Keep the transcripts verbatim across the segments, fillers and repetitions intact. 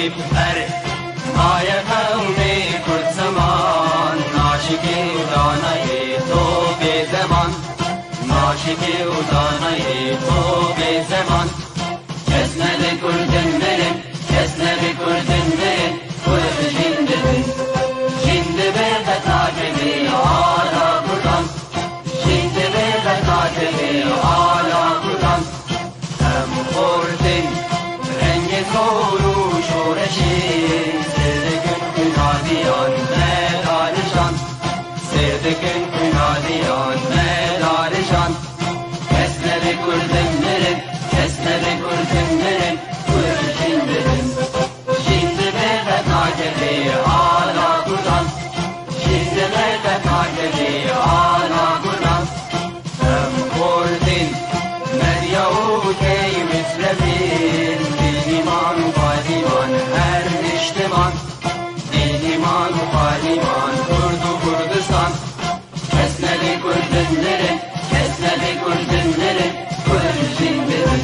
Her maye qewmê Kurd ziman, naşikê û danayê to bê zeman, naşikê û danayê to bê zeman. Kes nebe Kurdin mirin, kes nebe Kurdin mirin, Kurd jin dibin. Jin dibe qet nakeve ala Kurdan, jin dibe qet nakeve ala Kurdan. Em xortin rengê zor û şoreşê, sêr dikin xwînadiyan me darijan, sêr dikin xwînadiyan me darijan. Kes nebe Kurdin mirin, kes nebe Kurdin mirin, Kurd jin dibin. Jin dibe qet nakeve ala Kurdan, jin dibe qet nakeve ala Kurdan. Em xortin medya û key mislefin, bînîman û payîman her niştiman, bînîman û payîman Kurd û Kurdistan. Kes nebe Kurdin mirin, kes nebe Kurdin mirin, Kurd jin dibin.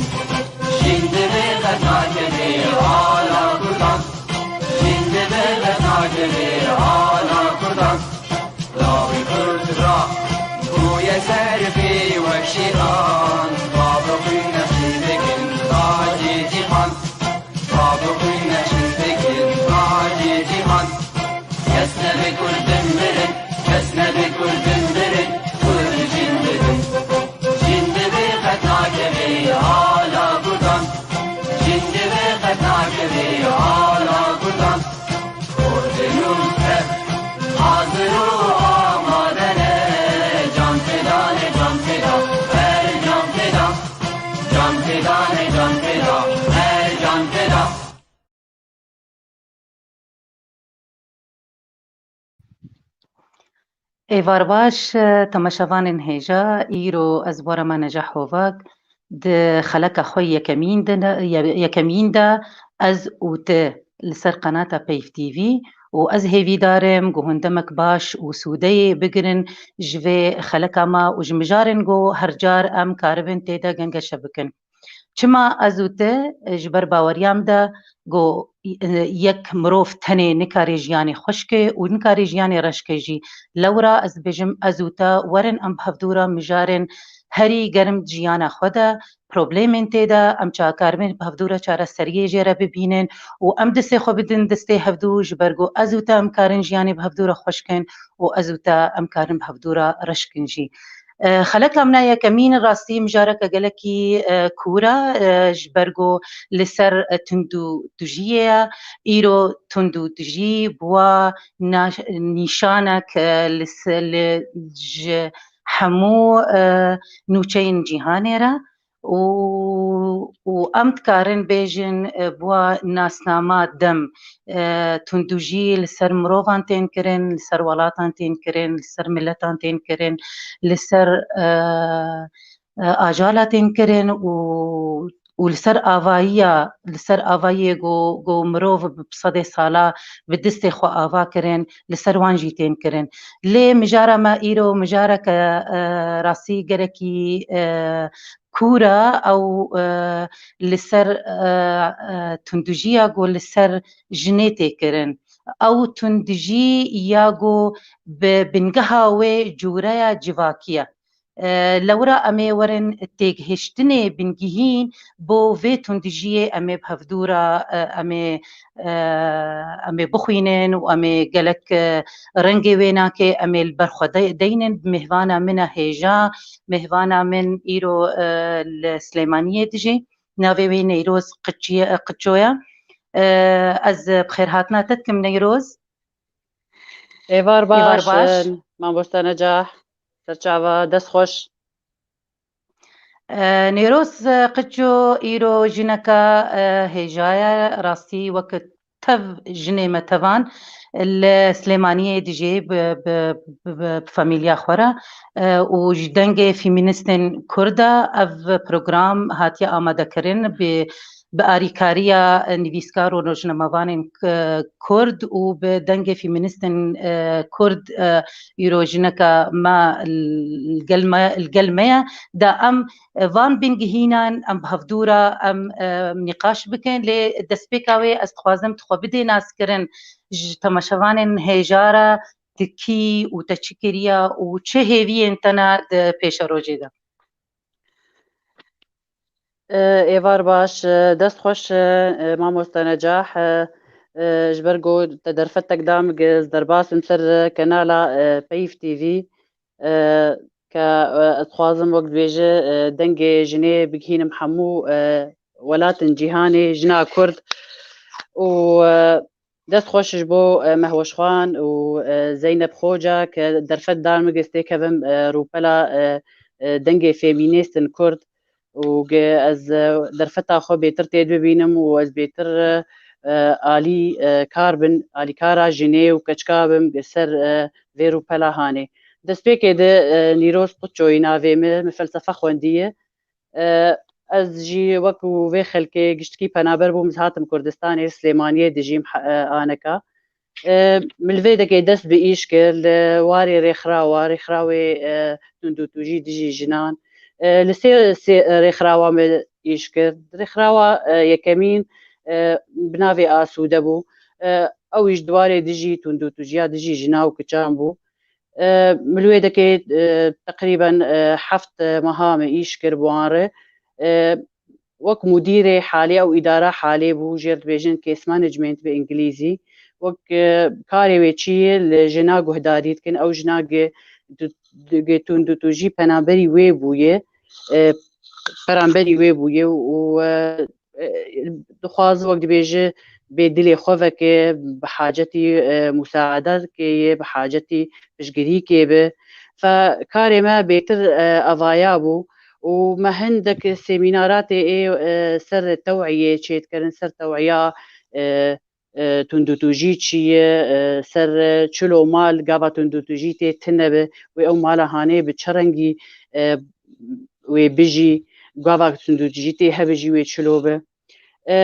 Jin dibe qet nakeve ala Kurdan, jin dibe qet nakeve ala Kurdan. Lawê Kurd ra bûye serfê wek şêran, bavê xwîn nexşîn dikin tacê cîhan, bavê xwîn nexşîn dikin tacê cîhan. Kes nebe Kurdin mirin, kes nebe Kurdin mirin, Kurd jin dibin. Jin dibe qet nakeve ala Kurdan, jin dibe qet nakeve ala Kurdan. Kurdin û Kurd hazir û amade ne, can feda ne, can feda, her can feda. Can feda ne, can feda, her can feda. Êvar baş, e, temaşevanên hêja, îro ez Borema Necah Hovak di xeleka xwe yekemîn de, ye-, yekemîn de ez û tu li ser qenata Peyv T V û ez hêvîdar im ku hûn demek baş û sûdeyê bigirin ji vê xeleka me û ji mijarên ku her car em karibin tê de gengeşe bikin. Çima ez û te, e, ji ber baweriya min de ku, e, yek mirov tenê nikare jiyanê xweş ke û nikare jiyanê reş ke jî. Lewra ez dibêjim, ez û te werin em bi hevdû re mijarên herî germ di jiyana xwe de, problemên tê de, em çakaribin bi hevdû re çareseriyê jê re bibînin û em destê xwe bidin destê hevdû, ji ber ku ez û te em karin jiyanê bi hevdû re xweş kin û ez û te em karin bi hevdû re reş kin jî. E, xeleka min a yekemîn rastî mijareke gelekî, e, kûr e, e, ji ber ku li ser, e, tundû tujiyê ye. Îro tundû tujî bûwa na-, nîşanek, e, li se-, li, ji hemû, e, nûçeyên cîhanê re û, û em dikarin bêjin, e, bûwa nasnama dem. E, tundûjî li ser mirovan tên kirin, li ser welatan tên kirin, li ser miletan tên kirin, li ser, e, e, ajala tên kirin û, û li ser avayiya, li ser avayiyê ku, ku mirov bi sedê sala bi destê xwe ava kirin, li ser wan jî tên kirin. Lê mijara me îro mijareke, e, rastî gelekî, e, kûr e, ew, e, li ser, e, e, tundijiya ku li ser jinê tê kirin. Ew tundijî ya ku bi bingeha wê cûreya civakî ye. E, lewra em ê werin têgihiştinê bingihîn bo vê tundijiyê em ê bi hevdû re, e, em ê, e, em ê bixwînin û em ê gelek, e, rengê wê nake, em ê li ber xwe de-, deynin. Mêhvana min e hêja, mêhvana min îro, e, li Silêmaniyê dijî. Navê wê Neyroz Qiçiye-, Qiço ye. E, ez bi xêrhatina te dikim Neyroz. Êvar Êvar baş, baş. Mamoste Necah, serçava, dest xweş. E, Nêroz, e, Qiço îro jineke, e, hêja ye, rastî wek tev jinê me tevan li Silêmaniyê dijê bi, bi, bi, bi famîlya xwe re, e, û ji dengê fîmînîstên Kurd e ev program hatiye amadekirin bi bi arîkariya nivîskar û rojnamevanên K-, Kurd û bi dengê feministên, e, Kurd, e, îro jineka me li gel me, li gel me ye, da em, e, van bingehînan em bi hevdû re em, e, nîqaş bikin, lê destpêka wê ez dixwazim tu xwe bidê naskirin ji temaşevanên hêja re, tu kî û te çi kiriye û çi hêviyên te ne di pêşerojê de? E, êvar baş, e, dest xweş, e, e, mamoste Necah, e, e, ji ber ku te derfetek da min, ez derbas im ser, e, kenala, e, Peyv T V, e, ke, e, ez dixwazim wek dibêje, e, dengê jinê bigihînim hemû, e, welatên cîhanê, jina Kurd û, e, dest xweş ji bo, e, Mehweşxan û, e, Zeynep Xoca ke derfet dan min, ez têkevim, e, rûpela, e, e, dengê femînîstên Kurd û ge-, ez, e, derfeta xwe bêtir tê bibînim û ez bêtir, e, e, alî, e, kar bin, alîkara jinê û keçika bim ser, e, vê rûpela hanê. Destpêkê de, e, Nîroz Quçoyî navê min, min felsefe xwendiye. E, ez jî wek û vê xelkê giştikî penaber bûm, ez hatim Kurdistanê, Silêmaniyê dijîm, he-, e, aneka. E, min li vê dekê dest bi îş kir, li warê rêxirawa, rêxirawê, e, tundûtûjî dijî jinan. E, li sê, sê rêxirawa min îş kir. Rêxirawa, e, yekemîn, e, bi navê Asûde bû. E, ew îş di warê dijî tundûtûjiya dijî jina û kiçan bû. E, min li wê dekê, e, teqrîben, e, heft, e, meha min îş kir bi wan re. E, wek mudîrê halê ew îdara halê bû, jêr dibêjin case management bi îngilîzî. Wek, e, karê wê çi ye, li jina guhdarî dikin, ew jina ge-, tu-, ge-, tundûtûjî penaberî wê bûye, e, peranberî wê bûye û, e, e, dixwaze wek dibêje bê dilê xwe veke, bi hacetî, e, musaedekê ye, bi hacetî piştgirîkê be. Fe karê me bêtir, e, evaya bû û me hindek semînaratê ê, e, ser tewiyê çêdikirin, ser tewiya, e, e, tundûtûjî çi ye, e, ser, e, çilo mal gava tundûtûjî tê tune be, wê ew mala hanê bi çi rengî, e, wê bijî, gava tundûtûjî tê hebijî wê çilo be. E,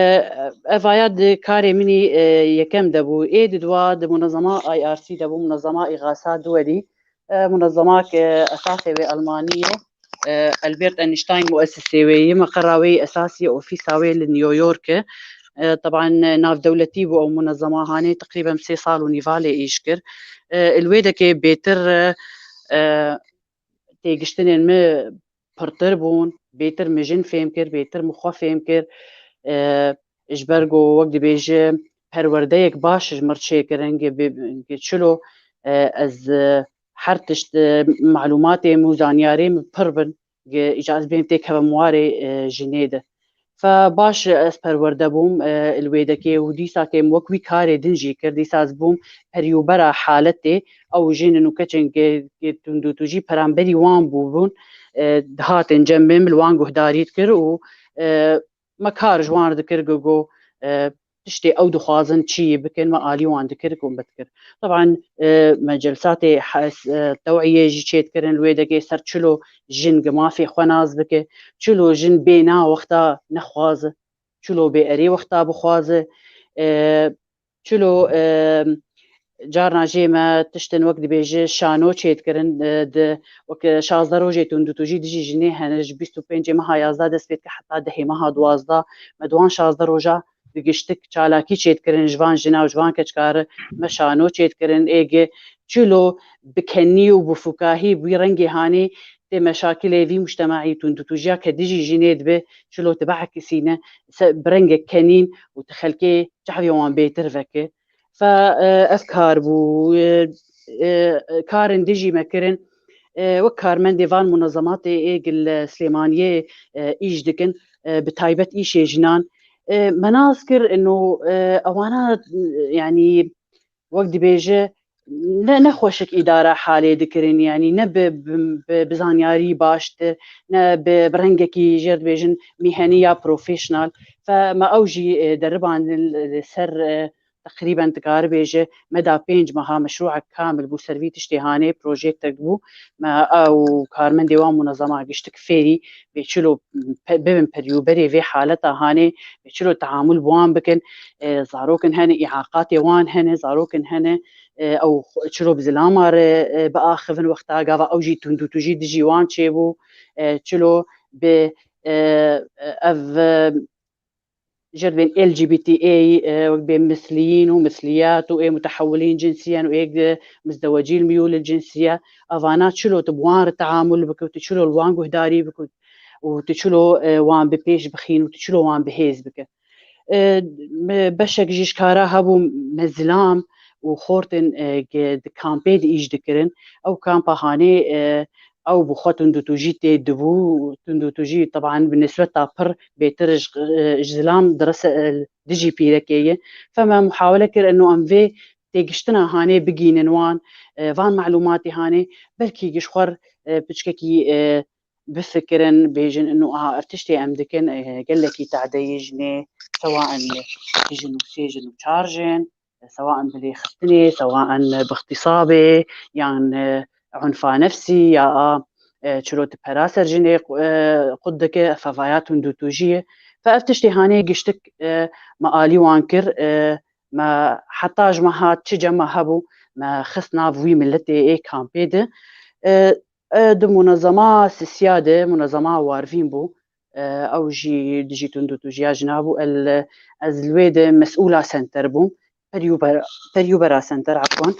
evaya di karê min î, e, yekem de bû. Ê di dua di munezema I R C de bû, munezema îxasa duwelî. E, munezema ke esasê wê Almanî ye. E, Albert Einstein muessisê wê ye, meqera wê yê esasî ye, ofîsa wê li New York e. E, teban navdewletî bû ew munezema hanê, teqrîben sê sal û nîva lê îş kir. E, li wê dekê bêtir, e, e, têgiştinên min pirtir bûn, bêtir min jin fêm kir, bêtir min xwe fêm kir. E, ji ber ku wek dibêje perwerdeyek baş ji mir çêkirin, ge bi-, ge çilo, e, ez, e, her tişt, e, malûmatê min û zanyarê min pir bin, ge îca ez bêm têkevim warê, e, jinê de. Fe baş ez perwerde bûm, e, li wê dekê û dîsa kêm wek wî karê din jî kir. Dîsa ez bûm perîûbera haletê, ew jin û keçên ke, ke tundûtûjî peramberî wan bûbûn, e, dihatin cem min, min li wan guhdarî dikir û, e, me kar ji wan re dikir, go, go, e, tiştê ew dixwazin çi bikin, me alî wan dikir, go me dikir. Teban, e, me celsatê hes-, e, tewiyê jî çêdikirin, li wê dekê ser çilo jin gi mafê xwe nas bike, çilo jin bê na wexta nexwaze, çilo bê erê wexta bixwaze, e, çilo, e, carna jê me tiştin wek dibêje şano çêdikirin, e, di wek şazdeh rojê tundûtûjî dijî jinê hene, ji bîst û pêncê meha yazdeh dest pê dike heta dehê meha duwazdeh, me di wan şazdeh roja bi giştik çalakî çêdikirin ji van jina û ji van keçika re, me şano çêdikirin, ê gi çilo bi kenî û bi fûkahî bi wî rengê hanê tê meşakilê vî mujtemaî tundûtûjiya ke dijî jinê dibe, çilo tu biekisîne, se-, bi rengek kenîn û tu xelkê çavê wan bêtir veke. Fe, e, ev kar bû, e, e, karên dijî me kirin. E, wek karmendê van munezematê ê gil Silêmaniyê, e, îş dikin, e, bi taybet îşê jinan. E, me nas kir, ino, e, ewana, yanî, wek dibêje, ne, ne xweşik îdara halê dikirin, yanî ne bi, bi, bi, bi zanyarî baştir, ne bi, bi rengekî jêr dibêjin mîhenî ya professional. Fe me ew jî, e, deribandin li ser, e, Teqrîben dikare bêje me da pênc meha meşrûek kamil bû, ser vî tiştê hanê projektek bû. Me ew karmendê wan munezema giştik fêrî bê çilo pe-, bibin perîûberê vê haleta hanê, bê çilo teamul bi wan bikin. E, zarokin hene, îaqatê wan hene, zarokin hene, e, ew xwe-, çilo bi zilama re, e, biaxivin wexta gava ew jî tundûtûjî dijî wan çêbû, e, çilo bi, e, ev, e, ji ber bên L G B T A, e, wek bê misliyîn û misliyat û ê mutehewilîn cinsiyen û ê, e, mizdewecî miyûl cinsiye, evana çilo tu bi wan re teamul bike û tu çilo li wan guhdarî bike û tu çilo, e, wan bi pêş bixîn û tu çilo wan bi hêz bike. E, me, beşek jî ji kara hebû me zilam û xortên, e, ge-, di kampê de îş dikirin. Ew kampa hanê, e, ew bi xwe tundûtûjî tê dibû. Tundûtûjî teban bi nisbeta pir bêtir ji, e, ji zilam direse, e, dijî pîrekê ye. Fe me muhawele kir eno em vê têgiştina hanê bigînin wan, e, van malûmatê hanê, belkî ji xwe re, e, piçkekî, e, bifikirin, bêjin eno aha ev tiştê em dikin, e, gelekî tadeyê jinê, sewa em dijî nûsê jin û çar jin, sewa em bi lêxistinê, sewa em bi ixtîsabê, yan, e, unfa nefsî, ya a, e, çilo tu pera ser jinê, e, qut dike, fevaya tundûtûjiyê. Fe ev tiştê hanê giştik, e, me alî wan kir, e, me heta ji me hat çi cema hebû, me xist nav wî miletê ê kampê de. E, e, di munezema sisiya de, munezema warvîn bû. E, ew jî dijî tundûtûjiya jina bû. El, ez li wê de mesûla senter bûm. Perîûber-, perîûbera senter, efwan.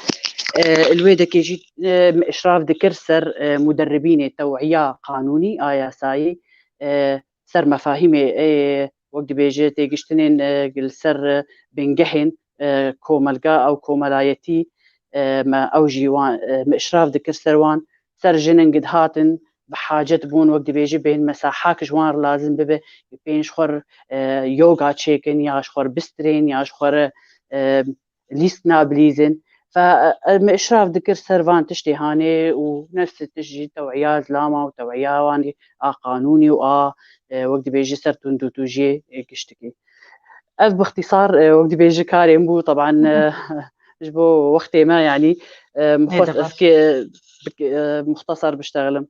E, li wê dekê jî, e, me îşraf dikir ser, e, muderribînê tew'iya qanûnî a yasayî, e, ser mefahîmê, e, wek dibêje têgiştinên, e, li ser, e, bingehên, e, komelga ew komelayetî, e, me ew jî wan, e, me îşraf dikir ser wan. Ser jinin gid hatin, bi hacet bûn, wek dibêje bên mesahak ji wan re lazim bibe, bên ji xwe re, e, yoga çêkin, ya ji xwe re bistirên, ya ji xwe re, e, lîstina bilîzin. Fe, e, me îşraf dikir ser van tiştê hanê û nefsê tişt jî tew'iya zilama û tew'iya wan a qanûnî û a, e, wek dibêje ser tundûtûjiyê, e, giştikî. Ev bi ixtîsar, e, wek dibêje karên bû, teban, e, ji bo wextê me, yanî, e, min xwest ez kê, e, bik-, e, muxtesar biştexilim.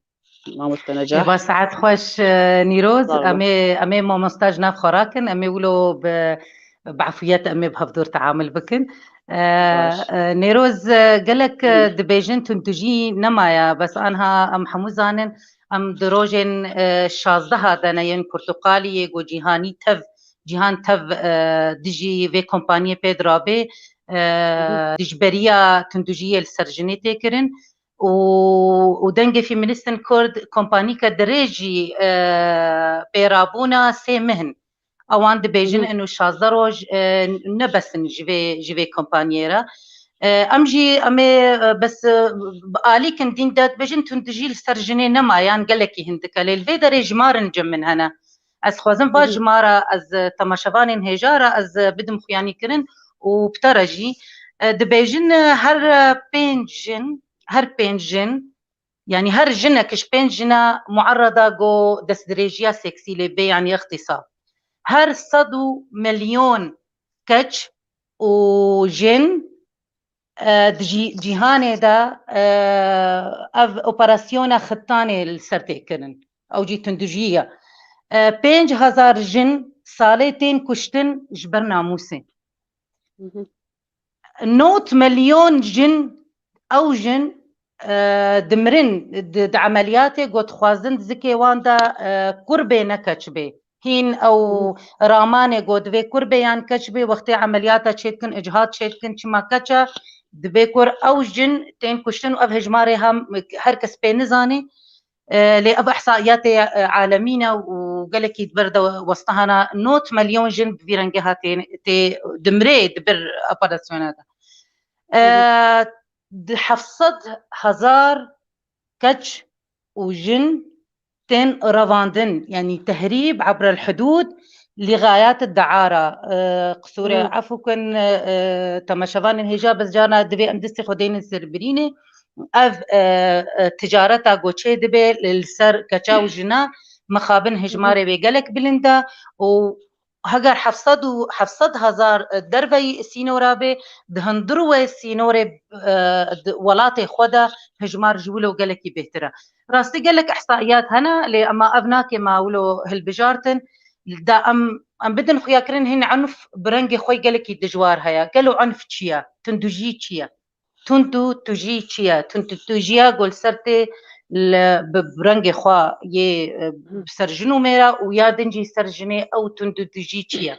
Mamoste Necah. Ê, ba saet xweş, e, Nîroz. Sağ olun. Em ê, em ê mamosta ji nav xwe rakin, em ê wilo bi, bi efûyet em ê bi hevdûr teamul bikin. E, Baş. E, Nêroz, e, gelek, e, Hı. dibêjin tundujî nemaye, bes anha em hemû zanin, em di rojên, e, şazdeha de ne yên Portuqaliyê, ku cîhanî tev, cîhan tev, e, dijî vê kompaniyê pê dirabê, e, Hı hı. dijberiya tundujiyê li ser jinê tê kirin. û, û dengê feministên Kurd kompanîke dirêjî, e, pêrabûna sê meh in. Ewan dibêjin Hı. eno şazdeh roj, e, ne bes in ji vê, ji vê kompaniyê re. E, em jî, em ê, e, bes, e, bi alîkin dîn de dibêjin tundijî li ser jinê nema, yan gelekî hindik e. Lê li vê derê jimarin cem min hene. Ez xwazim va Hı hı. jimara, ez, e, temaşevanên hêja re ez, e, bidim xuyanîkirin û bi te re jî, e, dibêjin, e, her, e, pênc jin, her pênc jin, yanî her jinek ji pênc jina muerreda go destdirêjiya seksî lê bê, yanî ixtîsab. Her sed û milyon keç û jin, e, di cî-, cîhanê de, e, ev operasyona xitanê li ser tê kirin. Ew jî tundujî ye. E, pênc hezar jin salê tên kuştin ji ber namûsê. Hı hı. Nod milyon jin, ew jin, e, dimirin di, di emeliyatê, got dixwazin di zikê wan de, e, kur bê ne keç bê. Hîn ew Hı hı. ramanê got divê kur bê yan keç bê, wextê emeliyata çêdikin, ichat çêdikin, çima keç e, dibê kur ew jin tên kuştin û ev hejmarê hem her kes pê nizanê. E, lê ev ihsaiyatê, e, alemî ne û gelekî di ber de westihana nod milyon jin bi vî rengê hatê tê dimrê di bir operasyona de. E, Hı hı. di heft sed hezar keç û jin tên revandin, yanî tehrîb ebrel hudûd lî xayat da'ara. E, qisûrê Hı. efû kin, e, temaşevanên hêja, bes carna divê em destê xwe deynin ser birînê. Ev, e, e, ticareta ku çê dibe li, li ser keça û jina mixabin Hı hı. hejmarê wê gelek bilind e û heger heft sed û heft sed hezar derveyî sînora bê, di hundir wê sînorê, e, di welatê xwe de hijmar ji wilo gelekî bêhtir e. Rastî gelek ihsaiyat hene, lê ema ev nake me wilo hilbijartin. Da em, em bidin xuyakirin, hîn unf bi rengê xwe gelekî dijwar heye. Gelo unf çi ye? Tundujî çi ye? Tund û tujî çi ye? Tund û tujiya ku li ser tê li, bi rengê xwe yê, e, ser jin û mêra û ya din jî ser jinê, ew tund û tujî çi ye?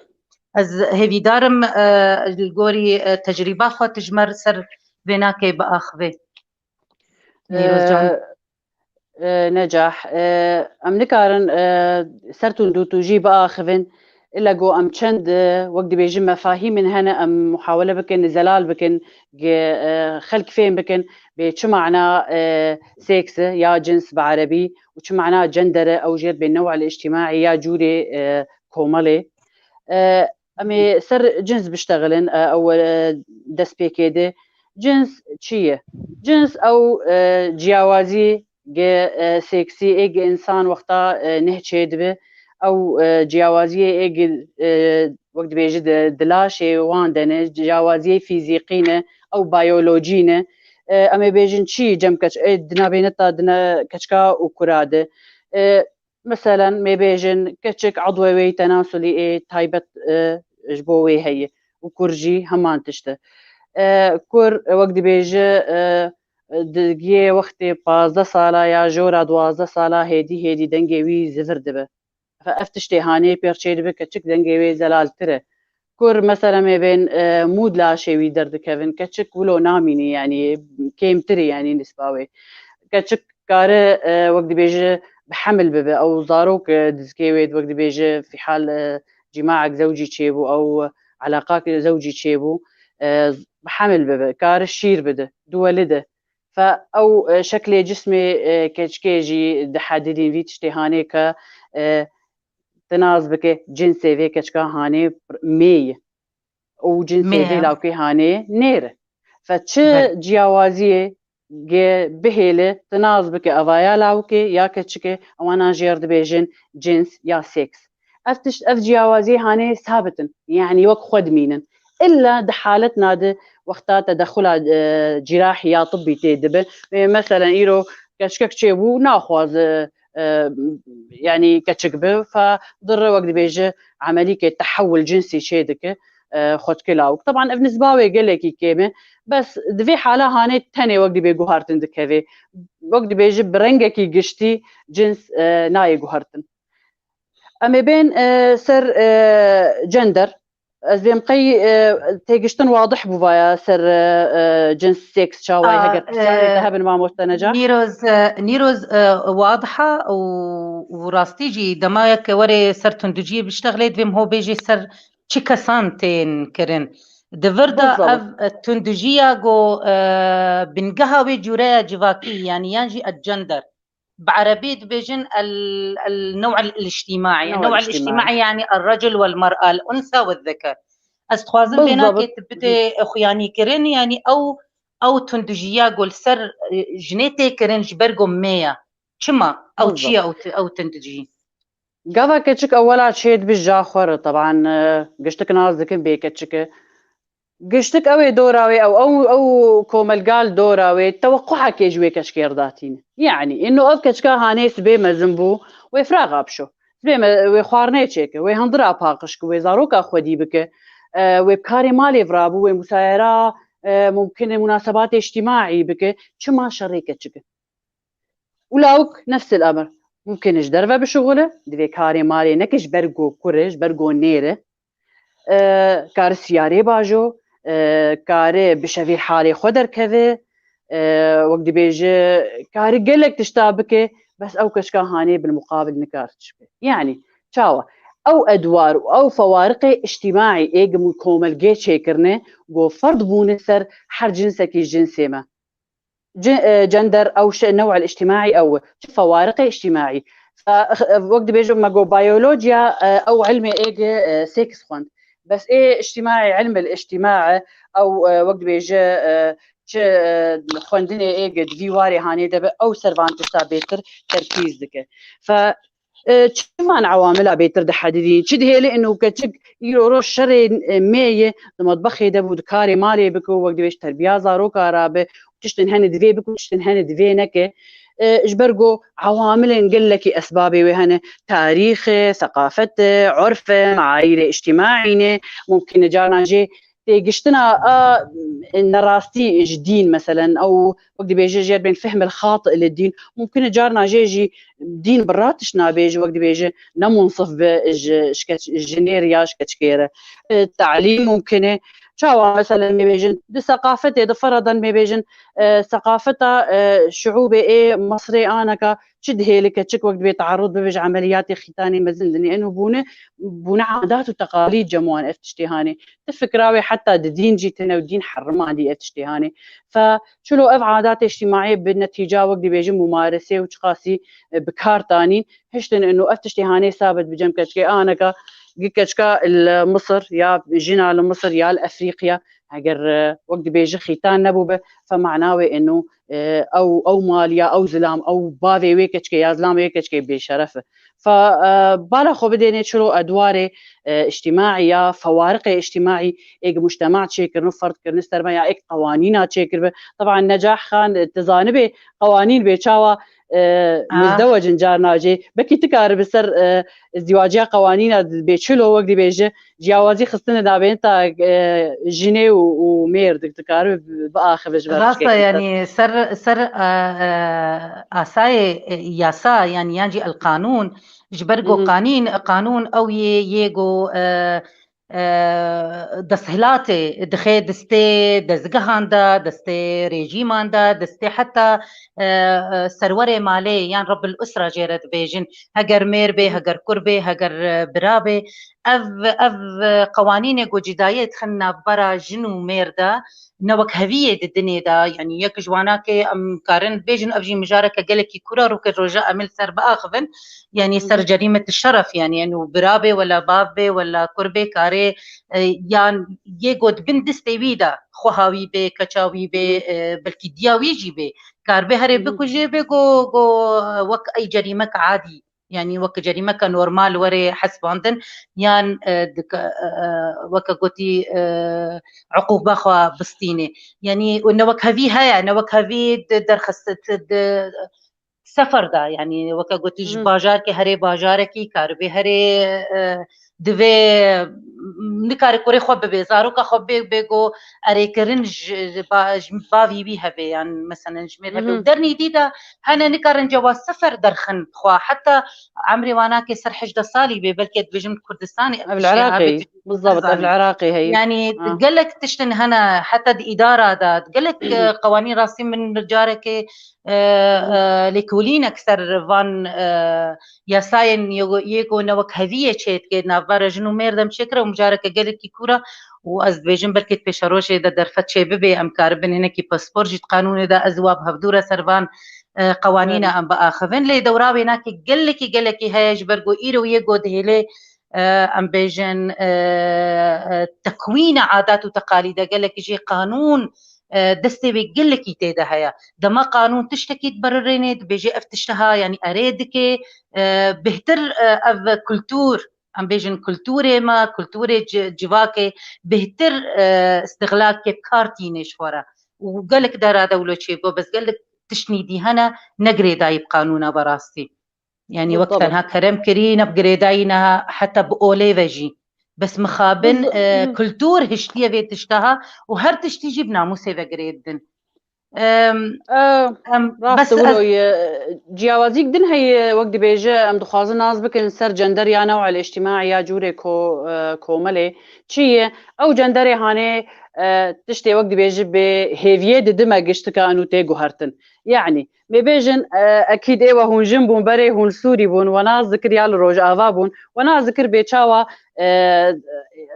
Ez hêvîdar im, e, li gorî, e, tecrîba xwe tu ji me ser vê nakê biaxivê. Nîrozcan. E, Necah, e, em nikarin, e, ser tund û tujî biaxivin. Îlla ku em çend, e, wek dibêjin mefahîmên hene, em muhawele bikin, zelal bikin, ge, e, xelk fêm bikin, bê çi mana, e, sêks e ya cins bi erebî û çi mana gender e, ew jêr bê new'el îctimaî ya cûrê, e, komelê. E, em ê ser cins biştexilin, e, ew, e, destpêkê de. Cins çi ye? Cins ew, e, ciyawazî ge, e, sêksî ê ge însan wexta, e, neh çêdibe. Ew, e, ciyawaziyê ê ge, e, wek dibêje di, di laşê wan de ne, ciyawaziyê fîzîqî ne, ew biyolojî ne. E, em ê bêjin çi cem keç, ê di nabêneta dine keçika û kura de. E, Meselen, mê bêjin, keçik edwê wê yî tenasulî ê taybet, e, ji bo wê heye û kur jî heman tişt e. E, kur, e, wek dibêje, e, di yê wextê pazdeh sala ya jora duwazdeh sala hêdî hêdî dengê wî zivir dibe. Fe ev tiştê hanê pêr çêdibe, keçik dengê wê zelaltir e. Kur, meselen, mê bên, e, mû di laşê wî derdikevin, keçik wilo namînî, yanî kêmtir e, yanî nisba wê. Keçik kare, e, wek dibêje, bi hemil bibe. Ew zarok, e, dizikê wê, wek dibêje, fîhal, e, cîmaek zewcî çêbû, ew elaqak zewcî çêbû, e, bi hemil bibe. Kare şîr bide, diwelide. Fe ew, e, şeklê cismê, e, keçikê jî dihedidîn vî tiştê hanê ke, e, ti nas bike, cinsê vê keçika hanê mê ye. Û cinsê vê lawkê hanê nêr e. Fe çi ciyawaziyê ge bihêle, ti nas bike, evaya lawkê ya keçikê, ewana jêr dibêjin cins ya sêks. Ev tişt, ev ciyawaziyê hanê sabit in. Yanî wek xwe dimînin. Îlla di haletna de wexta tedexula, e, cîrahî ya tibbî tê dibe. Ê, meselen, îro keçikek çêbû, naxwaze, e, yanî keçik bi. Fe dire wek dibêje emelîkê tehewul cinsî çê dike, e, xwetkê lawik. Teban ev nisba wê gelekî kêm e. Bes di vê hala hanê tenê wek dibê guhartin dikeve. Wek dibêje bi rengekî giştî cins, e, nayê guhartin. Em ê bên, e, ser, e, gender. Ez bêm qey, e, têgiştin wadih bûvaya ser, e, e, cins, sêks çawa ye, heger pirsiyarê te hebin, mamoste Neca? Nîroz, e, Nîroz, e, wadiha û, û rastî jî demayeke were ser tundiciyê biştexlê, divêm ho bêjê ser çi kesan tên kirin. Di vir de ev, e, tundijiya ku, e, bingeha wê cûreya civakî, yanî yan jî el gender. Bi erebî dibêjin el, el-, new'el îctîmaî. New'el îctîmaî, yanî el-recul wel-mer'a, el-unsa wel-zeker. Ez dixwazim vê nakê tu bidê xuyanîkirin, yanî ew, ew tundijiya ku li ser, e, jinê tê kirin ji ber ku mê ye. Çima? Ew çi ye ew tu-, ew tundijî? Gava keçik ewela çê dibe ja xwe re, teban, e, giştik nas dikin bê keçik e. Giştik ew ê dora wê, ew, ew, ew komelgal dora wê, tewekuhekê ji wê keçikê re datîne. Yanî, îno ev keçika hanê sibê mezin bû, wê firaxa bişo. Sibê me, wê xwarinê çêke, wê hindira paqij ke, wê zaroka xwedî bike, e, wê bi karê malê virabû, wê musayera, e, mumkin e munasebatê îctîmaî bike, çima şerê keçik e? Û lawik nefsil emir. Mumkin e ji derve bişuxule, divê karê malê neke ji ber ku kur e, ji ber ku nêr e. E, kare siyarê bajo, e, kare bi şevê halê xwe derkeve, e, wek dibêje, kare gelek tişta bike, bes ew keçika hanê bilmuqabil nikar çi bike. Yanî, çawa? Ew edwar û ew fewariqê îctîmaî ê gim û komelgê çêkirine, ku ferd bûne ser her cinsekî ji cinsê me. Ci-, e, gender ew şe-, new'el îctîmaî ew e. Çi fewariqê îctîmaî. Fe, e, wek dibêjim me got biyolojiya, e, ew ilmê ê ge, e, sêks xwend. Bes ê îctîmaî, ilmil îctîmaî ew, e, wek dibêje, e, çi, e, xwendinê ê ge di vî warê hanê de be, ew ser van tişta bêtir terkîz dike. Fe, E, çi van ewamila bêtir dihedidîn? Çi dihêli inu keçik îro roj şerê, e, mê ye, di metbexê de bû, di karê malê bike û wek dibêj terbiya zaroka rabe, tiştin hene divê bike, tiştin hene divê neke. E, ji ber ku ewamilên gelekî esbabê wê hene, tarîx e, seqafet e, urf e, meayîrê îctîmaî ne, mumkin e carna jê têgiştina a nerastî ji dîn, meselen, ew wek dibêje jê bên fehmil xati li dîn, mumkin e carna jê jî dîn bi ratiş nabêje, wek dibêje ne munsif be ji, ji keç-, jinê re ya ji keçikê re. E, talîm mumkin e. Çawa, meselen, mêbêjin, di seqafetê, di feradan mêbêjin, e, seqafeta, e, şiûbê ê Misrê aneka çi dihêli keçik wek dibê tearud bibe ji emeliyatê xîtanê mezin dinê. Eno bûne, bûne adat û teqalîd cem wan ev tiştê hanê. Ti fikra wê heta di dîn jî tine û dîn herimandî ev tiştê hanê. Fe çilo ev adatê îctîmaî bi netîca wek dibêjin mumaresê û çiqasî, e, bi kar tanîn, hiştin eno ev tiştê hanê sabit bi cem keçikê aneka gi keçika li Misir ya jina li Misir ya li Efrîqya, eger, e, wek dibêji xîtan nebûbe, fe mana wê eno, e, ew, ew mal ya ew zilam, ew bavê wê keçikê ya zilamê wê keçikê bêşeref e. Fe, e, bala xwe bidênê çilo edwarê, e, îctîmaî ya, fewariqê îctîmaî êk mujtema çêkirin û ferd kirin ser me ya êk qewanîna çêkiribe. Teban Necah Xan, e, tu zanibê qewanîn bê çawa, e, Ha. muzdewecin carna jê. Belkî tu karibi ser, e, zîwaciya qewanîna bê çilo wek dibêje, ciyawazî xistine navênta, e, jinê û, û mêr dik dikare bi-, biaxive ji ber Rast e, şikekî ser. Yanî ser, ser, e, e, asayê, e, yasa, yanî yan jî el qanûn, ji ber ku Hı hı. qanîn, qanûn ew yê, yê ku, e, e, desthilatê dixe destê dezgehan de, destê rejîman de, destê heta, e, e, serwerê malê yan Rebbil Usra jê re dibêjin. Heger mêr bê, Hı hı. heger kur bê, heger, e, bira bê. Ev, ev, e, qewanînê ku cudayê dixin navbera jin û mêr de, newekheviyê di dinê de, yanî yek ji wanakê em karin bêjin, ev jî mijareke gelekî kûr e, rûkê roja em ê li ser biaxivin, yanî ser Hı hı. cerîmet şeref, yanî, yanî bira bê, wela bav bê, wela kur bê, karê, e, yan yê got bin distê wî de, xweha wî bê, keça wî bê, Hı hı. e, belkî diya wî jî bê, kar bê herê Hı hı. bikujê bê, go, go, e, wek ey cerîmek adî. Yanî wek cerîmeke normal were hesibandin, yan, e, dik-, e, e, weke gotî, e, uqûba xwe bistînê. Yanî û newekhevî heye, newekhevî di derxist-, di sefer de, yanî weke gotî ji Hı. bajarkê herê bajarekî, karibê herê, e, divê nikare kurê xwe bibê, zaroka xwe bê, bê go erêkirin ji, ji ba-, ji bavî wî hebe, yan meselen ji mêr hebe. Hı hı. Û dernî dî de hene nikarin cewa sefer derxin xwe, heta emrê wanakê ser hejdeh salî bê, belkê dibêjin Kurdistanê ev Ev li tiştê Iraqê, hebe. Bizabt, ev li Iraqê heye. Yanî Ha. gelek tiştin hene, heta di îdara de, gelek, e, qewanîn rastî min bir carekê, e, Hı. e, lêkolînek ser van, e, yasayên yê, yê ku newekheviyê çêdike navbera jin û mêr de em çêkire û mijareke gelekî kûr e û ez dibêjim belkê di pêşerojê de derfet çê bibê, em karibin hinekî paspor jî di qanûnê de ez wa bi hevdû re ser van, e, qewanîna Belê. em biaxivin. Lê dewra wênakê gelekî, gelekî heye ji ber ku îro yê ku dihêlê, e, em bêjin, e, e, tekwîna adat û teqalîde gelekî jî qanûn, e, destê wê gelekî tê de heye. Dema qanûn tiştekî diberirênê, dibêje ev tişteha, yanî erê dike, e, bêhtir, e, ev kultûr, em bêjin kultûrê me, kultûrê ci-, civakê bêhtir, e, îstixlal ke bi kar tîne ji xwe re. Û gelek dera dewlo çêbû, bes gelek tiştnî dî hene, ne girêdayî bi qanûna berastî. Yanî wek Bizabt. tenha kerem kirî, ne bi girêdayî, ne heta bi olê ve jî. Bes mixabin, Biz- e, Hı. kultûr hiştiye vê tişteha û her tiştî jî bi namûsê ve girê didin. Em, E, em, Rast bes e, wilo ez ye. Ciyawazîk din heye, wek dibêje, em dixwazin nas bikin ser cender ya new'el îctîmaî ya cûrê ko-, e, komelê. Çi ye? Ew cenderê hanê, e, tiştê wek dibêje bi hêviyê didime giştika û tê guhertin. Yanî, mêbêjin, e, ekîd ê we hûn jin bûn, berê hûn sûrî bûn, we nas dikir ya li Rojava bûn, we nas dikir bê çawa, e,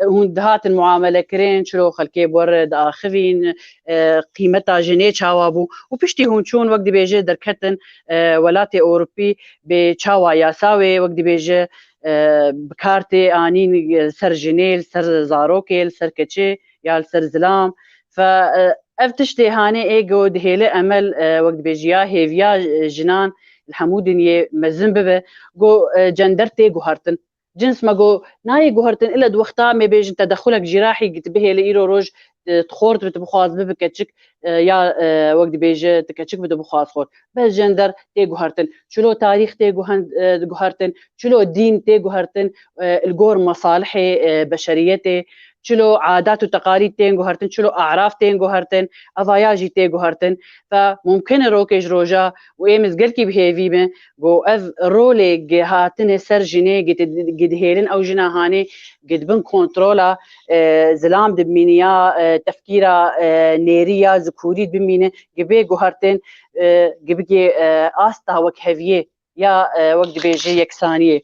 hûn dihatin muamele kirin, çiro xelkê bi we re diaxivîn, e, qîmeta jinê çawa bû û piştî hûn çûn, wek dibêje, derketin, e, welatê Ewropî bê çawa yasa wê, wek dibêje, e, bi kar tê anîn, e, ser jinê, li ser zarokê, li ser keçê ya li ser zilam. Fe, e, ev tiştê hanê ê go dihêle emel, e, wek dibêje ya hêviya, e, jinan li hemû dinyê mezin bibe, go, e, gender tê guhertin. Cins me go nayê guhertin, ila di wexta me bêjin tedexulek cîrahî git bihêle îro roj, e, xort bi tu bixwaz bibe keçik, e, ya, e, wek dibêje tu keçik bi tu bixwaz xort. Bes gender tê guhertin. Çilo tarîx tê guhen-, e, guhertin, çilo dîn tê guhertin, e, li gor mesalihê, e, beşeriyetê, çilo adat û teqalîd tên guhertin, çilo araf tên guhertin, eva ya jî tê guhertin. Fe mumkin e rokê ji roja û ê min gelkî bi hêvî me, go ev rolê gi hatine ser jinê, gi di-, gi dihêlin ew jina hanê, gi dibin kontrola, e, zilam dibimîne ya, e, tefkîra, e, nêrî ya zikurî dibimîne, gi bê guhertin, e, gi bigê, e, asta wekheviyê ya, e, wek dibêje yeksaniyê. E,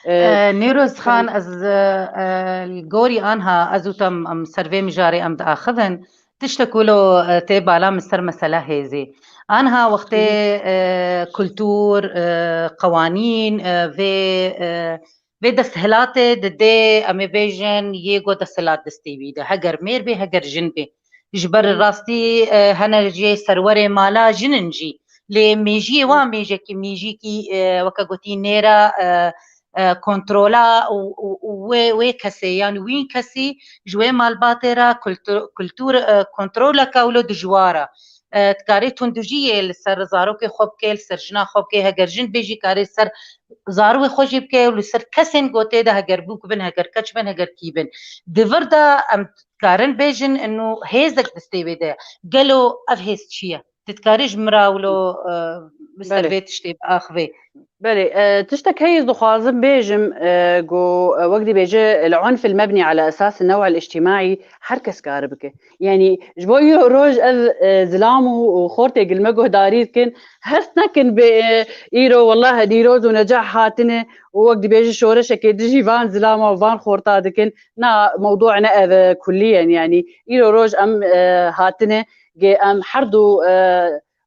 E, Nêroz Xan, ez, e, e, li gorî anha ez û te em, em ser vê mijarê em diaxivin. Tiştek wilo, e, tê bala min ser mesela hêzê. Anha wextê, Hı hı. e, kultur, e, qewanîn, e, vê, e, vê desthilatê didê, em ê bêjin, yê go desthilat destê wî de. Heger mêr bê, heger jin bê. Ji ber Hı hı. rastî, e, hene jê serwerê mala jin in jî. Lê mêjiyê Hı. wan mêjekî, mêjîkî, e, weke gotî nêra, e, e, kontrola û, û, û wê, wê kesê, yan wî kesî ji wê malbatê re kultu-, kultur, e, kontroleke wilo dijwar e. E, dikarê tundujiyê li ser zarokê xwe bike, li ser jina xwe bike, heger jin bê jî karê ser zarokê xwe jî bike û li ser kesên gotê de heger bûk bin, heger keç bin, heger kî bin. Di vir de em dikarin bêjin, inu hêzek destê wê de ye. Gelo ev hêz çi ye? Tu dikarî ji min re wilo, e, li ser Belê. vê tiştê biaxivê? Belê, e, tiştek heye ez dixwazim bêjim, e, ku, e, wek dibêje, el-unf el-mebni ala esas el-new'il ictimaî her kes kar bike. Yanî, ji bo îro roj ev, e, zilam û, û xortê gilme guhdarî dikin, hest nekin bê, e, îro, wellah, Nîroz û Necah hatine û wek dibêje şoreşekê dijî van zilama û van xorta dikin. Na, mewdû ne ev e, kulliyen, yanî, îro roj em, e, hatine, ge em her du, e,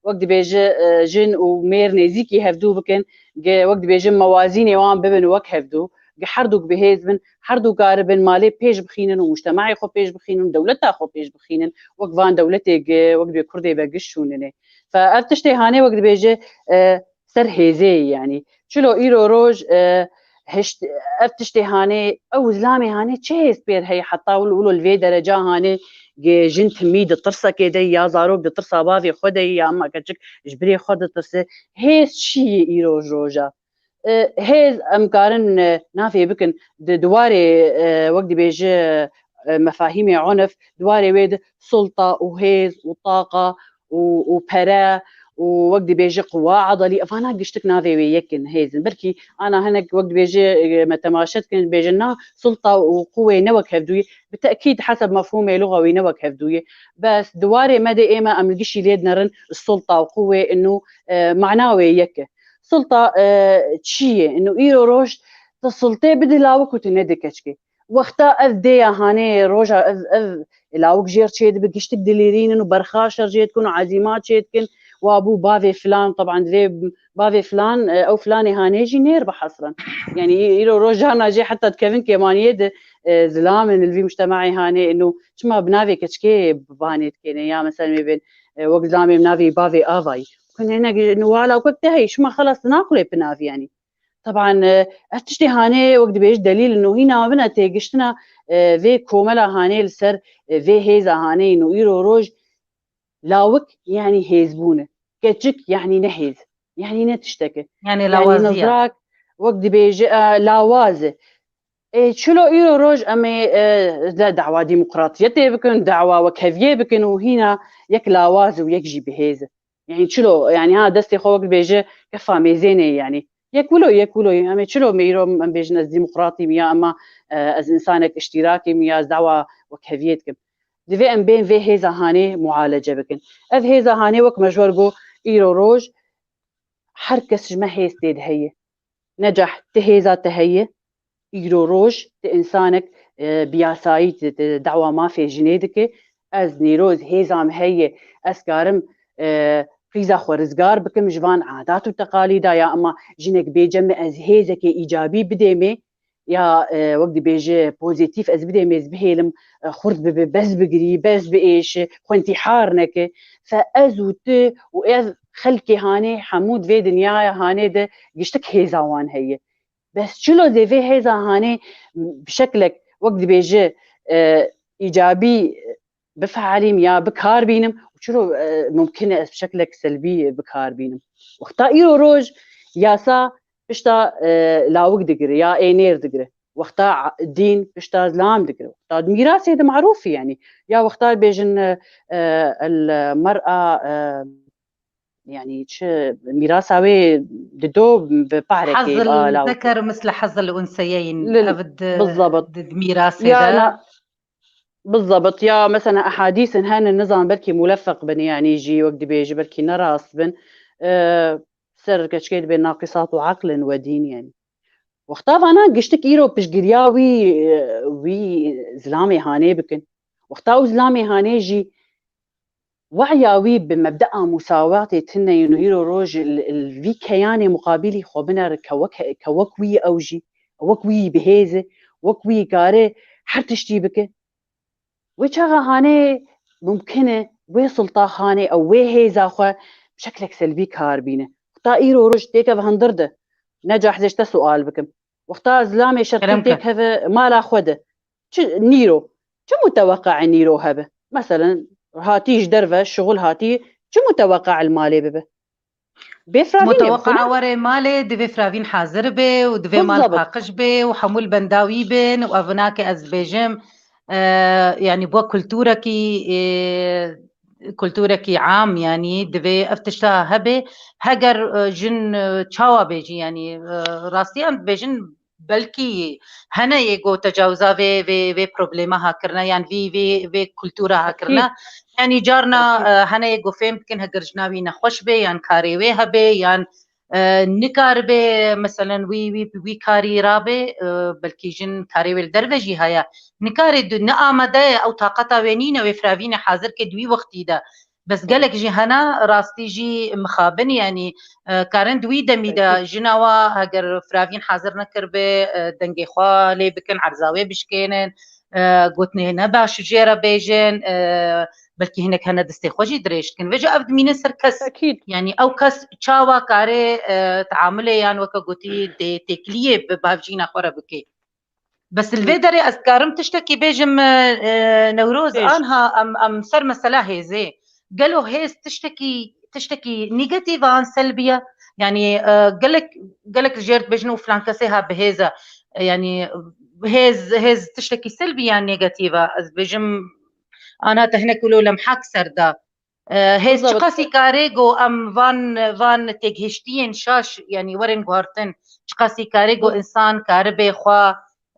wek dibêje, e, jin û mêr nêzîkî hevdû bikin, ge wek dibêje mewazînê wan bibin wek hevdû, ge her du bihêz bin, her du karibin malê pêş bixînin û mujtemaê xwe pêş bixînin û dewleta xwe pêş bixînin, wek van dewletê ge wek dibê Kurdê be giş şûnine. Fe ev tiştê hanê wek dibêje, e, ser hêzê, yanî. Çilo îro roj, e, hişt-, ev tiştê hanê, ew zilamê hanê, çi hêz pêr heye heta wilo, wilo li vê dereca hanê, ge jin timî di tirsekê de ya zarok di tirsa bavê xwe de ya, ema keçik ji birê xwe ditirse. Hêz çi ye îro roja? E, hêz em karin, e, navê bikin di diwarê, e, wek dibêje, e, mefahîmê unf, diwarê wê de sulta û hêz û taqa û, û pere û wek dibêje quwa adalî, evana giştik navê wê yek in, hêz in. Belkî ana hinek wek dibêje, e, me temaşe dikin, dibêjin na sulta û quwê ne wek hevdû ye. Bi tekîd heseb mefhûmê luxawî ne wek hevdû ye. Bes diwarê me de ême em li gişî lê dinerin sulta û quwê inu, e, mana wê yek e. Sulta, e, çi ye? Inu îro roj tu sultê bidî lawik û tu nedi keçikê. Wexta ev dê ya hanê roja ev, ev lawik jêr çê dibe, giştik dilîrînin û berxa şer jê dikin û ezîma çê dikin. Wa bû bavê filan, teban divê bavê filan, e, ew filanê hanê jî nêr bihesrin. Yanî î-, îro rojana jê heta dikevin kêmaniyê de, e, zilam in li vî mujtemaê hanê inu çima bi navê keçikê banê dikêne ya mesela mê bên, e, wek zilamê bi navê bavê avayî. Ku ne, ne, wala wek te heyî, şima xelas naxulê bi navî yanî. Teban, e, ev tiştê hanê wek dibêj delîl in û hîna bine têgiştina, e, vê komela hanê li ser, e, vê hêza hanê in û îro roj lawik yanî hêzbûn e. Keçik yanî ne hêz. Yanî ne tiştek e. Yanî Yanî lawazî ye. Nizrak wek dibêje, e, lawaz e. E, çilo îro roj em ê, e, de dawa demokratiyetê bikin, dawa wekheviyê bikin û hîna yek lawaz û yek jî bi hêz e. Yanî çilo, yanî ha destê xwe wek dibêje kefa mêzênê yanî. Yek wilo, yek wilo, em ê çilo me îro em bêjin ez demokratîm ya ema, e, ez însanek îştîrakîm ya ez dawa wekheviyê dikim. Divê em bên vê hêza hanê mualece bikin. Ev hêza hanê wek me ji we re got îro roj her kes ji me hêz tê de heye. Necah, ti hêza te heye, îro roj ti însanek, e, bi yasayî ti, ti dawa mafê jinê dike. Ez Nîroz hêza min heye, ez karim, e, qîza xwe rizgar bikim ji van adat û teqalîda ya, ema jinek bê cem min ez hêzekê îcabî bidê me, ya, e, wek dibêje pozîtîf ez bidê me, ez bihêlim, e, xurt bibe, bez bigirî, bez biêşi, xwe întîhar neke. Fe ez û tu û ev xelkê hanê hemû di vê dinyaya hanê de giştik hêza wan heye. Bes çilo dê vê hêza hanê bi şeklek wek dibêje, e, îcabî bifeelîm ya bi kar bînim û çilo, e, mumkin e ez bi şeklek selbî bi kar bînim. Wexta îro roj yasa pişta, e, lawik digire ya ênêr digire. Wexta a-, dîn pişta zilam digire. Wexta di mîrasê de marûf e, yanî. Ya wexta bêjin, e, e, el mer'a, e, yanî çi mîrasa wê dido bi pahrekê, حظ a, lawik. الذكر مثل حظ الأنثيين. Li-, Ev di, بالضبط. di, di mîrasê Ya de. na-, بالضبط. Ya mesela ehadîsin hene nizan belkî mulefeq bin, yanî jî wek dibêji belkî ne rast bin. E, ser keçikê dibê naqisat û aqlin we dîn, yanî. Wexta vana giştik îro piştgiriya wî, wî zilamê hanê bikin. Wexta û zilamê hanê jî we'ya wî bi mebdea musawatê tune yên û îro roj li, li vî keyanê muqabîlî xwe binere ke wek, ke wek wî ew jî, wek wî bihêze, wek wî kare her tiştî bike. Wê çaxa hanê mumkin e wê sulta hanê ew wê hêza xwe bi şeklek selbî kar bîne. Wexta îro roj têkeve hundir de, Necah, ez ê ji te sual bikim. Wexta zilamê şerqî Kerem ke. têkeve mala xwe de, çi nîro, çi muteweqe nîro hebe? Meselen, hatî ji derve, şixul hatî, çi muteweqe li malê bibe? Bê firavînê Muteweqa bixwine. Werê malê divê firavîn hazir be û divê mal Bizabit. paqij be û hemû li benda wî bin û ev nake ez dibêjim, e, yanî bo kulturekî, e, kulturekî am, yanî divê ev tişta hebe. Heger, e, jin, e, çawa bêjî, yanî, e, rastiyan dibêjin belkî hene yê ku tecawiza vê, vê, vê problema hakirine, yan vî, vê, vê kultura hakirine. Ekîd. Yanî carna, Ekîd. e, hene yê ku fêm dikin heger jina wî nexweş bê, yan karê wê hebe, yan, e, nikaribe, meselen, wî, wî, wî karî rabe, e, belkî jin karê wê li derve jî heye. Nikarê du, ne amade ye, ew taqeta wê nîne, wê firavînê hazir ke di wî wextî de. Bes gelek jî hene, rastî jî mixabin, yanî, e, karin di wî demî de Peki. jina wa heger firavîn hazir nekiribe, e, dengê xwe lê bikin, erza wê bişkênin, e, gotinê ne baş jê re bêjin, e, belkî hinek hene destê xwe jî dirêj dikin. Vêca ev dimîne ser kes. Ekîd. Yanî ew kes çawa kare, e, teamulê yan weke gotî tê-, têkiliyê bi bavjîna xwe re bike. Bes li vê derê ez dikarim tiştekî bêjim, e, e, Newroz, Bêj. anha em, em ser mesela hêzê. Gelo hêz tiştekî, tiştekî negatîf an selbî ye? Yanî, e, gelek, gelek li jêr dibêjin û filan kesê ha bi hêz e. E, yanî hêz, hêz tiştekî selbî yan negatîf e? Ez dibêjim ana te hinek wilo lemhak ser da. E, hêz Bizabit. çiqasî karê ku em van, van têgihiştiyên şaş, yanî werin guhartin, çiqasî karê ku Biz- însan karibe xwe,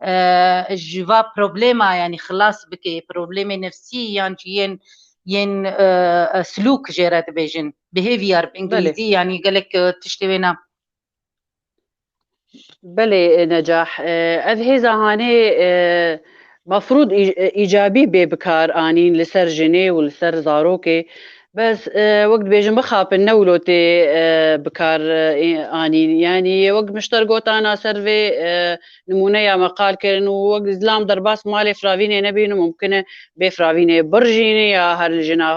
e, ji va problema, yanî xilas bike, problemê nefsî yan jî yên, yên, e, e, silûk jê re dibêjin. Behaviour bi Belê. îngilîzî, yanî gelek, e, tiştê wê ne. Belê, e, Necah, e, ev hêza hanê, e, mefrûd î-, e, îcabî bê bikar anîn li ser jinê û li ser zarokê. Bes, e, wek dibêjin, bixapin, ne wilo tê, e, bikar, e, anîn. Yanî, wek min ji te re got ana ser vê, e, nimûneya me qal kirin û wek zilam derbas malê firavînê nebînin, mumkin e bê firavînê birjînî ya her li jina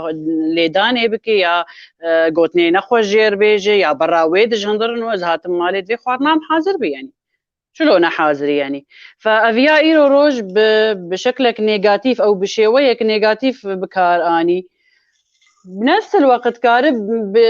lêdanê bike ya, e, gotinê nexweş jê re bêje ya berra wê dijindirin û ez hatim malê divê xwarina min hazir be, yanî. Çilo ne hazirî, yanî. Fe ev ya îro roj bi, bi şeklek negatîf ew bi şêweyek negatîf bi kar anî. Bi nefs el weqt kare bi,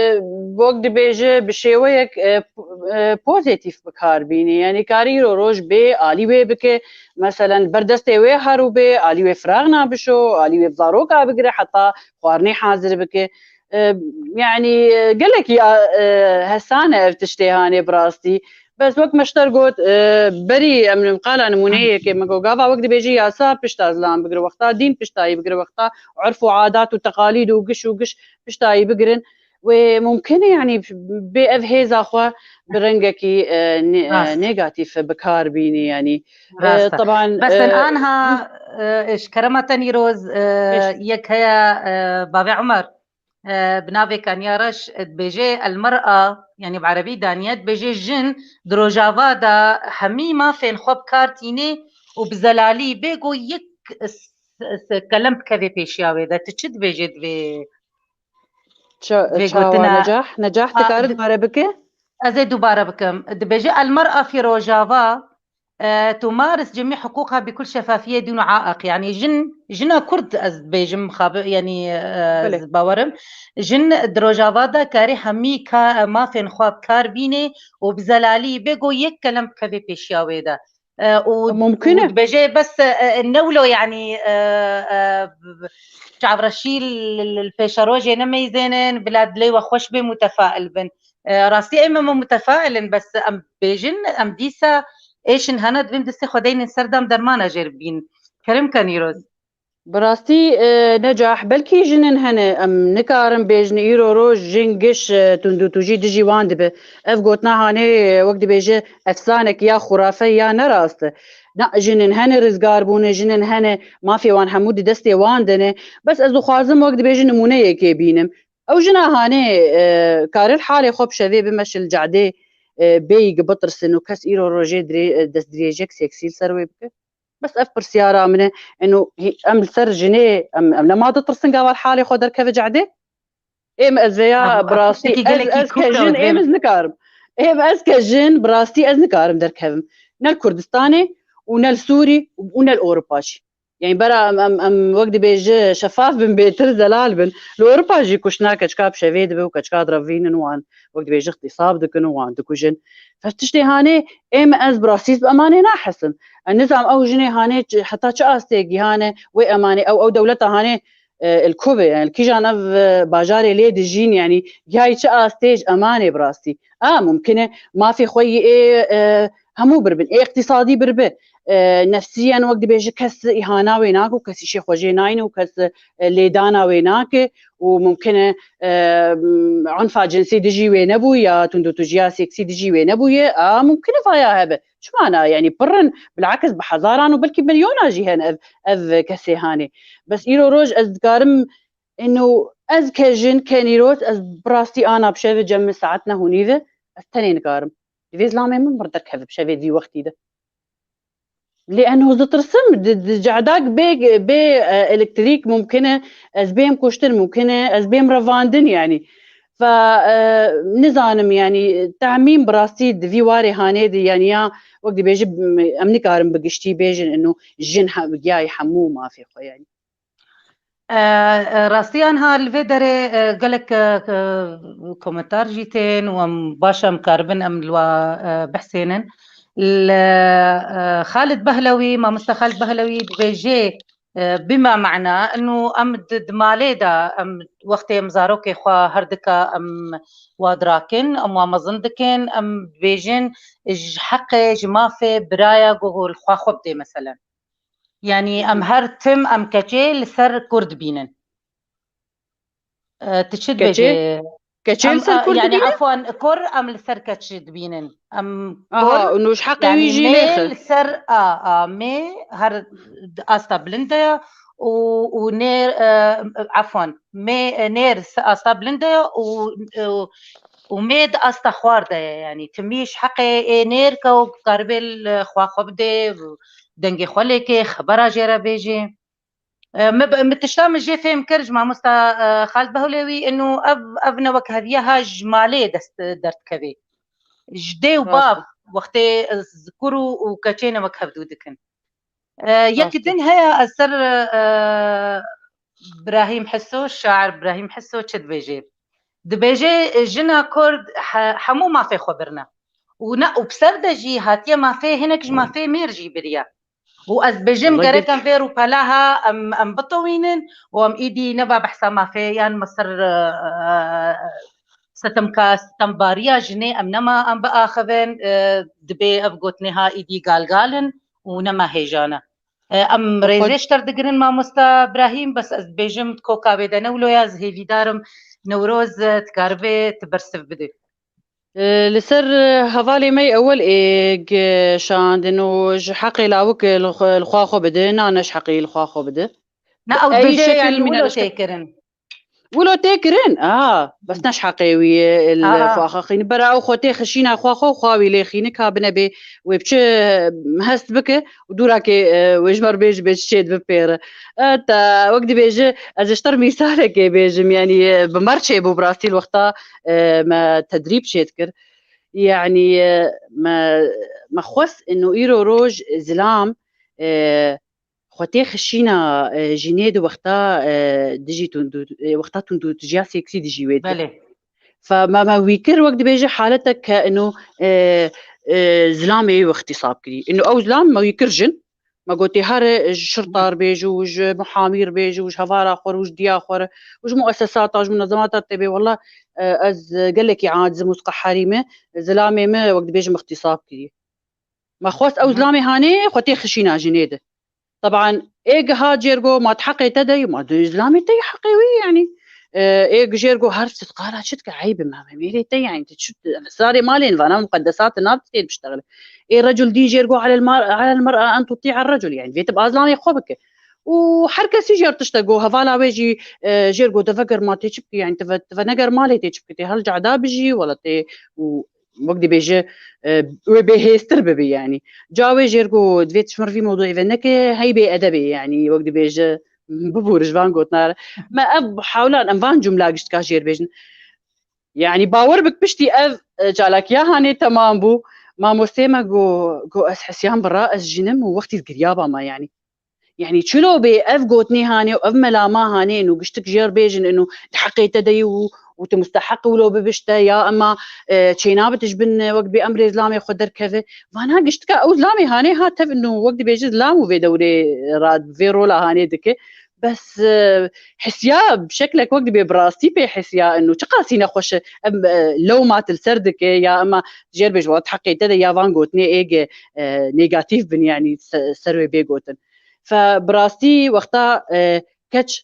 wek dibêje bi şêweyek, e, p-, e, pozîtîf bi kar bîne. Yanî kare îro roj bê alî wê bike, meselen, li ber destê wê herû bê, alî wê firaxna bişo, alî wê bi zaroka bigire, heta xwarinê hazir bike. E, yanî, e, gelek ya, e, hesan e ev tiştê hanê bi rastî. Bes wek me ji te re got, e, berî em qala nimûneyekê me got, gava wek dibêjî yasa pişta zilam bigire, wexta dîn piştayî bigire, wexta urf û adat û teqalîd û giş û giş piştayî bigirin. Wê mumkin e, yanî bê ev hêza xwe bi rengekî, e, ne-, e, Rast. negatîf bi kar bînî, yanî. E, Rast e. Teban, Bes e, anha, e, ji kerema te Nîroz, e, Pêş- yek heye, e, bavê Umer, e, bi navê Kaniya Reş, e, dibêje, el mer'a, yanî bi erebî daniye, dibêje jin di rojava de hemî mafên xwe bi kar tîne û bi zelalî bê ku yek s-, s-, kelem bikeve pêşiya wê de. Tu çi dibêje divê? Ça- Vê çawa gotina- Necah? Necah, Ha, dikare di- dubare bike? Ez ê dubare bikim. Dibêje, المرأة في Rojava، e, تمارس جميع حقوقها بكل شفافية دون عائق. Yani jin, jina Kurd ez dibêjim, xabi-, yani, e, Belê. ez bawerim. Jin di Rojava de karê hemî ka-, mafên xwe bi kar bînê û bi zelalî bêgo yek kelem bikeve pêşiya wê de. E, û, Mumkin û e. dibêje bes, e, e, ne wilo, yani, e, e, çavreşî li, li, li pêşerojê nemeyzênin, bila dilê we xweş bê, mutefail bin. E, rastî em, em mutefail in, bes em bêjin, em dîsa êşin hene, divên destê xwe deynin ser dem dermana jêr bîn. Kerim ke Nîroz. Bi rastî, e, Necah, belkî jinin hene, em nikarin bêjin îro roj jin giş, e, tundûtûjî dijî wan dibe. Ev gotina hanê, e, wek dibêje efsanek ya xurafe ya ne rast e. Na, jinin hene rizgar bûne, jinin hene mafê wan hemû di destê wan de ne. Bes ez dixwazim wek dibêje nimûneyekê bînim. Ew jina hanê, e, karin halê xwe bi şevê bimeşin li cehdê, e, bêyî bitirsin û kes îro rojê dirê-, e, destdirêjek seksî li ser wê bike? Bes ev pirsyara min e. Eno hî-, em li ser jinê, em, em nema ditirsin gava li halê xwe derkeve cehdê? Êm ez veya Aha, bi rastî, tiştekî ez, gelekî ez ke kûr e jin, êm dibêjim. ez nikarim. Êm ez ke jin, bi rastî ez nikarim derkevim. Ne li Kurdistanê û ne li Sûrî û ne li Ewropa jî. Yani bera em, em, em wek dibêje şefaf bin, bêtir zelal bin. Li Ewropa jî kuştina keçika bi şevê dibe û keçika direvînin wan, wek dibêje îxtîsab dikin û wan dikujin. Ev tiştê hanê êm ez bi rastî bi emanê nahesim. Ez nizam ew jinê hanê çi, heta çi astê gihane wê emanê ew, ew dewleta hanê, e, li ku be, yani li kîjan ev, e, bajarê lê dijîn, yani gihayî çi astê ji emanê bi rastî. A, mumkin e mafê xwe yî ê, e, hemû biribin, ê îqtîsadî biribe. E, nefsiyen wek dibêje kes îhana wê nake û kes îşê xwe jê nayne û kes, e, lêdana wê nake û mumkin e, e, unfa cinsî dijî wê nebû ya tundûtûjiya seksî dijî wê nebûye. A, mumkin e vaya hebe. Çima na? Yani pir in, bilakis bi hezaran û belkî milyona jî hene ev, ev kesê hanê. Bes îro roj ez dikarim, eno ez ke jin, ke nîrot, ez bi rastî ana bi şevê cem min saet neh û nîv e, ez tenê nikarim. Divê zilamê min bir derkeve bi şevê vî wextî de. Lê eno ez ditirsim, di, di cehdak bê, bê, e, elektrîk mumkin e, ez bêm kuştin mumkin e, ez bêm revandin yani. Fa, e, nizanim yani, temîm bi rastî di vî warê hanê de yani ya wek dibêje, em nikarin bi giştî bêjin eno jin he-, giyayî hemû mafê xwe yani. E, e, rastiyan ha li vê derê, e, gelek, e, e, komentar jî tên û em baş em karibin em li wa, e, behsênin. Li, e, Xalid Behlewî, mamoste Xalid Behlewî dibêjê, e, bima mana inu em di, di malê de em wextê em zarokê xwe her dika em wa dirakin, em wa mezin dikin, em dibêjin ji heqê, ji mafê biraya ku li xwe xwe bidê meselen. Yani em her tim em keçê li ser kur dibînin. E, tu çi Keçê? dibêjê? Keçê Em, li ser e, kur yani dibînin? Efwan, kur em li ser keç dibînin. Em Aha, kur, û ji heqê yani wî jî mê nêxin. Li ser a, a, mê her di asta bilind de ya û, û nêr, e, efwan, mê, e, nêr se-, asta bilind de ya û, û, û mê di asta xwar de ye. Yani timî ji heqê ê nêr ke û karibê li xwa xwe bidê, dengê xwe lêkê, xebera jê re bêjê. E, min, min tişta min jê fêm kir ji mamosta, e, Xalid Behlewî, inu ev, ev ne wek heviye ha ji malê dest derdikevê. Ji dê û Rast bav e. Wextê, e, zikur û, û keçê ne wek hevdû dikin. E, yek Rast e. din heye ez ser, e, Birahîm Hiso, şair Birahîm Hiso çi dibêje? Dibêje, e, jina Kurd he-, hemû mafê xwe birine. Û ne, û bi ser de jî hatiye mafê, hinek ji mafê mêr jî biriye. Û ez dibêjim Wala gerek em gelek. vê rûpela ha em, em bitewînin û em îdî neba behsa mafê yan me ser, e, e, sitemka, sitembariya jinê em nema em biaxivin, e, dibê ev gotinê ha îdî galgal in û nema hêjan e. E, em Û xwe rêzê ji te digirin mamosta Birahîm, bes ez dibêjim koka wê de ne wilo ya, ez hêvîdar im Newroz, e, dikaribê tu bersiv bidê. E, li ser, e, hevalê me yê ewel ê g-, şandin û ji heqê lawik li xwe, li xwe xwe bide, nane ji heqê li xwe xwe bide. Na ew Ey dibêje şekil yani mîna wilo lişkir- tê kirin. Wilo tê kirin, aha, bes ne ji heqê wî ye, li Aha. xwe xixîne. Bera ew xwe tê xişîna xwe xwe, xwe wî lê xîne, ka bine bê wê biçe hest bike û dûrakê, e, wê ji ber bê ji bê çi çê dibe pêre. E, te, wek dibêje, ez ji te re mîsalekê bêjim, yanî, e, bi mer çêbû bi rastî li wexta, e, me tedrîb çêdikir. Yanî, e, me, me xwest ino îro roj zilam, e, xwe tê xişîna, e, jinê di wexta, e, dijî tund û, e, wexta tund û tijiya seksî dijî wê dikir. Belê. Fe me, me wî kir wek dibêje haletek ke ino, e, e, zilamê wî ixtîsab kirî. Ino ew zilam me wî kir jin. Me gotê here ji şirtar bê ji û ji muhamîr bê ji û ji hevara xwe re û ji diya xwe re û ji muessesata, ji munezemata tê bê. Wela, e, ez gelekî aciz û qeherî me, zilamê me wek dibêjim ixtîsab kirî. Me xwest ew Hı hı. zilamê hanê xwe tê xişîna jinê de. Teban ê giha cêrgo ma di heqê te de yî, ma di zilamê te yî heqê wî yanî. E, ê gi jêrgo her çi qala çi dike eyb e, me mêrê te yanî, tu çi, esrarê malê vana muqeddesat nav tê biştexile. Ê recul dîn jêrgo alel mar-, alel mer'a en tuti'a recul yanî. Vê tu bi zilamê xwe bike. Û her kesî jêr tişte go, hevala wê jî, e, jêrgo te veger ma tê çi bike yanî, te ve, te veneger malê tê çi bike, tê hel cehda bijî, wela tê û wek dibêje, e, wê bêhêztir bibe yanî. Ca wê jêr go divê tu ji min re vî mewdûyê ve neke, hey bêedeb e yanî, wek dibêje, bibûr ji van gotina re. Me ev hewlan em van cumla giştika jêr bêjin. Yanî bawer bik piştî ev, e, çalakiya hanê temam bû. Mamostê me go, go ez hesiyan bi ra ez jin im û wextî giriyaba me yanî. Yanî çilo bê ev gotinê hanê û ev melama hanê û giştik jêr bêjin û di heqê te de yî û, û tu musteheq wilo bibişte ya ema, e, çênabe tu ji bin, e, wek dibê emrê zilamê xwe derkeve. Vana giştika ew zilamê hanê ha tev û wek dibêje zilam û vê dewrê ra vê rola hanê dike. Bes, e, hisiya bi şeklek wek dibê bi rastî pê hisiya û çiqasî nexweş e. Em, e, lewma til ser dike ya ema jêr bêj wela di heqê te de ya van gotinê êge, e, negatîf bin yanî se-, ser wê bê gotin. Fe bi rastî wexta, e, keç,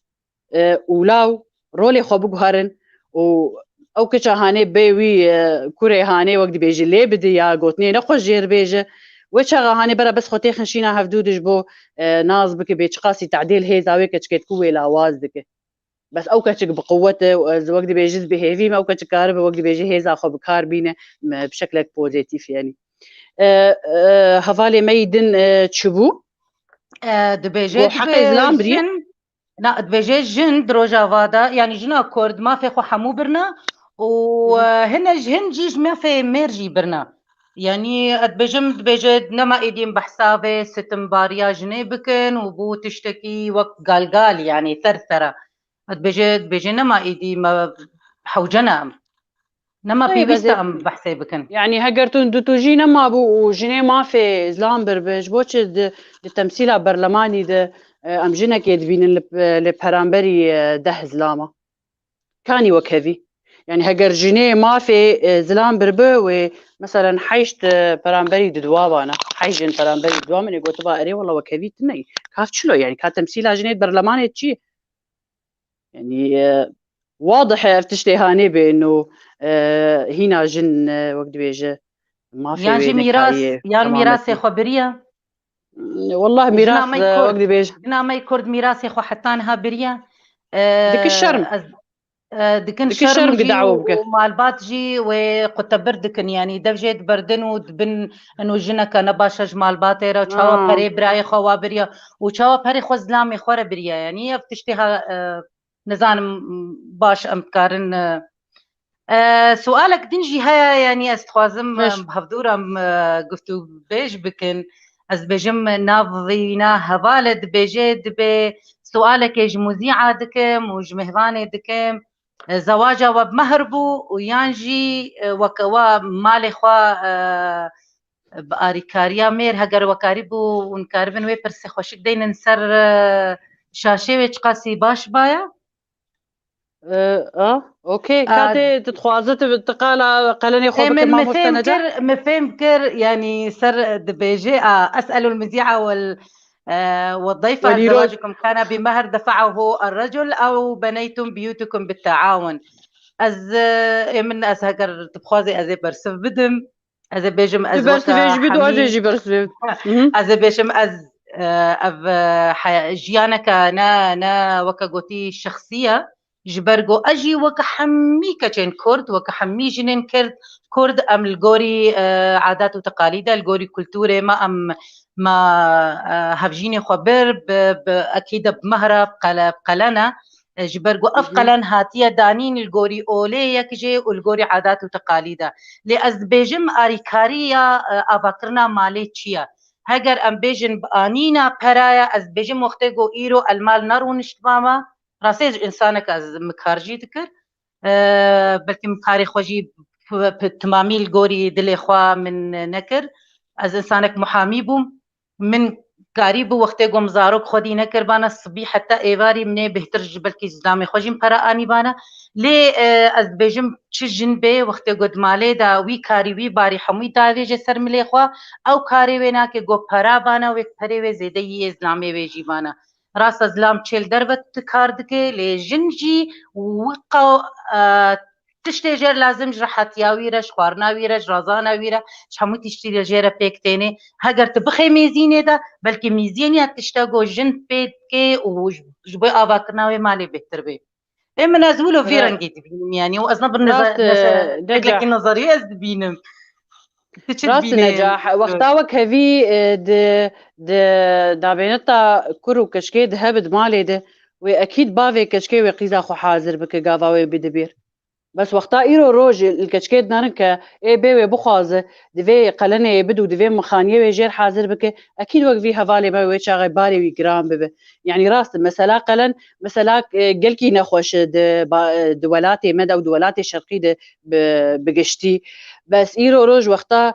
e, û law rolê xwe biguherin û ew keça hanê bê wî, e, kurê hanê wek dibêje lê bidi ya gotinê ne xwe jêr bêje. Wê çaxa hanê bera bes xwe têxin şîna hevdû de ji bo, e, nas bike bê çiqasî tedêl hêza wê keçikê diku wê lawaz dike. Bes ew keçik bi quwet e û ez wek dibêje ez bi hêvî me ew keçik karibe wek dibêje hêza xwe bi kar bîne, me bi şeklek pozîtîf yanî. E, e, hevalê me yî din, e, çi bû? E, dibêje Go heqê dibe zilam birî? jin, na, dibêje jin di Rojava de, yanî jina Kurd mafê xwe hemû birina û, Hı hı. e, hine ji hin jî ji mafê mêr jî birina. Yanî, ez dibêjim, dibêje nema êdî em behsa vê sitimbariya jinê bikin û bû tiştekî wek galgal, yanî ser sera. Dibêje, dibêje nema êdî me hewce ne em. Nema Tabii, pêwîst e ez ê em behsê bikin. Yanî heger tu, du tu jî nemabû û jinê mafê zilam birbi, ji bo çi di, di temsîla berlemanî de, e, em jinekê dibînin li, li peramberî, e, deh zilama? Kanî wek hevî. Yanî heger jinê mafê, e, zilam birbi wê meselen heşt, e, peramberî di duwa bana. Heşt jin peramberî di duwa min ê gotiba erê wela wek hevî tune yî. Ka çilo yanî, ka temsîla jinê di berlemanê çi ye? Yanî, e, wadih e ev tiştê hanê bê ino, e, hîna jin, e, wek dibêje, mafê Yan wê jî mîras, nekariye yan mîrasê temanekî. xwe biriye. Wallah Jina mîras, me e, Kurd, wek dibêje. jina me Kurd mîrasê xwe heta niha biriye. E, Dike şerm. ez, e, dikin Dike şerm şerm û ki jî dawa û, bike. û malbat jî wê qutebir dikin. Yanî dev jê diberdin û dibin eno jineke ne baş e ji malbatê re. Çawa Ha. perê birayê xwe wa biriye û çawa perê xwe zilamê xwe re biriye. Yanî ev tiştê ha, e, nizanim baş em dikarin, e, e, sualek din jî heye, yanî ez dixwazim, Baş. em, hevdû re em, e, guftûbêj bikin. Ez dibêjim navîna heval e dibêje, dibê sualekê ji muzîa dikim û ji mêvanê dikim. E, zewaca we bi mehr bû û yan jî, e, weke we malê xwe, e, bi arîkariya mêr heger we karîbû hûn karibin wê pirsê xweşik deynin ser, e, şaşê wê çiqasî baş baya? E, a, okey. Ka A, tê, tu dixwaze tu, tu qala qelenê xwe Ê, bike min, min mamoste fêm Neca? kir, min fêm kir, yanî ser dibêje, a, es'elul muzî'a wal, e, والضيفة Welî roj. زواجكم كان بمهر دفعه الرجل أو بنيتم بيوتكم بالتعاون. Ez, e, ê min, ez heger tu bixwazê ez ê bersiv bidim. Ez ê bêjim, ez Tu bersivê weke jî bidû, ez ê hemî jî bersivê. Hı hı. Ez ê bêjim, ez, e, ev, e, he-, jiyaneke ne, ne weke gotî şexsî ye. Ji ber ku ez jî wek hemî keçên Kurd, wek hemî jinên Kurd, Kurd em li gorî, e, adat û teqalîd e, li gorî kulturê me em, me, e, hevjînê xwe bir, bi, bi, ekî de bi mehra, bi qele-, bi qelen e. E, ji ber ku ev Hı hı. qelen hatiye danîn li gorî olê yek jê û li gorî adat û teqalîd e. Lê ez dibêjim arîkariya, e, avakirina malê çi ye? Heger em bêjin bi anîna peraya, ez dibêjim wextê ku îro el mal nerûniştibama, rastê ji însanek ez min kar jî dikir. E, belkî min karê xwe jî p-, p-, timamî li gorî dilê xwe min nekir. Ez însanek muhamî bûm. Min karî bû wextê ku min zarok xwedî nekirbana, sibî heta êvarî min ê bêhtir ji belkî zilamê xwe jî min pere anîbana. Lê, e, ez dibêjim çi jin bê wextê ku di malê de wî karî wî barî hemûyî davêje ser milê xwe, ew karê wê nake ku pera bana, wê perê wê zêde yî yê zilamê wê jî bana. Rast e, zilam çê li derve tu kar dike, lê jin jî wika, e, tiştê jê re lazim ji rehetiya wî re, ji xwarina wî re, ji razana wî re, ji hemû tiştî de jê re pêk têne. Heger tu bixê mêzînê de, belkî mêzîniya tişta ku jin pê dike û ji, ji bo avakirina wê malê bêhtir bê. Ê min ez wilo vî Ra- rengî dibînim, yanî, û ez ne bir neza-, Rast, e, neza-, Neca. Şeklekî nezerî ez dibînim. Tu çi Rast, dibînî? Neca, he-, wexta wek hevî, e, di, di navêneta kur û keçikê di hebe di malê de, wê ekîd bavê keçikê wê qîza xwe hazir bike, gava wê bide bîr. Bes wexta îro roj li keçikê dinarin ke ê bê wê bixwaze, divê qelenê ê bid û divê mixaniyê wê jêr hazir bike, ekîd wek vî hevalê me wê çaxê barê wî giran bibe. Yanî rast e, mesela qelen, mesela, e, gelkî nexweş e di ba-, e, di welatê me de û di welatê şerqî de bi, bi giştî. Bes îro roj wexta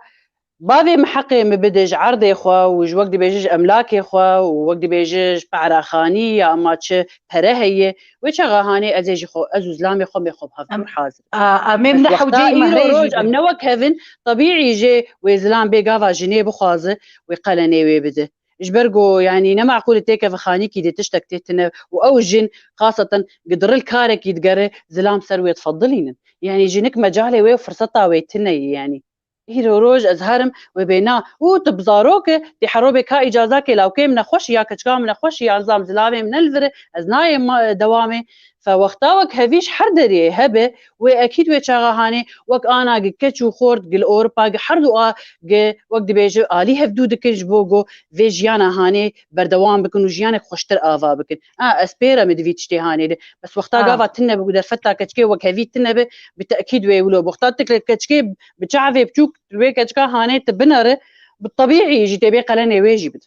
bavê min heqê min bide ji erdê xwe û ji wek dibêje ji emlakê xwe û wek dibêje ji pehraxanî ya ema çi pere heye, wê çaxa hanê ez ê jî xwe, ez û zilamê xwe mê xwe bi hevdûr hazir. A, em ê Bes ne wexta hewceyî îro mehrê roj jî em bin. Ne wek hevin, tebîî jê wê zilam bê gava jinê bixwaze, wê qelenê wê bide. Ji ber ku, yanî, ne meqûl e têkeve xanîkî dê tiştek tê tine û ew jin, xaseten, gi diril karekî digere, zilam ser wê difedilînin. Yanî, jinik mecalê wê û firseta wê tine ye, yanî. Îro roj ez herim wê bê na, û tu bi zarok e, tê herobê ka îcazakê lawkê min nexweş e, ya keçika min nexweş e, ya nizam zilavê min ne li vir e, ez nayêm ma-, dewamê. Fe wexta wek hevî ji her derê hebe, wê ekîd wê çaxa hanê, wek ana gi keç û xort, gi li Ewropa, gi her du a, gi wek dibêje alî hevdû dikin ji bo go vê jiyana hanê berdewam bikin û jiyanek xweştir ava bikin. A, ez pê re me di vî tiştê hanê de. Bes wexta Ha. gava tine bi ku derfeta keçikê wek hevî tine bi, bi tekîd wê wilo. Wexta tu keçikê bi çavê biçûk wê keçika hanê tu binere, bi tebîî jî tê bê qelenê wê jî bide.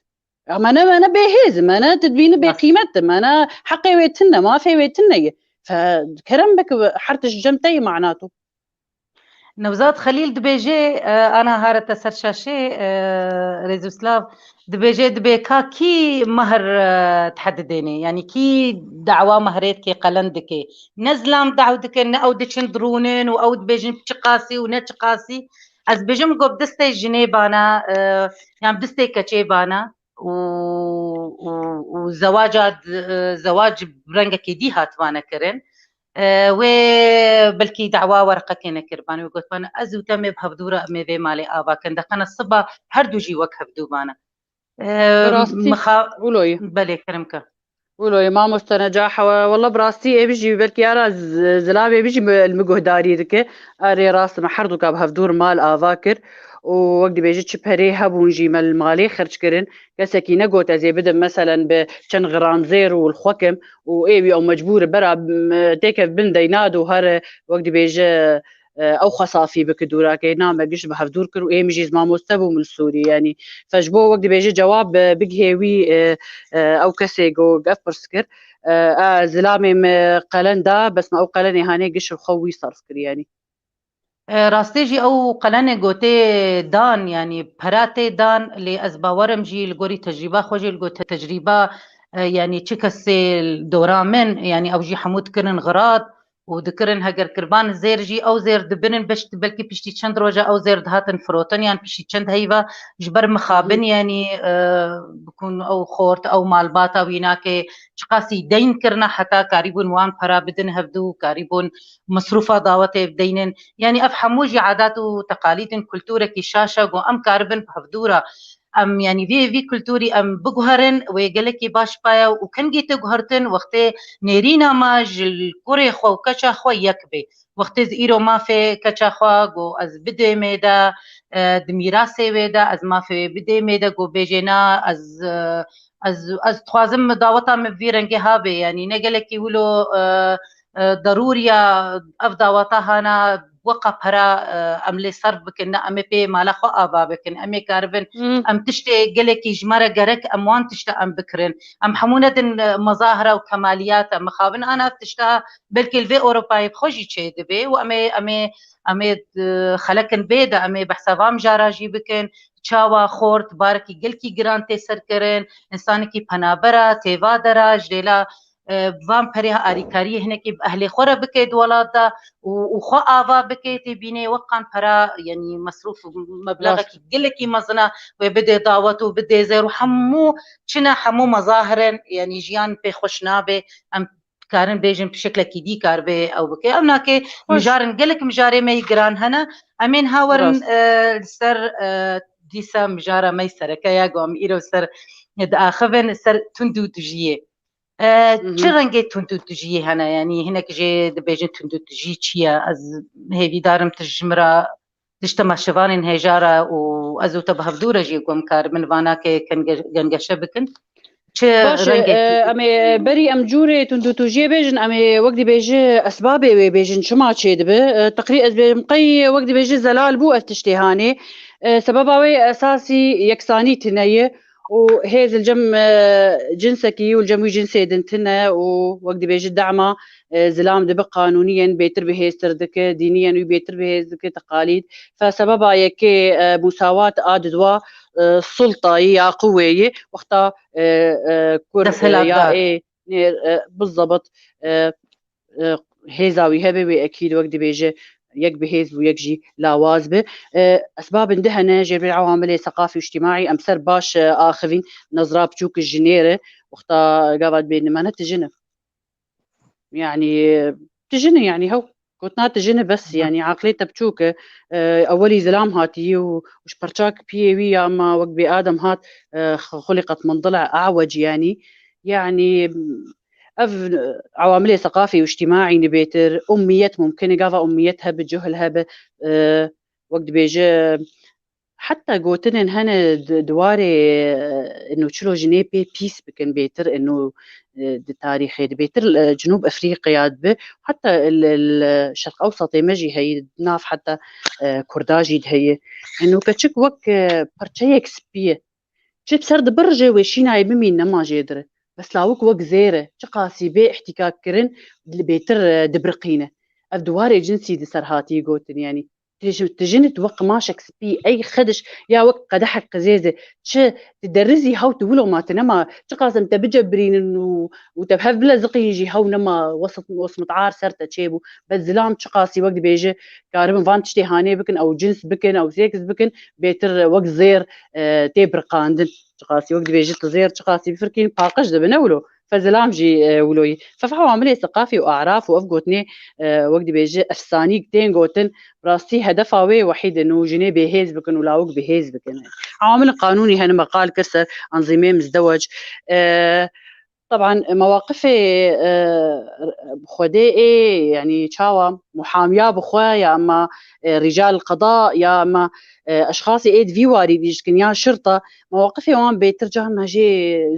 Ya me ne, me ne bêhêz, me ne tu dibînî bê Rast. qîmet, me ne heqê wê tune, mafê wê tune ye. Fe kerem bik, her tişt cem te ye, mana tu. Newzad Xelîl dibêje, e, ana harete ser şaşê, e, Rêzûslav, dibêje, dibê ka kî mehr, e, tehedidêne, yanî kî dawa mehrê dike, qelen dike. Ne zilam daw dike, ne ew diçin dirûnin û ew dibêjin çiqasî û ne çiqasî. Ez dibêjim ku bi destê jinê bana, e, yan bi destê keçê bana û, û, û zewaca d-, e, zewac bi rengekê dî hatibane kirin. E, wê belkî dawa werqekê nekiribane, wê gotibane, ez û te mê bi hevdû re em ê vê malê ava kin. Deqene siba her du jî wek hevdû bane. E, Bi rastî, mixa-, wilo ye. Belê, kirim ke. Wilo ye, mamoste Necax, we-, wela bi rastî ê bijî, belkî ara z-, zilavê bijî mi-, li min guhdarî dike. Erê, rast, me her du ka bi hevdû re mal ava kir û wek dibêje çi perê hebûn jî me li malê xerc kirin. Kesekî negot ez ê bidim, meselen, bi çend gram zêr û li xwe kim û ê wî ew mecbûr e bera, m-, têke bin deyna do here, wek dibêje, e, ew xwe safî bike dûrakê. Na, me giş bi hevdûr kir û ê min jî, ez mamoste bûm li Sûrî, yanî. Fe ji bo, wek dibêje, cewab, e, bigihê wî, e, e, ew kesê go ev pirs kir. E, e, zilamê me qelen da, bes me ew qelenê hanê giş bi xwe wî sarf kir, yanî. E, rastê jî ew qelenê gotê dan, yanî pera tê dan, lê ez bawerim jî li gorî tecrîba xwe jî li got tecrîba, e, yanî çi kesê dora min, yanî ew jî hemû dikirin xirat û dikirin heger kirban zêr jî ew zêr dibinin beş, belkî piştî çend roja ew zêr dihatin firotin yan piştî çend heyva ji ber mixabin, yanî, e, bikun ew xort, ew malbata wî nake, çiqasî deyn kirina heta karîbûn wan pera bidin hevdû, karîbûn mesrûfa dawetê bideynin. Yanî ev hemû jî adat û teqalîdin kultûrekî şaş e, ku em karibin bi hevdû re Em, yanî vê, vê kulturî em biguherin, wê gelekî baş paye û kengî tê guhertin, wextê nêrîna me ji kurê xwe û keça xwe yek bê. Wextê ez îro mafê keça xwe got ez bidê mê de, e, di mîrasê wê de, ez mafê wê bidê mê de, got bêjê na, ez, e, ez, ez dixwazim daweta min vî rengê ha bê, yanî ne gelekî wilo, e, e, darûriya ev daweta hana weqa pera, e, em lê serf bikin, ne em ê pê mala xwe ava bikin, em ê karibin, Hmm. em tiştê gelekî ji me re gerek, em wan tişta em bikirin. Em hemû nedin, e, mezahira û kemaliyat, em mixabin ana ev tişta belkî li vê Ewropayê bi xwe jî çêdibe û em ê, em ê, em ê, e, xelekin bê de em ê behsa van mijara jî bikin. Çawa xort, barekî gelkî giran tê serkirin, însanekî penabera, têva dera, ji dêla, e, van perê alîkariyê hinekî bi ehlê xwe re bike di welat de û, û xwe ava bike, tê bînê weqan pera, yanî mesrûf, meblexekî Rast. gelekî mezin e, wê bidê dawet û bidê zêr û hemû çi ne, hemû mezahir in, yanî jiyan pê xweş nabe. Em karin bêjin bi şeklekî dî kar bê ew bike. Ev nake Xweş. mijarin, gelek mijarê me yî giran hene. Em ên ha werin, Rast. e, li ser, e, dîsa mijara me yî sereke ya ku em îro ser diaxivin, ser tund û tijiyê. E, Hı hı. Çi rengê tund û tijiyê hene? Yanî hinek jê dibêjin tund û tijî çi ye? Ez hêvîdarim tu ji min re tişta me şivanên hêja re û ez û te bi hevdû re jî ku em karibin vanakê kenge-, gengeşe bikin. Çi Baş e, rengê e, tund û em ê berî em cûrê tund û tijiyê bêjin, em ê wek dibêje esbabê wê bêjin çima çêdibe. E, teqrî ez bêjim qey wek dibêje zelal bû ev tiştê hanê. E, sebeba wê esasî yeksanî tine ye. û hêz li cem, e, cinsekî û li cem wî cinsê din tine û wek dibêje dema, e, zilam dibe qanûnî yên bêtir bihêztir dike, dînî yên wî bêtir bihêz dike, teqalîd. Fe sebeba yekê, e, musawat a didwa, e, sultayî ya qûweyî wexta, e, e, kur, e, ya Desthilatdar. ê nêr, e, bizebit, e, e, hêza wî hebe wê ekîd wek dibêje yek bi hêz û yek jî lawaz be. E, esbabên di hene jêr bê ewamilê seqafî û îctimaî em ser baş, e, axivîn nezra biçûk jinê re wexta gava dibê nimane tijin e. Yanî tijin e yanî hew gotina tijin e bes Hı. yanî aqilê te biçûk e. E, ewelî zilam hatiyî û, û ji perçak piyê wî ya ma wek bê Adem hat, e, xuliqet min dila a'wec yanî. Yanî ev ewamilê seqafî û îctimaî ne bêtir, ummiyet mumkin e, gava ummiyet hebe, cuhl hebe, e, wek dibêje, heta gotinên hene di, di warê, e, ino çilo jinê pê pîs bikin bêtir, ino, e, di tarîxê de bêtir, e, Cinûb Efrîqya dibe, heta li, li Şerq Ewsatê me jî heye, nav heta, e, Kurda jî de heye. Ino keçik wek, e, parçeyek spî ye. Çi bi ser dibirije wê şînayê bimîn nema jê dire. Bes lawik wek zêr e. Çiqasî bê îhtîkak kirin, li bêtir, e, dibiriqîne. Ev di warê cinsî di ser hatî gotin, yanî. Tij-, tijinit wek qimaşek spî, ey xidiş, ya wek qedehek qizêze. Çi, ti derizî hew tu wilo ma tu nema, çiqas em te bicebirînin û, û te bi hev bileziqîn jî hew nema, wesf-, wesmit'ar ser te çêbû. Bes zilam çiqasî wek dibêje, karibin van tiştê hanê bikin, ew cins bikin, ew sêks bikin, bêtir wek zêr, e, tê birqandin. Çiqasî wek dibêje tu zêr çiqasî bifirkîn, paqij dibe, ne wilo. Fe zilam jî, e, wilo yî. Fe, fe ewamilê seqafî û araf û ev gotinê, e, wek dibêje efsanîk tên gotin, rastî hedefa wê wehîd in û jinê bêhêz bikin û lawik bihêz bikin. Ewamil qanûnî hene me qal kir ser enzîmê mizdewec. E, Teban, mewaqifê, e, xwedê ê, yanî çawa muhamiya bi xwe ya ema, e, rîcal qeda ya ema, e, eşxasê ê di vî warî dî dikin ya şirta, mewaqifê wan bêtir carna jê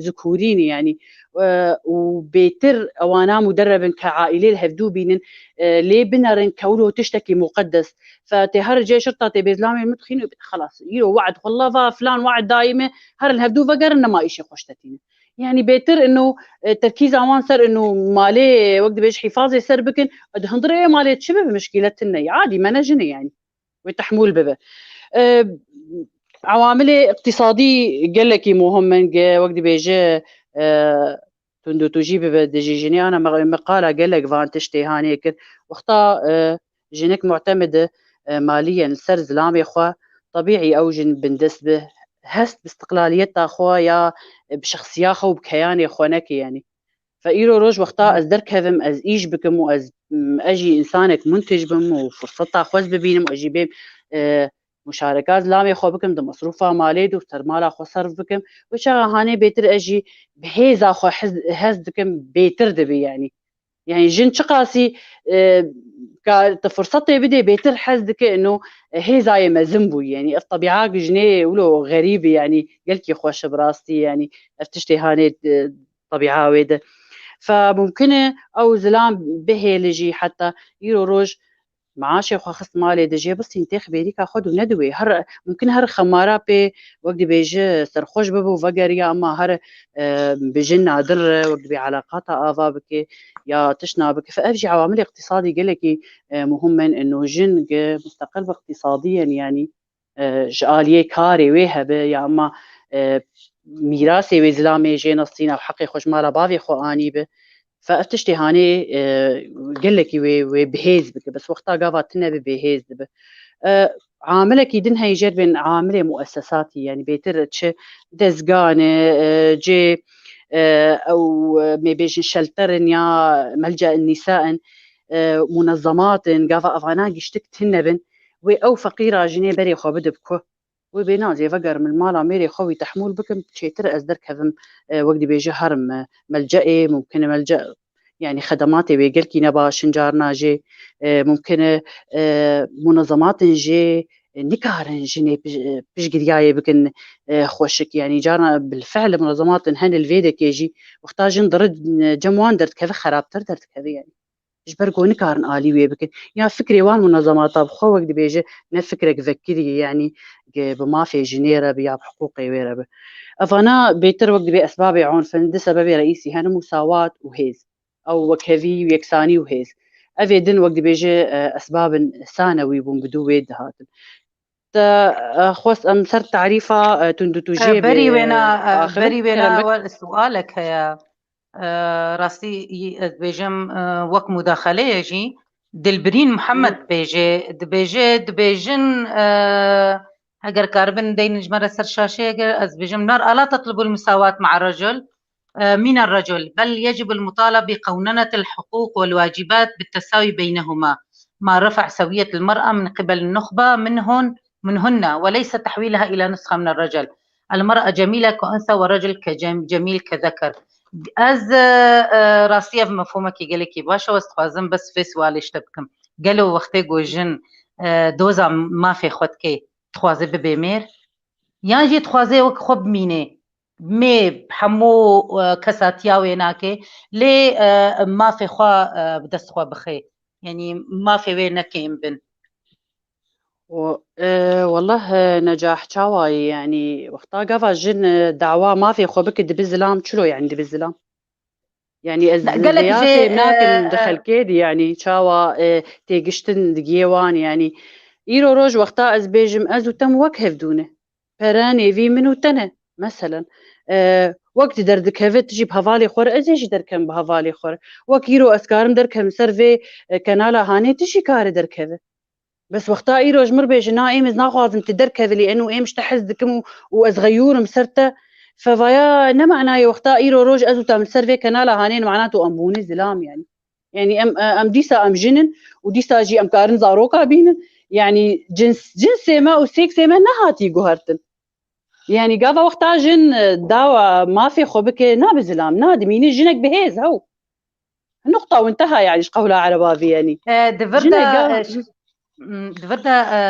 zikûrî ne, yanî, e, û bêtir ewana mûderebin ke aîlê li hevdû bînin, e, lê binerin ke wilo tiştekî muqedes. Fe tê her cê şirta tê bêzlamên min dixîn û xelas, îro we'd xwe lava filan we'd dayî me, herin hevdû vegerin nema îşê xweş te tînin. Yanî bêtir ino, e, terkîza wan ser ino malê, wek dibêj hîfazê ser bikin, di hundirê malê çi bibe mişkîlet tune ye. Adî me ne jin e yanî. Wê tehmûl bibe. E, ewamilê iqtîsadî gelekî muhim in, ge-, wek dibêje, e, tundûtûjî bibe dijî jinê. Ana me, me qala gelek van tiştê hanê kir. Wexta, e, jinik mu'temid e, maliyen li ser zilamê xwe, tebîî ew jin bindest bi, hest bi istiqlaliyeta xwe ya, e, bi şexsiya xwe û bi keyanê xwe neke, yanî. Fe îro roj wexta ez derkevim, ez îş bikim û ez, m, ez jî însanek muntij bim û firseta xwe ez bibînim, ez jî bêm, e, muşareka zilamê xwe bikim, di mesrûfa malê de û sermala xwe serf bikim. Wê çaxa hanê bêtir ez jî bi hêza xwe hez, hez dikim, bêtir dibe yanî. Yanî jin çiqasî, e, ka tu firsetê bidê bêtir hez dike ino, e, hêzayê mezin bûyî. Yanî ev tebîa jinê wilo xerîb e, yanî gelkî xweş e bi rastî, yanî ev tiştê hanê, e, tebîa wê de. Fe mumkin e ew zilam bihêli jî heta îro roj maaşê xwe xist malê de jê bistîn têx bêrîka xwe dû nediwê. Her, mumkin her xemara pê wek dibêje serxweş bibe û vegeriya, ama her, e, bi jin nadir re wek dibê eleqata ava bike ya tişt nabike. Fe ev jî ewamilê iqtîsadî gelekî, e, muhim in, ino jin gi musteqil bi iqtîsadî yen, yanî, e, ji aliyê karê wê hebe ya ama, e, mîrasê wê zilamê jê nestîna û heqê xwe ji mala bavê xwe anî bi. Fe ev tiştê hanê, e, gelekî wê, wê bihêz bike. Bes wexta gava tine bi bêhêz dibe. E, amilekî din heye jêr bên amilê muessesatî, yanî bêtir çi dezgan e, e, cê, e, ew, e, me bêjin şelter in ya melca in nîsa in, e, munezemat in, gava evana giştik tine bin, wê ew feqîra jinê berê xwe bide bi ku. Wê bê na ez ê vegerim li mala mêrê xwe wî tehmûl bikim, çêtir ez derkevim, e, wek dibêje herim, e, melceê, mumkin e melce, yanî xedematê wê gelkî ne baş in, carna jê, e, mumkin e, e, munezematên jê, e, nikarin jinê pij-, e, piştgiriyayê bikin, e, xweşik. Yanî carna bilfehl munezematên hene li vê dekê jî wexta jin diri, e, cem wan derdikeve, xerabtir derdikeve yanî. Ji ber ku nikarin alî wê bikin. Ya fikrê wan munezemata bi xwe wek dibêje ne fikrek vekirî ye, yanî bi mafê jinê re be ya bi hiqûqê wê re be. Evana bêtir wek dibê esbabê unf in, di sebebê reîsî hene, musawat û hêz. Ew wekhevî û yeksanî û hêz. Ev ê din wek dibêje, e, esbabin sanewî bûn bi dû wê dihatin. Te, e, xwest em ser tarîfa, e, tundûtûjiyê, e, berî wêna, e, berî wêna we sualek heye. E, rastî, ez dibêjim, e, wek mudaxeleyê jî Dilbirîn Muhammed dibêje, dibêje, dibêjin, e, eger karibin deynin ji me re ser şaşeyê, eger ez dibêjim, nar ala tetlibul musawat ma'a racul, e, mîna racul, bel yecibul mutala bi qewnenetil huquq wel wacibat bit tesawî beynehuma. Ma refa sewiyetil mer'a min qibel nuxba min hon منهن وليس تحويلها إلى نسخة من الرجل. المرأة جميلة كأنثى والرجل كجم-، جميل كذكر. Ez, e, e, rastî ev mefhûmekî gelekî baş e, ez dixwazim bes vê sualê ji te bikim. Gelo wextê ku jin, e, doza mafê xwe dike, dixwaze bibe mêr? Yan jî dixwaze wek xwe bimîne? Mê hemû, e, kesatiya wê nake, lê, e, mafê xwe, e, bi dest xwe bixe. Yanî mafê wê ne kêm bin. O, e, wallah, e, Necah, çawa ye? Yanî, wexta gava jin, e, dawa mafê xwe bike dibe zilam, çilo, yanî, dibe zilam? Yanî, ez gelek vêya jê, fêm nakim, e, di e, xelkê de, yanî, çawa, e, têgiştin digiyê wan, yanî, îro roj wexta ez bêjim, ez û te wek hevdû ne. Pere nêvî min û te ne. Meselen, e, wek tu derdikeve, tu jî bi hevalê xwe re, ez ê jî derkevim bi hevalê xwe re. Wek îro ez karim derkevim ser vê, e, kenala hanê, tu jî kare derkeve. Bes wexta îro ji mir bêje, na, êm ez naxwazim tu derkevî, lê eno êm ji te hez dikim û, û ez xeyûr im ser te. Fevaya ne manayê wexta îro roj ez û te em li ser vê kenala hanê, mana tu em bûne zilam, yanî. Yanî em, em dîsa em jin in û dîsa jî em karin zaroka bînin. Yanî cins, cinsê me û sêksê me nehatî guhertin. Yanî gava wexta jin, e, dawa mafê xwe bike, nabe zilam, na dimîne jinek bi hêz, hew. Nuqta û inteha, yanî ji qewla ereba vî, yanî. E, di vir de, jinek gava, e, ş-, m, di vir de, e,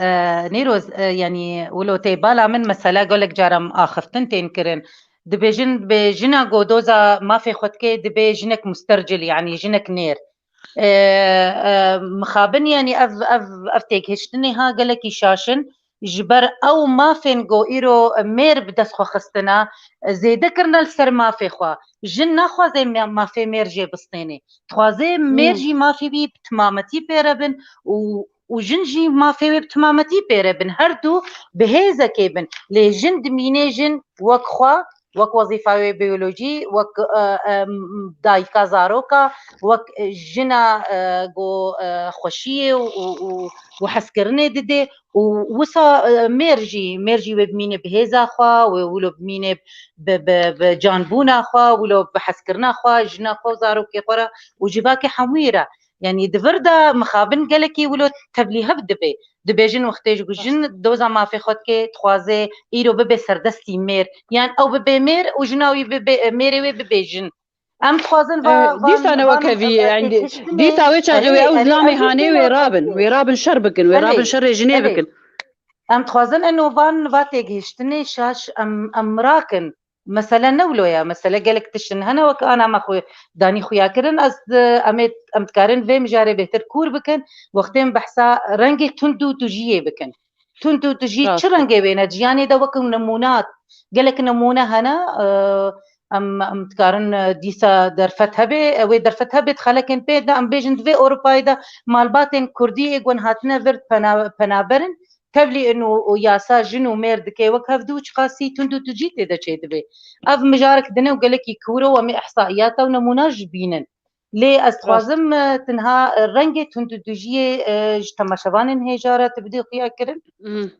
e, Nêroz, e, yanî wilo tê bala min mesela gelek cara em axiftin tên kirin. Dibêjin, dibê jina ku doza mafê xwe dike, dibê jinek mustercil, yanî jinek nêr. E, e, mixabin, yanî ev, ev, ev têgihiştinê ha gelekî şaş in. Ji ber ew mafên ku îro mêr bi dest xwe xistine, zêde kirine li ser mafê xwe. Jin naxwaze me-, mafê mêr jê bistêne. Dixwaze mêr Hmm. jî mafê wî bi timametî pê re bin û, û jin jî mafê wê bi timametî pê re bin. Her du bi hêzekê bin. Lê jin dimîne jin wek xwe, wek wezîfa wê biyolojî, wek, e, e, dayika zaroka, wek jina, e, ku, e, xweşiyê û, û, û, û hezkirinê dide. Û wisa, e, mêr jî, mêr jî wê bimîne bi hêza xwe, wê wilo bimîne bi, bi, bi canbûna xwe, wilo bi hezkirina xwe, jina xwe û zarokê xwe re û civakê hemûyê re. Yanî di vir de mixabin gelekî wilo tevlîhev dibe. Dibêjin wextê ji ku jin doza mafê xwe dike, dixwaze îro bibe serdestî mêr. Yan ew bibe mêr û jina wî bibe, mêrê wê bibe jin. Em dixwazin va, E, dîsa ne wek hevî ye, yani, dîsa wê çaxê wê ew zilamê hanê wê rabin, wê rabin şer bikin, wê rabin şerê jinê bikin. Em dixwazin eno van va têgihiştinê şaş em, em rakin. Mesele ne wilo ye, mesele gelek tiştin hene wek ana me xwe danî xuya kirin. Ez, e, em ê, em dikarin vê mijarê bêhtir kûr bikin. Wextê em behsa rengê tund û tujiyê bikin. Tund û tujî çi rengê wê ne? Ciyanê de wek nimûna, gelek nimûne hene, e, em, em dikarin, e, dîsa derfet hebe, e, wê derfet hebe di xelekên pê de, em bêjin di vê Ewropayê de malbatên Kurdî ê gon hatine vir pena-, penaberin, tevlî in û, û yasa jin û mêr dike wek hevdû çiqasî tund û tujî tê de çêdibe. Ev mijarek din e û gelekî kûr e û em ê ihsaiyata û nemûna ji bînin. Lê ez dixwazim, e, tinha, e, rengê tund û tujiyê, e, ji temaşevanên hêja re tu bidî xuya kirin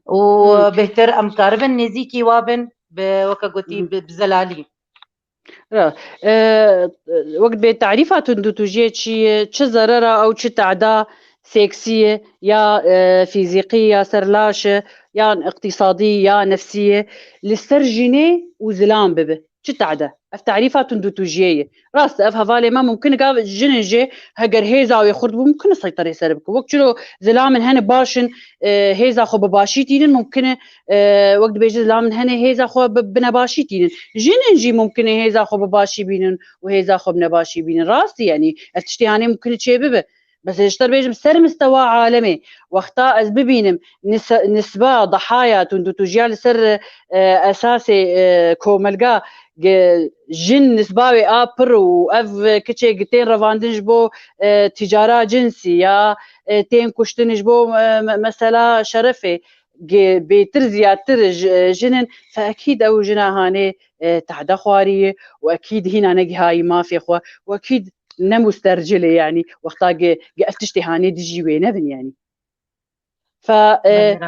û, e, bêhtir em karibin nêzîkî wa bin bi, weke gotî, bi, bi zelalî. Ra, e, wek bê tarîfa tund û tujiyê çi ye, çi zerera ew çi tehda seksî ye, ya, e, fîzîkî, ya ser laş e, ya iqtîsadî, ya nefsî ye, li ser jinê û zilam bibe. Çi tehde? Ev tarîfa tund û tujiyê ye. Rast e, ev hevalê me mumkin e, gav jinin jê heger hêza wê xurt bû, mumkin e seyterê ser bike. Wek çilo zilamên hene baş in, e, hêza xwe bi başî tînin, mumkin e, e, wek dibêje zilamên hene hêza xwe bi, bi nebaşî tînin. Jinin jî mumkin e hêza xwe bi başî bînin û hêza xwe bi nebaşî bînin. Rast e, yanî ev tiştê hanê mumkin e çê bibe. Bes ez ji te bêjim, ser mistewa alemê, wexta ez bibînim nise-, nisba dahaya tund û tujiya li ser, e, esasê, e, komelga, ge-, jin nisba wê a pir û ev kiçê gi tên revandin ji bo, e, tîcara cinsî ya, e, tên kuştin ji bo, e, me-, mesela şerefê, ge-, bêtir ziyadtir ji-, jinin, fe ekîd ew jina hanê, e, tehde xwarî ye û ekîd hîna negihayî mafê xwe û ekîd ne mustercil e, yanî wexta ge, ge ev tiştê hanê dijî wê nebin, yanî. Fe, e,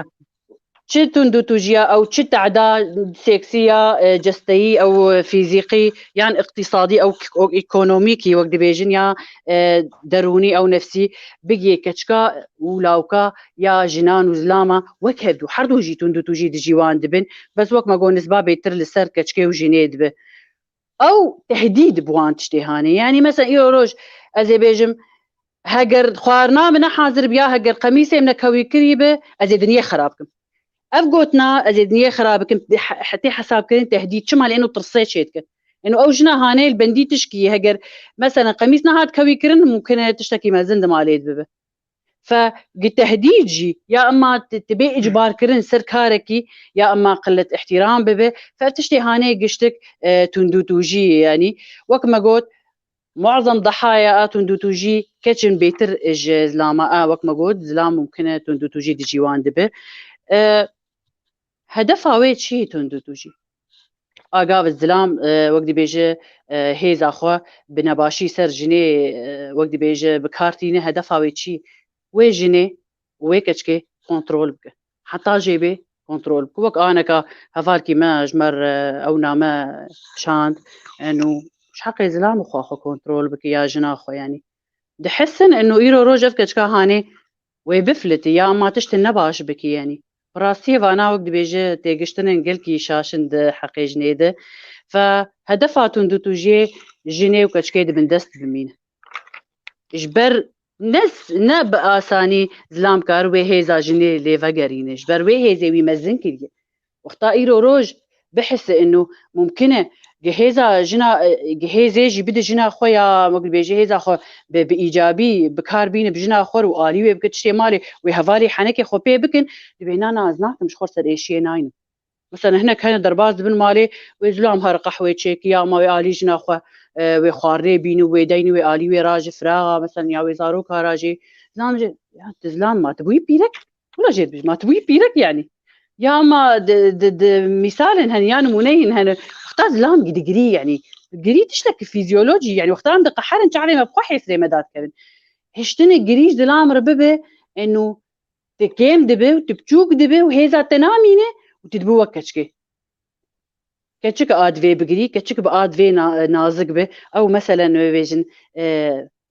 çi tund û tujiya ew, çi tehda seksî ya, e, cesteyî ew, e, fîzîkî yan iqtîsadî ew k-, o-, ekonomîkî wek dibêjin ya, e, derûnî ew nefsî bigê keçika û lawka ya jinan û zilama wek hevdû, herdu jî tund û tujî dijî wan dibin. Bes wek me got, nisba bêtir li ser keçikê û jinê dibe. Ew tehdîd bi wan tiştê hanê. Yanî mesela îro roj ez ê bêjim, heger xwarina min ne hazir biya, heger qemîsê min ne kewî kirî bi, ez ê dinyê xerab kim. Ev gotina, ez ê dinyê xerab bikim, he-, hetê hesabkirin tehdîd. Çima lê eno tirsê çêdike? Eno ew jina hanê li bendî tişkî ye. Heger mesela qemîs nehat kewî kirin, mumkin e tiştekî mezin di malê de bibe. Fe gi tehdîd jî, ya emma ti-, ti bê icbar kirin ser karekî, ya emma qillet îhtîram bibe. Fe tiştê hanê giştik, e, tund û tûjî ye. Yanî wek me got, muazem dahaya a tund û tûjî keç in, bêtir ji zilama a, wek me got, zilam mumkin e tund û tûjî dijî wan dibe. E, hedefa wê çi ye tund û tûjî? Agav zilam, e, wek dibêje, e, hêza xwe bi nebaşî ser jinê, e, wek dibêje, bi kar tîne, hedefa wê çi? Wê jinê, wê keçikê kontrol bike. Heta jê bê kontrol bike. Wek aneka hevalkî me ji me re ew name şand, eno ji heqê zilam xwe xwe kontrol bike ya jina xwe, yanî. Dihisin eno îro roj ev keçika hanê wê bifilitî ya emma tiştên nebaş bikî, yanî. Bi rastiyê vana wek dibêje têgiştinên gelkî şaş in di heqê jinê de. Fe hedefa tund û tûjiyê jinê û keçikê di bin dest bimîne. Ji ber ne s-, ne bi asanî zilam kar wê hêza jinê lê vegerîne. Ji ber wê hêzê wî mezin kiriye. Wexta îro roj bihise eno mumkin e gi hêza jina, e, gi hêzê jî bide jina xwe ya, wek dibêje, hêza xwe bi, bi îcabî bi kar bîne, bi jina xwe re û alî wê bike, tiştê malê wê hevalê henekê xwe pê bikin, dibê na, na, ez nakim, ji xwe ser êşiyê naynim. Mesela hinek hene derbas dibin malê, wê zilam here qehwê çêkî ya, ma wê alî jina xwe, e, wê xwarinê bînî, wê deynî, wê alî wê rajî firaxa, mesela ya wê zaroka rajî. Zilam jî, ya tu zilam ma, tu bûyî pîrek. Wila jê dibêjim, ma tu bûyî pîrek, yanî. Ya ma di, di, di mîsalên hene, ya nimûneyên hene. Wexta zilam digirî, yanî. Girî tiştekî fîzyolojî, yanî wexta em diqeherin çavê me bi xwe hêsirê me dadikevin. Hiştinê girî ji zilam re bibe, eno tu kêm dibe û tu biçûk dibe û hêza te namîne û tu dibî wek keçikê. Keçik a divê bigirî, keçik bi a divê na-, nazik be. Ew meselen wê bêjin, e,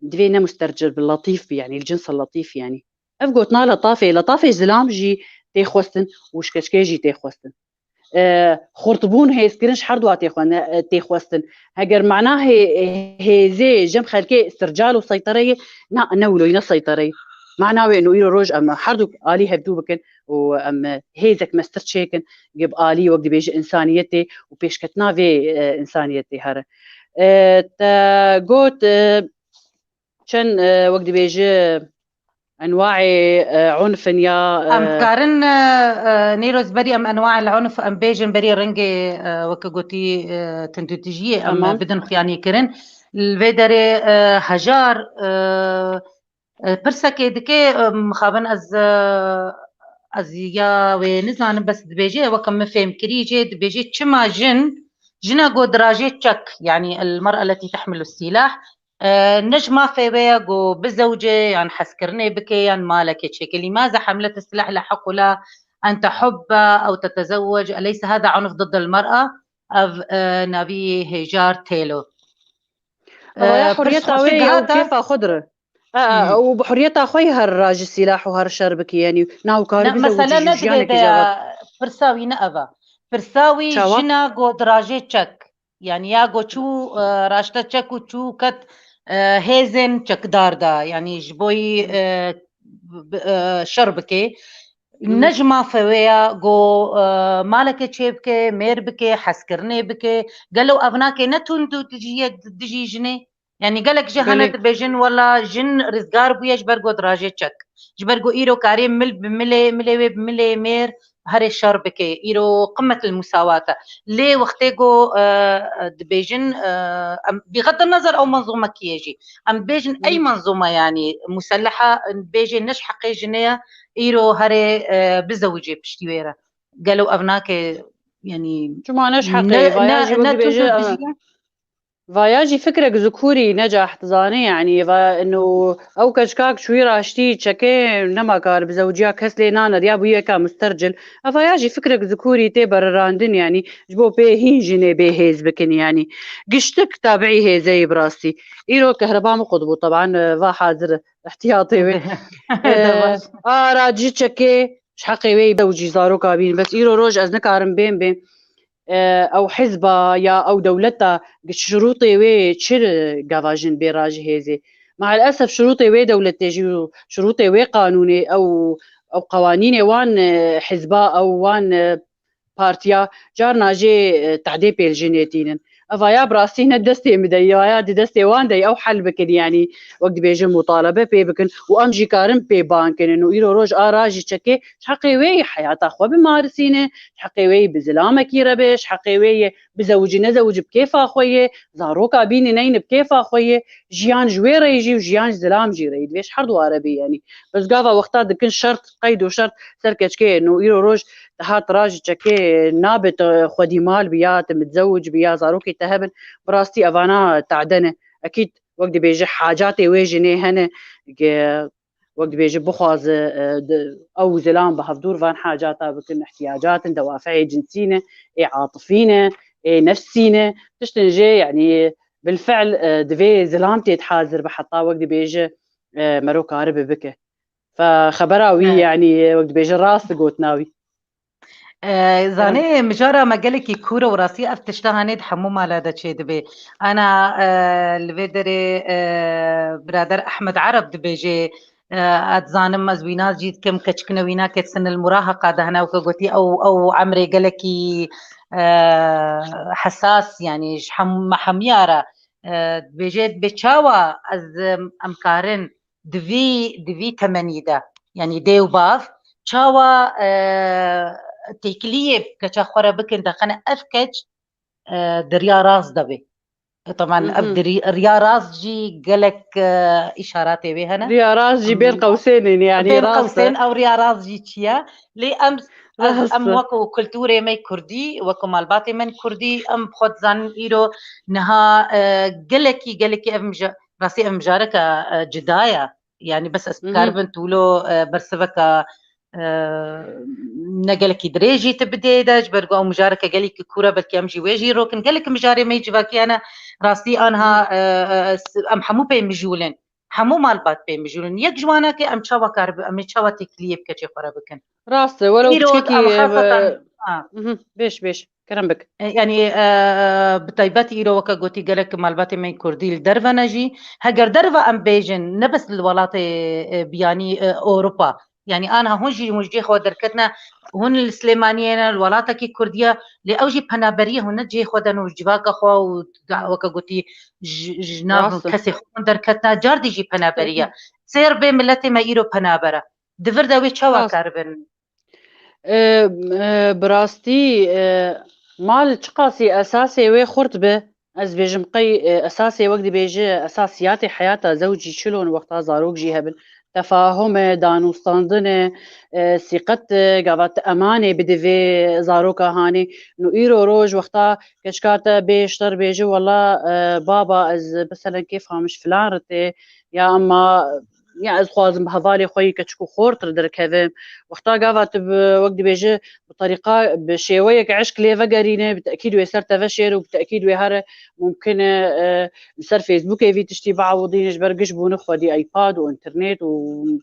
divê ne mustercil bi, letîf bi, yanî, li cins letîf, yanî. Ev gotina letafê, letafê zilam jî tê xwestin û şkeçkê jî tê xwestin. E, xurtbûn, hêzkirin ji her dua tê xwe-, ne, e, tê xwestin. Heger mana hê-, hêzê jem xelkê sircal û seytereyê, na, ne wilo, ne seytereyê. Mana wê ino îro roj em her du alî hevdû bikin û em hêzek mestir çêkin, bi alî wek dibêje însaniyetê û pêşketina vê, e, însaniyetê here. E, te got, e, çend, e, wek dibêje enwaê, e, unf in ya, e, Em karin, e, e, Nîroz, berî em enwaê unf em bêjin, berî ringê, e, weke gotî, e, tundûtijiyê em Tamam. bidin xuyanî kirin. Li vê derê, e, hejar, e, e, pirsekê dike, e, mixabin ez, e, ez ya wê nizanim, bes dibêje, weke min fêm kirî jê, dibêje çima jin, jina ku dirajê çek, yanî المرأة التي تحمل السلاح, e, ne ji mafê wê ye ku bizewce yan hezkirinê bike yan malekê çêke. لماذا حملت السلاح لحق لها أن تحب أو تتزوج؟ أليس هذا عنف ضد المرأة؟ Ev, e, navî hêjar têlo. Ev ya E, huriyeta pirs wê xweşik ye û hata. Kêfa xwe dire. E, e, Hmm. û bi huriyeta xwe yê her rajî sîlah û her şer bikî, yanî, na û karî Ne, bize mesele wicî ne jiyanekî divê de java. Pirsa wî ne ev e. Pirsa wî Çawa? Jina ku dirajê çek. Yanî ya ku çû, e, raşte çek û çû ket, e, hêzên çekdar de. Yanî ji bo yî, e, b-, e, şer bike. Hmm. Ne ji mafê wê ya ku, e, maleke çê bike, mêr bike, hezkirinê bike. Gelo ev nake ne tundûtijiyek dijî jinê? Yanî gelek jî hene Gelek. Dibêjin, wela jin rizgar bûye ji ber ku dirajê çek. Ji ber ku îro karê mil bi milê, milê wê bi milê mêr herê şer bike. Îro qimet il musawat e. Lê wextê ku, e, dibêjin, e, em, bixet nezer ew menzûmekî ye jî. Em dibêjin ey Hı. menzûme, yanî museleha, dibêjê ne ji heqê jinê ye, îro herê, e, bizewicê piştî wê re. Gelo ev nake, yanî Çima ne ji heqê ne, ye? Vaya ne, jî wek ne dibêje, tundûtijî e, ye? Vaya jî fikrek zikûrî, Necah, tu zanî, yanî, va, ino, ew keçkak çûyî raştî çekê nema kar bi zewciya kes lê nane, ya bûyî yeka mustercil. Ev vaya jî fikrek zikûrî tê berirandin, yanî, ji bo pê hîn jinê bê hêz bikin, yanî. Giştik tabiî hêzeyî bi rastî. Îro kehreba min qut bû, teban, e, va hazir e, ihtiyatê wê. E, Devam. Ara cî çekê, ji heqê wê bi zewcî zaroka bîn. Bes îro roj ez nikarim bêm bêm. E, ew hizba ya ew dewleta, şirûtê wê çi gava jin bê rajî hêzê? Maelesef şirûtê wê dewletê jî û şirûtê wê qanûnê ew, ew qewanînê wan, e, hizba, ew wan, e, partiya, carna jê, e, tehdê pê li jinê tînin. Ev vaya bi rastî ne destê min de ye, vaya di destê wan de ye, ew hel bikin, yanî wek dibêjin mutalebe pê bikin û em jî karin pê bang kinin û îro roj a rajî çekê ji heqê wê yê heyata xwe bimarisîne, ji heqê wê yê bi zilamekî re be, ji heqê wê yê bizewicî nezewicî bi kêfa xwe yê, zaroka bînî neyni bi kêfa xwe yê, jiyan ji wê re yê jî û jiyan ji zilam jî re yê. Divê ji her du ware bê, yanî. Bes gava wexta dikin şert, qeyd û şert ser keçkê, no îro roj dihat rajî çekê nabe tu xwedî mal bi ya, tu mitzewic bi ya, zarokê te hebin, bi rastî evana tade ne. Ekîd wek dibêje hacatê wê jinê hene, ge-, wek dibêje bixwaze, e, di, ew zilam bi hevdûr van hacata bikin, ihtiyacat in, dewafeyê cinsî ne, ê atifî ne, ê nefsî ne, tiştin jê, yanî bilfiil, e, divê zilam tê hazir be, heta wek dibêje, e, mero karibe bike. Fe xebera wî, Evet. Yanî, wek dibêje rast gotina wî. E, zanê mijara me gelekî kûr e û rastî ev tişta hanê di hemû mala de çêdibe. Ana, e, li vê derê, e, birader Ehmed Ereb dibêje, e, ez dizanim ez wîna jî dikim, keçikine wîna ke di sinil muraheqa de hene, weke gotî ew, ew emrê gelekî, e, hesas, yanî ji hem-, me hemiya re, e, dibêje, dibê çawa ez, em, em karin di vî, di vî temenî de, yanî dê û bav, çawa, e, têkiliyê keça xwe re bikin, de qene ev keç, e, di riya rast de bê. E, teban ev Hı hı. di ri-, riya rast jî gelek, e, îşaratê wê hene. Riya rast jî Em, bên qewsênên, yanî bên rast e. Qewsên, ew riya rast jî çi ye? Lê em, ez, Rast em e. Weko kulturê me kurdî, weko malbatê me kurdî, em xwe dizanin îro niha, e, gelekî, gelekî ev mija-, rastî ev mijareke, e, cida ye. Yanî bes ez Hı hı. Karibin tûlo, e, bersiveka, e, ne gelekî dirêjî tu bidê de, ji ber ku ew mijareke gelekî kûr e, belkî em jî wê jî rokin. Gelek mijarê me yê civakî hene, rastî anha, Hı. E, e, s-, em hemû pê mijûl in. hemû malbat pê mijûl in. Yek ji wana ke em çawa karibin, em ê çawa têkiliyê bi keçê xwe re bikin? Rast e, welew Îro piçekî em e, xaseten, bi- ha. Mhm, bêş bêş, kerem bik. E, yanî, e, bi taybet îro weke gotî gelek malbatê me kurdî li derve ne jî. Heger derve em bêjin, ne bes li welatê, e, biyanî, e, Ewropa. Yanî anha hûn jî hûn cihê xwe derketine, hûn li Silêmaniyê ne, li welatekî Kurdiya, lê ew jî penaberiye hûn ne cihê xwe den û civaka xwe û da-, weke gotî ji, ji nav Rast e. kesê xwe hûn derketine, car dî jî penaberiye. Sêr bê miletê me îro penaber e. Di vir de wê çawa Rast. karibin? E, e, bi rastî, e, mal çiqasî esasê wê xurt be, ez bêjim qey, e, esasê wek dibêje esasiyatê heyata zewcî çilon wexta zarok jî hebin. Tefahum e, danûstandin e, e, sîqet e, gava te emanê bidivê zaroka hanê. No îro roj wexta keçika te bê şter bêje, wela, e, baba ez meselen kêfa min ji filan re tê, ya emma ya ez xwazim bi hevalê xwe yî keçik û xortir derkevim. Wexta gava tu bi, wek dibêje, bi terîqa, bi şêweyek eşq lê vegerîne, bi tekîd wê ser te veşêre û bi tekîd wê here mumkin e, e, li ser Facebookê vî tiştî biewidîne, ji ber giş bûne xwedî iPad û înternet û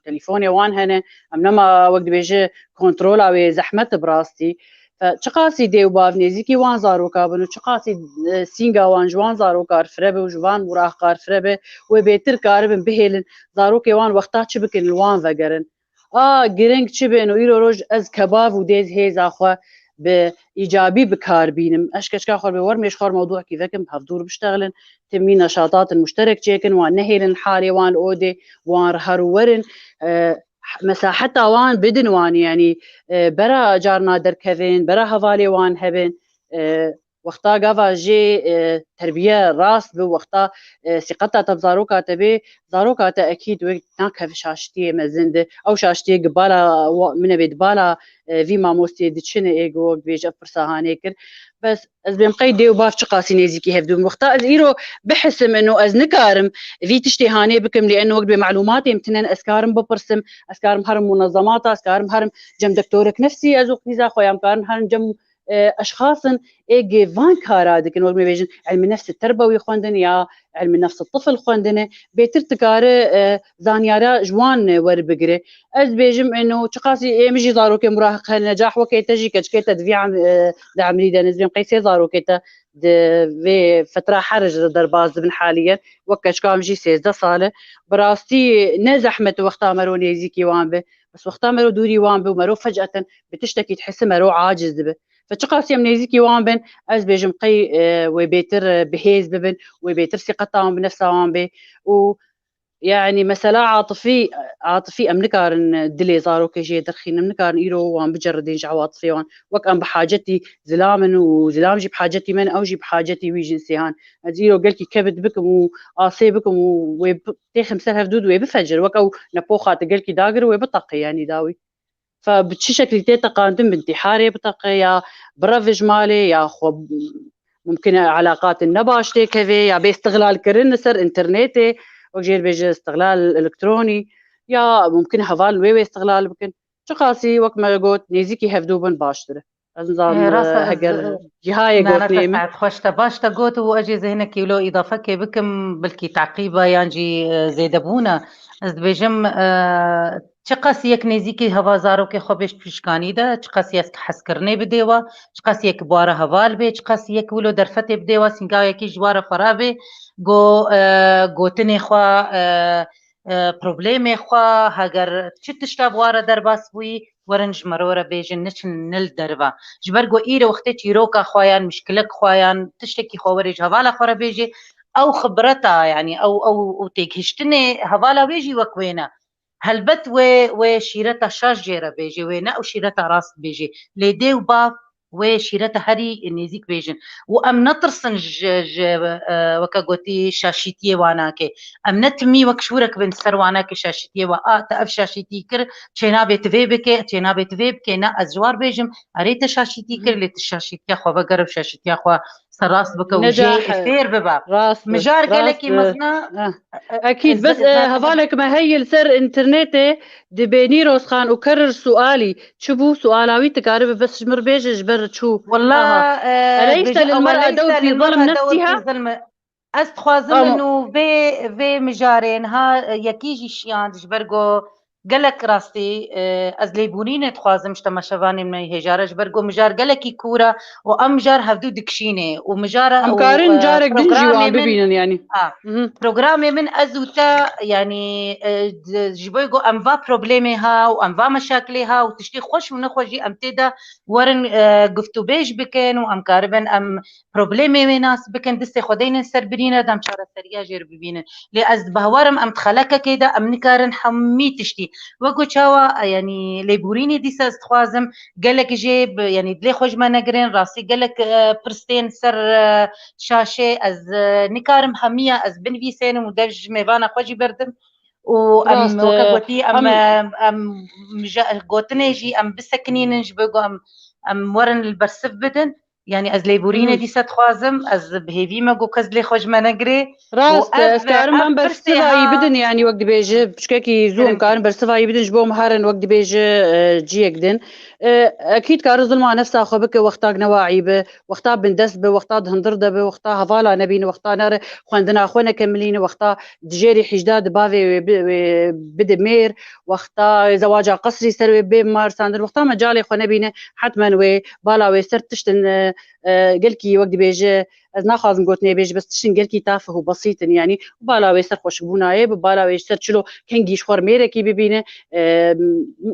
telîfonê wan hene. Em nema wek dibêje kontrola wê zehmet e bi rastî. Fe, çiqasî dê û bav nêzîkî wan zaroka bin û çiqasî, e, sînga wan ji wan zaroka re fire be û ji van murahqa re fire be, wê bêtir karibin bihêlin zarokê wan wexta çi bikin li wan vegerin. A giring çi bên û îro roj ez kebav û dêz hêza xwe bi îcabî bi kar bînim. Ez ji keçika xwe be wer mêj xwe re mewdûekî vekin, bi hevdûr biştexilin, timî neşatatên muşterek çêkin, wan nehêlin halê wan li odê, wan re her û werin. E, mesela heta wan bidin wan, yanî, e, bera carna derkevin, bera hevalê wan hebin. E, wexta gava jê, e, terbiye rast bi, wexta, e, sîqeta te bi zaroka te bê, zaroka te ekîd wê nakeve şaşitiyê mezin de. Ew şaşitiyê gi bala wa-, min e bê di bala, e, vî mamostiyê diçine ê gi wek dibêje ev pirsa hanê kir. Bes ez bêm qey dê û bav çiqasî nêzîkî hevdû bin. Wexta ez îro bihisim ino ez nikarim vî tiştê hanê bikim, lê eno wek dibê malûmatê min tinen ez karim bipirsim, ez karim herim munezemata, ez karim herim cem doktorek nefsî ez û qîza xwe ya em karin herim cem, e, eşxasin ê gê van kara dikin, wek me bêjin, ilmi nefsi terbewî xwendin ya ilmi nefsi tifl xwendine, bêtir dikare, e, zanyara ji wan werbigire. Ez bêjim eno çiqasî ê min jî zarokê murahiq hene, necah wekê te jî keçikê te di vî em-, e, di emrî de, ez bêm qey sê zarokê te di vê fetra herij de derbas dibin haliyen. Wek keçika min jî sêzdeh sal e. Bi rastî ne zehmet wexta mero nêzîkî wan be. Bes wexta mero dûrî wan be û mero fec'eten bi tiştekî dihisi mero aciz dibe. Fe çiqasî em nêzîkî wan bin, ez bêjim qey, e, wê bêtir, e, bihêz bibin, wê bêtir sîqeta wan bi nefsa wan bê û yanî mesela atifî, atifî em nikarin dilê zarokê jê derxînin, em nikarin îro wan biceridin ji ew atifê wan. Wek em bi hacetî zilam in û zilam jî bi hacetî me ne, ew jî bi hacetî wî jinsê han. Ez îro gelkî kebit bikim û asê bikim û wê bi-, têxim ser hevdû wê bifecir. Wek ew nepoxa te gelkî dagir wê biteqe yanî dawî. Fe bi çi şeklî tê teqandin, bi întîharê biteqe ya bireve ji malê ya xwe mumkin e elaqatin nebaş têkeve ya bê îstixlal kirin li ser înternetê, wek jê dibêje îstixlal elektronî ya mumkin e heval wê wê îstixlal bikin. Çiqasî wek me got nêzîkî hevdû bin baştir e. Ez nizanim, E, rast e, e, ez, heger e, cihayê Nana gotinê min. Saet, xweş te baş te got û ez jê zihnekî wilo îdafekê bikim, bilkî teqîba yan jî, e, zêdebûna. Ez dibêjim, e, çiqas yek nêzîkî heva zarokê xwe bêj pişkanî de, çiqas yek hezkirinê bidê wa, çiqas yek bi wa re heval bê, çiqas yek wilo derfetê bidê wa, sîngawekî ji wa re xwe rabê, go, e, gotinê xwe, e, e, problemê xwe, heger çi tişta bi wa re derbas bûyî, werin ji mero re bêjin, niçin nil derva. Ji ber ku îro wextê çîroka xwe yan, mişkilek xwe yan, tiştekî xwe werê ji hevala xwe re bêjê, ew xibreta, yanî ew, ew, ew têgihiştinê hevala wê jî wek wê ne. Helbet wê, wê şîreta şaş jê re bêjê, wê ne ew şîreta rast bêjê. Lê dê û bav wê şîreta herî nêzîk bêjin. Û em netirsin ji, ji, e, weke gotî şaşîtiyê wanakê. Em ne timî wek şûrek bin ser wanakê şaşîtiyê we. A, te ev şaşîtî kir, çênabê tu vê bike, çênabê tu vê bike. Ne, ez ji war bêjim, erê te şaşîtî kir, lê tu şaşîtiya xwe vegere û şaşîtiya xwe serrast bike û jê, Necah, e, fêr bibe. Rast e, Mijar rast gelekî e. Mezin e. Heh. E, e, Ekîd, ez bes, e, hevalek me heye li ser înternetê dibê Nîrozxan û kerir sualî. Çi bû? Suala wî tu karibe bes ji min re bêje ji ber çû. Wela, Aha. E, Eleyse dibêje, lil mer'a dewr fî zilm nefsiha. Ez dixwazim min û vê, vê mijarê niha, e, yekî jî şiyand ji ber ku gelek rastî, e, ez lêbûnînê dixwazim ji temaşevanên me hêja re, ji ber ku mijar gelekî kûr e û em mijar hevdû dikişînê û mijara Em û, karin e, carek din jî wan programê min bibînin, yanî. Ha, Mhm. programê min ez û te, yanî, e, d-, ji bo ku em va problemê ha û em va meşakilê ha û tiştê xweş û nexweş jî em tê de werin, e, guftûbêj bikin û em karibin em problemê wê nas bikin, distê xwe deynin ser birîne, dem çareseriya jê re bibînin. Lê ez bi hewarim em di xelekekê de em nikarin hemî tiştî. Wek ku çawa, e, yanî lêbûrînê dîsa ez dixwazim, gelek jê bi, yanî dilê xwe ji me negirin, rastî gelek, e, pirs tên ser, e, şaşê, ez, e, nikarim hemiya ez binivîsênim û dev ji mêvana xwe jî berdim. Û em Rast, weke e, gotî, em, em em, em ji gotinê jî em bisekinînin ji bo ku em, em werin li bersiv bidin. Yanî ez lêborînê Mhm. dîsa dixwazim, ez bi hêvî me ku kes dilê xwe ji me negirê. Rast, Û ev, ez karim ev em pirsê bersivayî ha bidin, yanî wek dibêje, piçkekî zû em Kirin. karin bersivayî bidin ji bo em herin wek dibêje, e, ciyek din. E, ekîd karin zilma nefsa xwe bike, wextak newaî bi, wexta bindest bi, wexta di hundir de bi, wexta hevala nebîne, wexta nere xwendina xwe nekemilîne, wexta di jêrî hîjda di bavê wê bi-, wê bide mêr, wexta zewaca qesrî ser wê bê marsandin, wexta mecalê xwe nebîne, hetmen wê bala wê ser tiştin, e, e, gelkî wek dibêje, ez naxwazim gotinê bêje, bes tiştin gelkî tafih û besît in, yanî bala wê ser xweşikbûna yê, bi bala wê ser çilo kengî ji xwe mêrekî bibîne, e,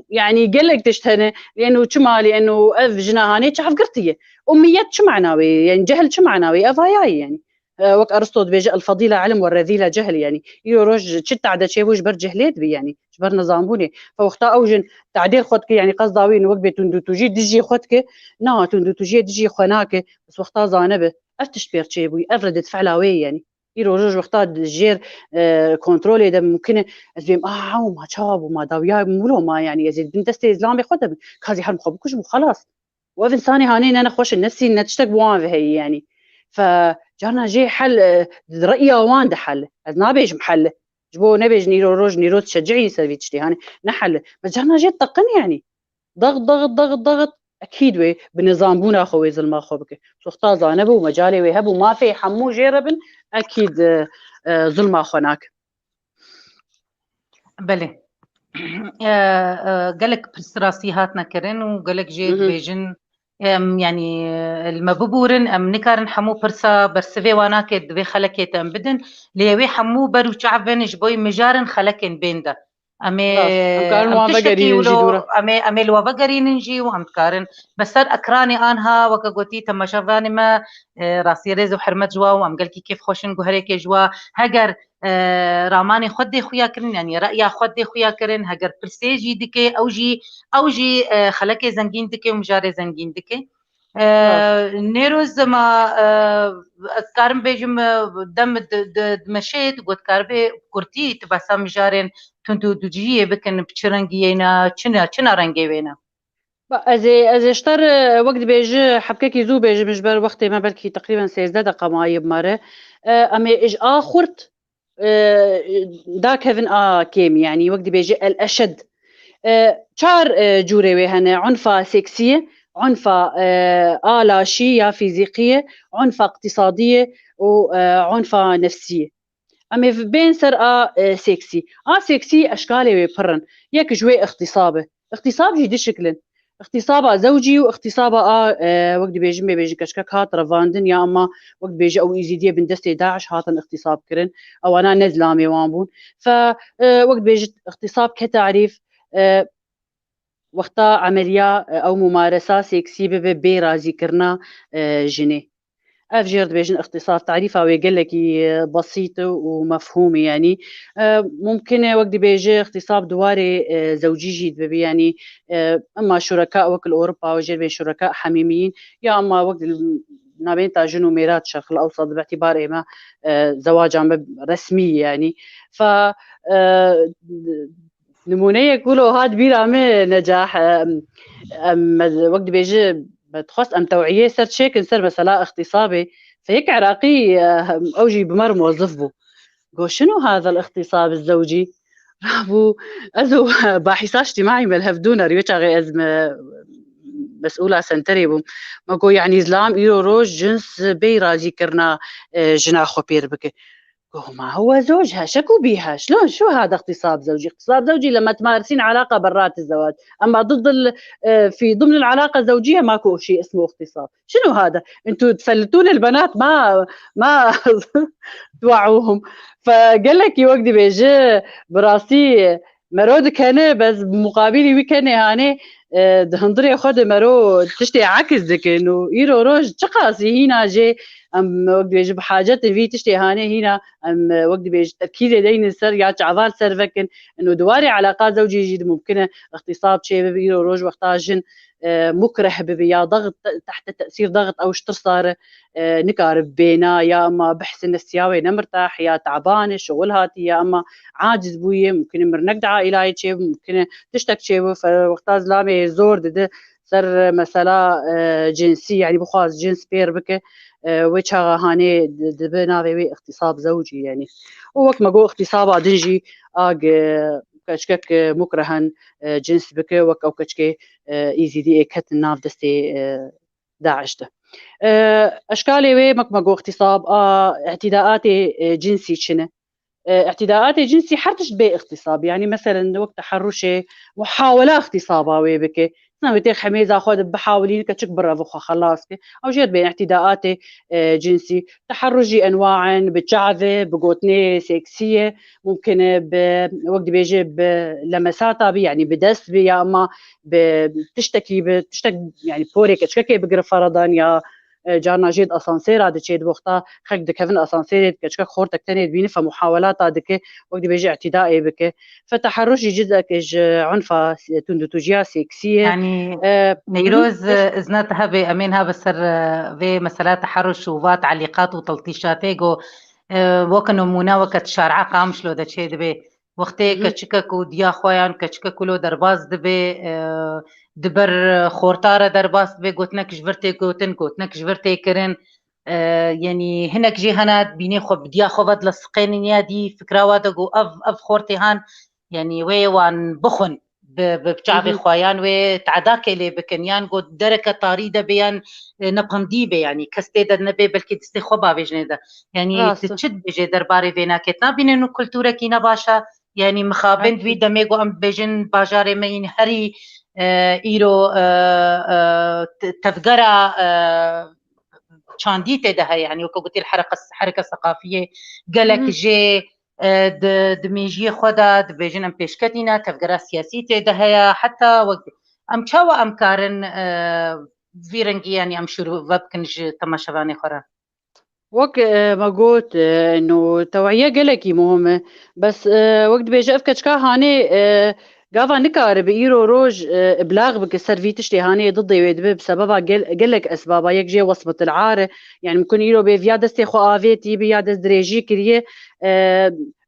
yanî gelek tişt hene, lê eno çima, lê eno ev jina hanê çavgirtî ye. Umiyet çi mana wê ye? Yanî cehil çi mana wê ye? Ev ayayî yanî. E, wek Aristo dibêje, "El-fadîle ilm ve rezîle cehl", yanî. Îro roj çi tade çêbû ji ber cehlê dibî, yanî. Ji ber nizambûnê. Fe wexta ew jin tadê xwe dike, yanî qesda wî wek bê tundûtûjî dijî xwe dike, na, tundûtûjiyê dijî xwe nake. Bes wexta zane bi, ev tişt pêr çêbûyî, ev redît fela wê ye, yanî. Îro roj wexta di jêr, e, kontrolê de mumkin e, ez bêm, "A, ew ma çawa bû, ma dawiya wilo ma, yanî ez ê bin destê zilamê xwe de bin. Ka zî herim xwe bikujim û xelas." Û ev insanê hanê ne nexweş in, ne sîn, ne tiştek bi wan ve heyî, yanî. Fe carna jê hel, e, di reya wan de hel. Ez nabêjim hel. Ji bo nebêjin îro roj nîro dişecihî ser vî tiştê, hanê ne hel. Bes carna jê teqin, yanî. Daxit, daxit, daxit, daxit. Ekîd wê bi nizambûna xwe wê zilma xwe bike. Soxta zane bû, mecalê wê hebû, mafê hemû jê re bin, ekîd, e, e, zilma xwe nake. Belê. E, e, gelek pirs rastî hatine kirin û gelek jê Mhm. dibêjin, em, yanî, e, li me bibûrin, em nikarin hemû pirsa bersivê wan nake di vê xelekê de em bidin. Lê wê hemû ber û çav bin ji bo mijarin xelekên bên de. Em ê, Rast, em karin em wan tiştekî vegerînin jî wilo, dû re. em ê, em ê li we vegerînin jî û em dikarin. Be ser ekranê anha, weke gotî, temaşevanê me, e, rastî rêz û hurmet ji we û em gelkî kêfxweş in guherêkê ji we. Heger, e, ramanê xwe dê xuya kirin, yanî reya xwe dê xuya kirin, heger pirsê jî dike, ew jî, ew jî, e, xelekê zengîn dike û mijarê zengîn dike. E, Rast. Nêroz ma, e, ez karim bêjim, e, dem di, di, dimeşê, tu got karibê kurtî, tu behsa mijarên tund û duciyê bikin, bi çi rengî yê ne, çi ne, çi ne rengê wê ne? Ba, ez ê, ez ê ji te re, e, wek dibêje, hebkekî zû bêjim, ji ber wextê me belkî teqrîben sêzdeh deqa mayî bi me re. E, em ê ji a xurt, e, dakevin a kêm, yanî wek dibêje el eşed. E, çar, e, cûrê wê hene, unfa seksî, unfa, e, a laşî ya fîzîqî ye, unfa iqtîsadî ye û, e, unfa nefsî ye. Em ê bên ser a, e, seksî. A seksî eşkalê wê pir in. Yek ji wê îxtîsab e. Îxtîsab jî du şikil in. Îxtîsaba zewcî û îxtîsaba a, e, wek dibêjin, bêbêjin keçikek hat revandin ya ama wek dibêje ew Îzîdiyê bin destê DAIŞ hatin îxtîsab kirin. Ewana ne zilamê wan bûn. Fe, e, wek dibêjin îxtîsab ke tarîf, e, wexta emeliya, e, ew mumaresa seksî bibe bê razîkirina, e, jinê. Ev jêr dibêjin îxtîsab, tarîfa wê gelekî, e, besît û mefhûm e, yanî. E, mumkin e wek dibêje îxtîsab di warê, e, zewcî jî dibe, yanî, e, emma şureka wek li Ewropa û jêr bên şureka hemîmiyîn, ya emma wek li nabênta jin û mêra di Şerq el Ewsat bi îtîbarê me, e, zewaca me resmî ye, yanî. Fe, e, nimûneyek wilo hat bîra me, Necah, em, em, me wek dibêje, me dixwest em tewiyê ser çêkin ser mesela îxtîsabê. Fe yek Iraqî, e, ew jî bi me re mozif bû. Got, "Şinu hadha îxtîsab zewcî?" Rabû, ez û bahîsa îctîmaî me li hev dû nerî, wê çaxê ez me مسئولا سنترê bûm. Me got, yanî zilam îro roj cins bêyî razîkirina, e, jina xwe pêr bike. Got, ما هو زوجها، شكو بيها، شلون، شو هذا اغتصاب زوجي؟ اغتصاب زوجي لما تمارسين علاقة برات الزواج، أما ضد ال-، آه، في ضمن العلاقة الزوجية ماكو شيء اسمه اغتصاب. شنو هذا؟ انتوا تفلتون البنات، ما، ما توعوهم. فقال لك يوك دي بيجي براسي مرو دكنه، بس بمقابل وي كنه هاني، آه، دهندري خود مرو تشتي عكس دكن، و إيرو روج تشقاسي هنا جي، أم وقت بيجي بحاجة في تشتي هاني هنا، أم وقت بيجي تركيزي دين سر يا تعبال سر فكن، إنه دواري علاقات زوجية جديدة ممكنة اغتصاب شي بيرو روج وقتها جن، آه، مكره ببي يا ضغط، تحت تأثير ضغط أو شتر صار، آه، نكارب بينا، يا أما بحس إن السياوي نمرتاح، يا تعبانة، شغل هاتي، يا أما عاجز بوية، ممكن مرنك دعا إلهي تشيب، ممكن تشتك تشيب، فوقتا زلامي زور دده سر مسألة، آه، جنسية، يعني بخواز جنس بير بك، آه، وي چاغا هاني د-، دبي ناوي وي اغتصاب زوجي، يعني. ووك ما قو اغتصابا دنجي، آق، آه، كشكك مكرها، آه، جنس بك، وك أو كشكي، آه، إيزيدي إيه كت ناف دستي، آه، داعش ده. آه، أشكالي وي مك ما قو اغتصاب، آه، اعتداءاتي، آه، جنسي چنه. آه، اعتداءات جنسي حرتش بي اغتصاب، يعني مثلًا وقت تحرشي محاولة اغتصابا وي بكي. سنة وتيخ حميزة خود بحاولين كتشك برا بخو خلاص كي. أو جيت بين اعتداءات، آه، جنسي، تحرشي أنواعًا، بتشعبي، بقوتني سكسية، ممكن ب-، وقت بيجي بلمساتها بي، يعني بدست بي، يا أما ب-، بتشتكي، بتشتك-، يعني بوري كتشكي بقرا فرضًا، يا، آه، جارنا جيت أسانسيرا دي تشيد بوختا، خك دكفن أسانسيري، كتشكك خورتك تاني دبيني، فمحاولات دكي، وقت بيجي اعتداء بك، فتحرشي جزءك إج عنفة س-، تندو توجيا سكسية. يعني آه، نيروز، مهم. إذنت هبي أمين هبي سر، آه، في مسألة تحرش وفا تعليقات وتلطيشاتي جو، آه، وك نمونة وقت شارع قامشلو دا تشيد بي. Wextê keçikek û diya xwe yan keçikek wilo derbas dibe, e, di ber xorta re derbas dibe, gotinek ji vir tê gotin, gotinek ji vir tê kirin. E, yanî hinek jê hene dibînê xwe bi diya xwe ve dilesiqênin ya dî fikra wa de got ev, ev xortê han, yanî wê wan bixwin bi, bi çavê Hı hı. xwe yan wê teedakê lê bikin yan got dereke tarî de bê yan, e, nepandî bê yanî kes tê de nebe belkî distê xwe bavêjinê de. Yanî Rast tu e. çi dibêjê derbarê vê nakê? Tu nabînî nû kultûrekî ne baş e? Yanî mixabin Rast e. wî demê ku em dibêjin bajarê me yîn herî, e, îro, e, e, te-, tevgera, e, çandî tê de heye. Yanî weke gotî hereke, hereke seqafiyê gelek Hı hı. jê, e, di, di mêjiyê xwe de dibêjin em pêşketî ne, tevgera siyasî tê de heye. Heta wek em çawa em karin, e, vî rengî yanî em şûr vebikin ji temaşevanê xwe re? Wek, e, me got, e, no, tewahiya gelekî muhim e. Bes, e, wek dibêje ev keçika hanê, e, gava nikaribe îro roj, e, îblax bike ser vî tiştê hanê didê wê dibe bi sebeba gel-, gelek esbaba. Yek jê wesbetil ar e. Yani mimkun îro bê viya destê xwe avêtî bi ya dest dirêjî kiriye, e,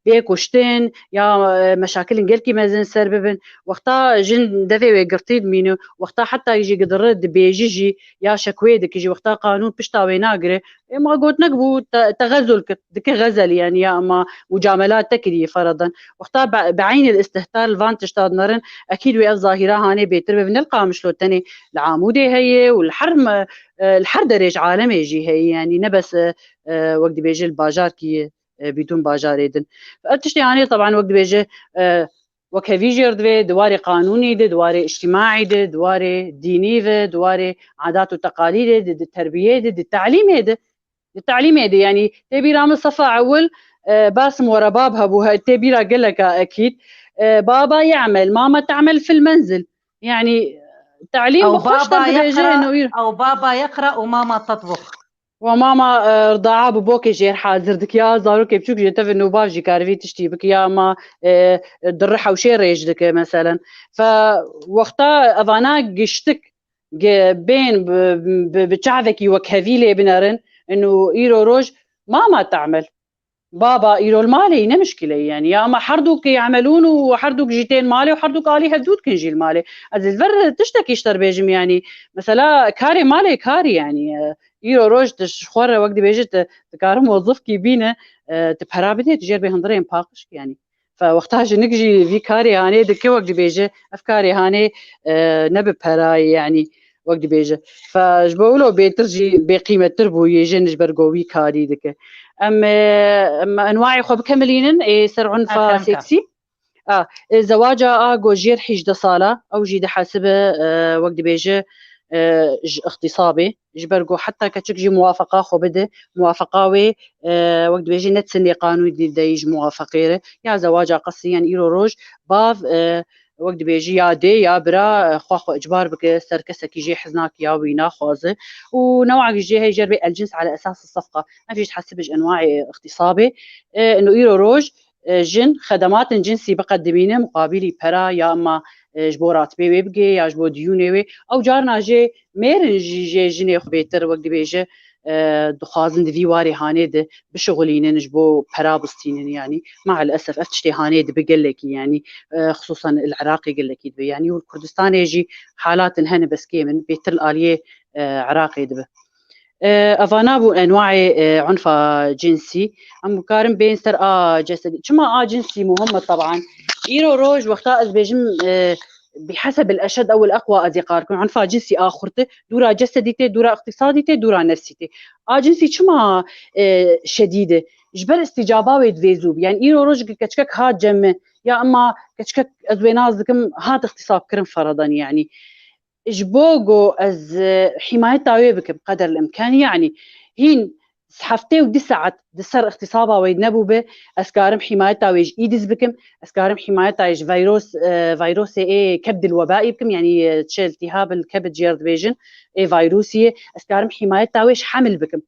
bê kuştin ya, e, meşakilin gelkî mezin ser bibin. Wexta jin devê wê girtî dimîne, wexta heta jî gidire dibêji jî ya şekwê dike jî, wexta qanûn pişta wê nagire. Ê, ma gotinek bû, te, te xezul kir, dike xezel, yani, ya, ma mucamelat te kiriye, feradan. Wexta be, be eynî istihtar li van tişta dinerin, ekîd wê ev zahîra hanê bêtir bibin, ne li Qamişlo tenê, li Amûdê heye û li her me-, e, li her derê ji alemê jî heye, yani, ne bes, e, e, wek dibêje li bajarkî, e, bîdûn bajarê din. Ev tiştê hanê, teban, wek dibêje, e, Wek hevî jêr divê di warê qanûnî de, di warê îctîmaî de, di warê dînî ve, di warê adat û teqalîdê de, di terbiyê de, di te'lîmê de. Di te'lîmê de, yanî tê bîra min sefa ewil, e, Basim were bab hebû, he, tê bîra geleka ekîd. E, baba ya'mel, mama ta'mel fil menzil. Yanî te'lîm Ew bi xweş te baba dibêje yaqra, heno îro. Ew baba yaqra û mama tatbix. Wa mama, e, rdaa bi bokê jêr hazir dike, ya zarokê biçûk jê tevin û bav jî karivî tiştî bike, ya ma, e, dirri hewşê rêj dike, meselen. Fe wexta evana giştik ge-, bên bi, bi, bi çavekî wekhevî lê binerin, inu îro roj mama te'mel. Baba îro li malê yî ne mişkile yî, yani. Ya ama herdûk ye'melûn û herdûk jî tên malê û herdûk alî hevdû dikin jî li malê. Ez ê li vir tiştekî ji te re bêjim, yani. Mesela karê malê karî, yani. E, îro roj tu ji xwe re wek dibêjit, tu, dikarin mozifkî bîne, e, tu pera bidê, tu jêr bê hundirên paqij, yani. Fe wexta jinik jî vî karê hanê dike, wek dibêje, ev karê hanê, e, ne bi perayê, yani. wek dibêje. Fe ji bo wilo bêtir jî bêqîmettir bûye jin ji ber ku wî karî dike. Em, e, em enwayê xwe bikemilînin, ê ser unfa seksî. A, e, zewaca a ku jêr hîjdeh sala, ew jî dihesibe, e, wek dibêje, e, ji îxtîsabê. Ji ber ku heta keçik jî muwafeqa xwe bide, muwafeqa wê, e, wek dibêje ne sinê qanûnî de yî ji muwafeqê re. Ya zewaca qesrî, yan îro roj bav, e, wek dibêjî ya dê ya bira, e, xwe xwe icbar bike ser kesekî jê hiznak ya wî naxwaze. Û newek jê heye jê re bê el cins ala esas sefqa. Ev jî dihesibe ji enwayê îxtîsabê. E, ino îro roj, e, jin xedematên cinsî biqedimîne muqabîlî pera ya ma, e, ji bo ratibê wê bigê ya ji bo diyûnê wê. Ew carna jê mêr in jî jê jinê xwe bêtir wek dibêje, e, dixwazin di vî warê hanê de bişixulînin ji bo pera bistînin, yanî. Maelesef ev tiştê hanê dibe gelekî, yanî, e, xisûsan li Iraqê gelekî dibe. Yanî û li Kurdistanê jî halatin hene bes kêm in, bêtir li aliyê, e, Iraqê dibe. E, evana bû enwayê, e, unfa cinsî. Em karin bên ser a cesedî. Çima a cinsî muhim e taban? Îro roj wexta ez bêjim, e, biheseb el eşed ew el eqwa ez ê qar bikim. Unfa cinsî a xurt e, dûra cesedî tê, dûra îqtîsadî tê, dûra nefsî tê. A cinsî çima, e, şedîd e? Ji ber îstîcaba wê divê zû bi. Yani îro roj keçikek hat cem min, ya ema keçikek ez wê nas dikim, hat îxtîsab kirin feradan yani. Ji bo ku ez, e, hîmayeta wê bikim qeder el imkan, yani hîn heftê û du saet di ser îxtîsaba wê nebûbe, ez karim hîmayeta wê ji êdîs bikim, ez karim hîmayeta wê ji vîros, e, vîrosê ê kebdil webaî bikim, yani, e, çi iltihab el kebd jê re dibêjin, ê vîrosî ye, ez karim hîmayeta wê ji hemil bikim.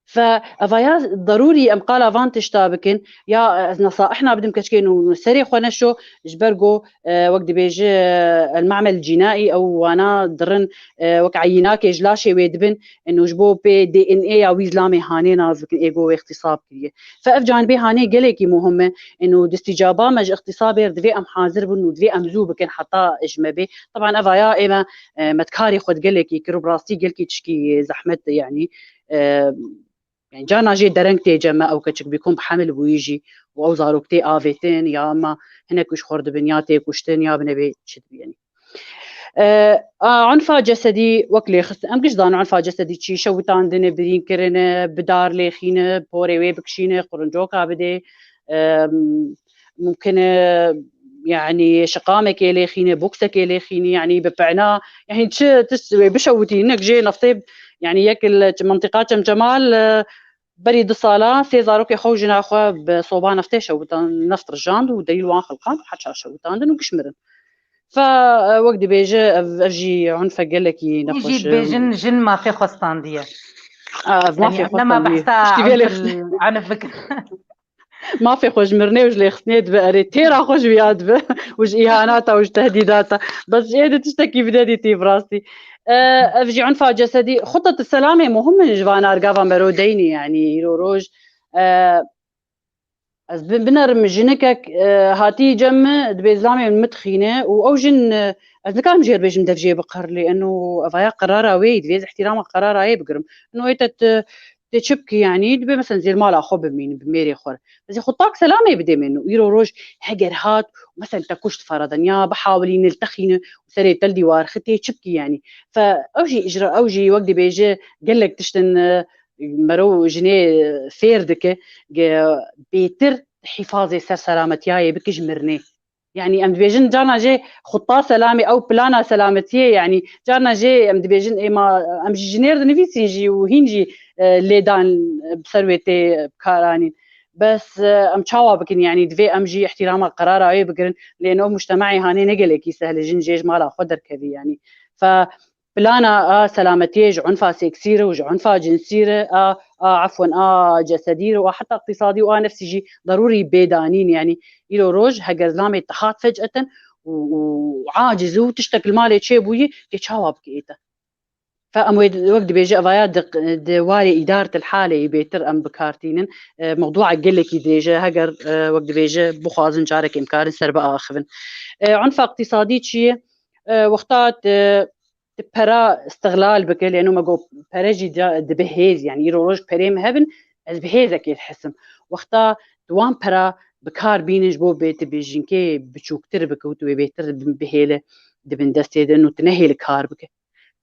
Fe evaya darûrî em qala van tişta bikin, ya ez nesaihna bidim keçikên û serê xwe neşo, ji ber ku, e, wek dibêje, e, el ma'mel cînaî ew wana dirin, e, wek eyînakê ji laşê wê dibin, eno ji bo pê D N A ya wî zilamê hanê nas bikin, ê ku wê îxtîsab kiriye. Fe ev canibê hanê gelekî muhim e, eno distîcaba me ji îxtîsabê re divê em hazir bin û divê em zû bikin heta ji me bê. Taban evaya ê me, e, me dikarê xwe gelekî kir û bi rastî gelkî tişkî zehmet e, yanî, e, yani carna jê dereng tê cem me ew keçik bî kom bi hemil bûyî jî û ew zarok tê avêtin ya ema hinek ji xwe re dibin ya tê kuştin ya binebê çi dibî yani. E, a, unfa cesedî wek lêxistin. Em giş zanin unfa cesedî çi? Şewitandine, birîn kirine, bi dar lêxîne, porê wê bikişîne, quruncoka bidê. E, mumkin e, yani şiqamekê lêxîne, boksekê lêxîne, yani bi pena, yani çi tişt wê bişewitî, hinek jê neftê, yani yek li ç-, mentiqa Çemçemal, e, berî du sala sê zarokê xwe û jina xwe bi soba neftê şewitan, neft rijand û delîl wan xelqand, heçar şewitandin û giş mirin. Fe, e, wek dibêje, ev, ev jî unfe gelekî Jî nexweş e. Dibêjin jin mafê xwe standiye. A, ev Yani mafê xwe nema standiye. Behsa Piştî vê lê unf-, unf bik-, Mafê xwe ji mirinê û ji lêxistinê dibe, erê, têra xwe ji wî ya dibe û ji îhanata û ji tehdîdata. Bes ji êdî tiştekî bide dîtî bi rastî. E, ev jî unfa cesedî. Xutet selamê muhim in ji van argava mero deynî, yanî îro roj. E, ez bi-, binerim jinikek, e, hatî cem min, dibê zilamê min dixîne û ew jin, e, ez nikarim jê re bêjim dev jê biqir lê eno evaya qerara wê yî, divê ez îhtîrama qerara yê bigirim. Eno ê te, te, tê çi bikî, yanî dibê mesela zêr mala xwe bimînin, bi mêrê xwe re. Ez ê xwe tak selamê bidê min û îro roj heger hat û mesela te kuşt feradan ya bihawilîne li te xîne û serê te li dîwar xitê çi bikî, yanî. Fe ew jî îcra, ew jî wek dibêje gelek tiştin, e, mero jinê, e, fêr dike, ge-, bêtir hîfazê ser selametiyayê bike ji mirinê. Yani em dibêjin carna jê xuta selamê ew plana selametiyê, yani carna jê em dibêjin êma em jî jinêr dinivîsîn jî û hîn jî, e, lêdan, e, bi ser wê tê, e, bikaranîn. Bes, e, em çawa bikin, yani divê em jî îhtîrama qerara wê bigirin, lê no mujtema'ê hanê ne gelekî sehl e jin jê ji mala xwe derkevî, yani. Fe plana a selametiyê ji unfa seksî re û ji unfa cinsî re, a, a, efwen, a cesedî re û a heta iqtîsadî û a nefsî jî darûrî bê danîn. Yani îro roj heger zilamê te hat fec'eten û, û aciz û tiştek li malê çêbûyî, tê çawa bike ê te? Fe em wê, wek dibêje, evaya di, di warê îdaretil halê yî bêtir em bikartînin. E, mewdûa gelekî dirêj e, heger, e, wek dibêje, bixwazin carek em karin ser biaxivin. E, unfa iqtîsadî çi ye? E, wexta te, te pera îstixlal bike, lê eno me got pere jî ca-, dibe hêz, yani îro roj perê min hebin, ez bi hêzekê dihesim. Wexta tu wan pera bi kar bînin ji bo bê tu bêjînkê biçûktir bike û tu wê bêtir bihêle di bin destê de û tu nehêle kar bike.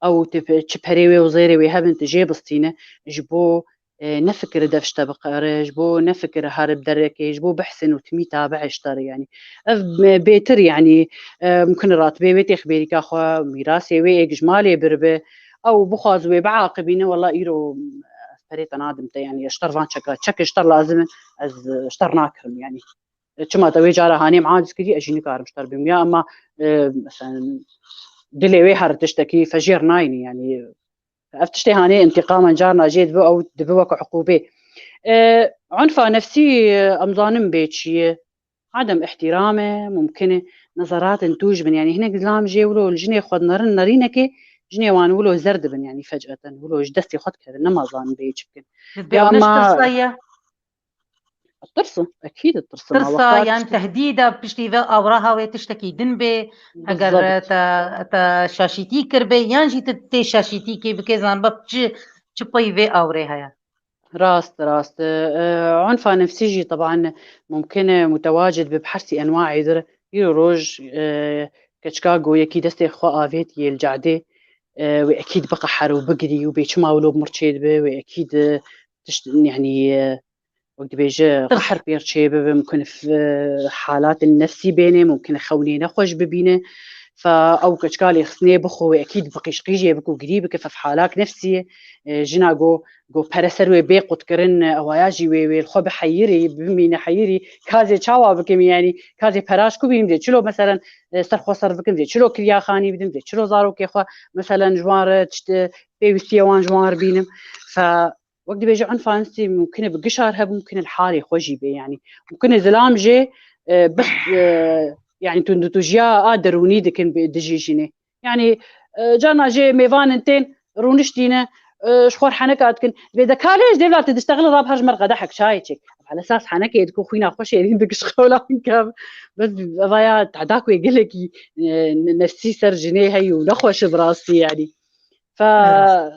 ew tu pe-, çi perê wê û zêrê wê hebin, tu jê bistîne, ji bo, e, nefikire dev ji te biqere, ji bo nefikire here bi derekê, ji bo bihsin û timî tabi'ê ji te re, yanî. Ev, e, bêtir, yanî, e, mumkin e ratibê wê têxibêrîka xwe, mîrasê wê êk ji malê biribe, ew bixwaz wê biaqibîne, wela îro, e, ez perê te nadim te, yanî, ez ji te re van çeka, çek ji te re lazim in, ez, e, ji te re nakirim, yanî. Çima te wê cara hanê min aciz kirî, ez jî nikarim ji te re bim. Ya, ema, e, mesela, dilê wê her tiştekî fejêr nayînî, yanî, ev tiştê hanê întîqaman carna jê dibe, ew dibe wek uqûbê. E, unfa nefsî, e, em zanin bê çi ye. Adem îhtîram e, mumkin e nezaratên tûj bin. Yanî hinek zilam jê wilo li jinê xwe dinerin nerînekê, jinê wan wilo zer dibin, yanî fec'eten wilo ji destê xwe dikevin, nema zanin bê çi bikin. Bi Ya, rewniş ama tirsa ye? Tirsin, ekîd tirsin. Tirsa Wexta yan tişt- tehdîda piştî ve awraha wê tiştekî din bê, heger Bizabt. te, te şaşîtî kiribê, yan jî tu tê şaşîtîkê bikê, zanibe çi, çi pey vê awrê heye. Rast, rast. E, unfa nefsî jî teban mumkin e mutewacid be bi hersî enwaê dir. Îro roj, e, keçika go yekî destê xwe avêtiye li cadê, e, wê ekîd biqeher û bigirî û bê çima wilo bi mir çêdibe, wê ekîd, e, tişt, yanî, e, wek dibêje, Tirs. qeher pêr çê bibe, mumkin f-, halatên nefsî bêne, mumkin xewnê nexweş bibîne. Fa ew keçika lê xistinê bixwe wê ekîd bi qîşqîjê bike û girî bike, fa halak nefsî ye. E, jina go, go pere ser wê bê qutkirin, e, ewaya jî wê, wê li xwe biheyirî, bimîne heyirî, kazê çawa bikim, yanî kazê peraş ku bîm dê, çilo meselen, e, ser xwe ser bikim dê, çilo kiryaxanî bidim dê, çilo zarokê xwe meselen ji wan re tişt, e, pêwîstiye wan ji wan re bînim. Fa wek dibêje unfa nefsî mumkin e bi gişar hebû, mumkin e li halê xwe jî bê, yanî mumkin e zilam jê, e, bix, e, yanî tundûtûjiya a derûnî dikin bi dijî jinê. Yanî, e, carna jê mêvanên tên rûniştîne, e, ji xwe re heneka dikin. Vê de kalê ji dêvla te diştexilin rab her ji me re qedehek çayê çêk. Ala esas henekê diku xwîna xwe şêrîn dikişqewla hinka. Bes evaya tedak wê gelekî, e, ne-, nefsî ser jinê heyî û nexweş e bi rastî, yanî. Fa, Evet.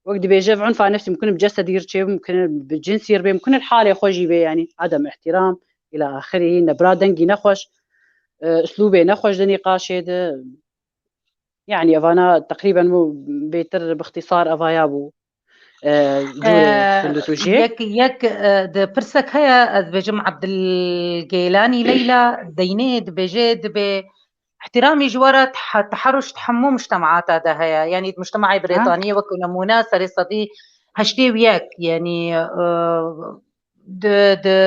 wek dibêje, ev unfa nefsî mumkin e bi cesedî re çêbe, mumkin e bi cinsî re bê, mumkin e li halê xwe jî bê, yanî adem îhtîram, îla axirî, nebra dengî nexweş, e, uslûbê nexweş di nîqaşê de. Yanî evana teqrîben bû bêtir bi îxtîsar evaya bû, e, curê E, tundûtûjiyê. Yek, yek, e, di pirsek heye, ez dibêjim Ebdilgeylanî Leyla Deynê dibêje, dibê îhtîramî ji we re teha-, teherruş di hemû mujtemaata de heye. Yanî di mujtemaê Ha? Brêtaniyê wekî nemûne serê sedî heştê û yek, yanî, e, di, di,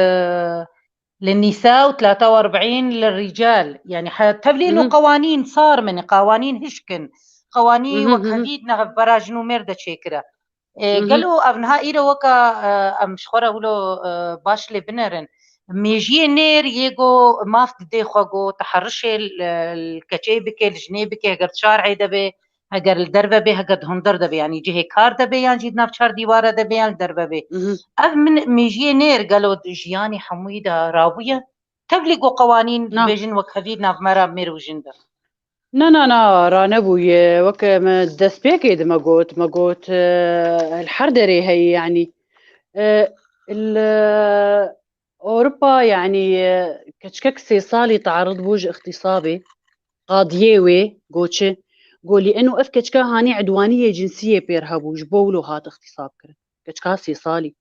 li nîsa û tlata û erbîn li rîcal. Yanî he-, tevlîn û Hı hı. qewanîn sar min, qewanîn hişk in. Qewanî Hı hı, wek hı hı. hevî di navbera jin û mêr de çêkire. E, Hı hı. gelo ev niha îro weka, e, em ji xwe re wilo, e, baş lê binerin. Mêjiyê nêr yê go maf didê xwe go teherrişê li, li keçê bike, li jinê bike, heger di şarê de be, heger li derve be, heger di hundir de be, yanî cihê kar de be, yan jî di nav çar dîwara de be, yan li derve be. Mhm. Ev min mêjiyê nêr gelo di jiyanê hemûyî de rabûye? Tevlî go qewanîn Na. dibêjin wek hevî di nav me re mêr û jin de. Na, na, na, ranebûye. Weke me destpêkê de me got, me got, e, li her derê heye, yanî. E, li Ewropa, yanî, e, keçikek sê salî teerid bû ji îxtîsabê. Qadiyê wê got çi? Got lî eno ev keçika hanî idwaniyê cinsiyê pêr hebû, ji bo wilo hat îxtîsab kirin. Keçika sê salî.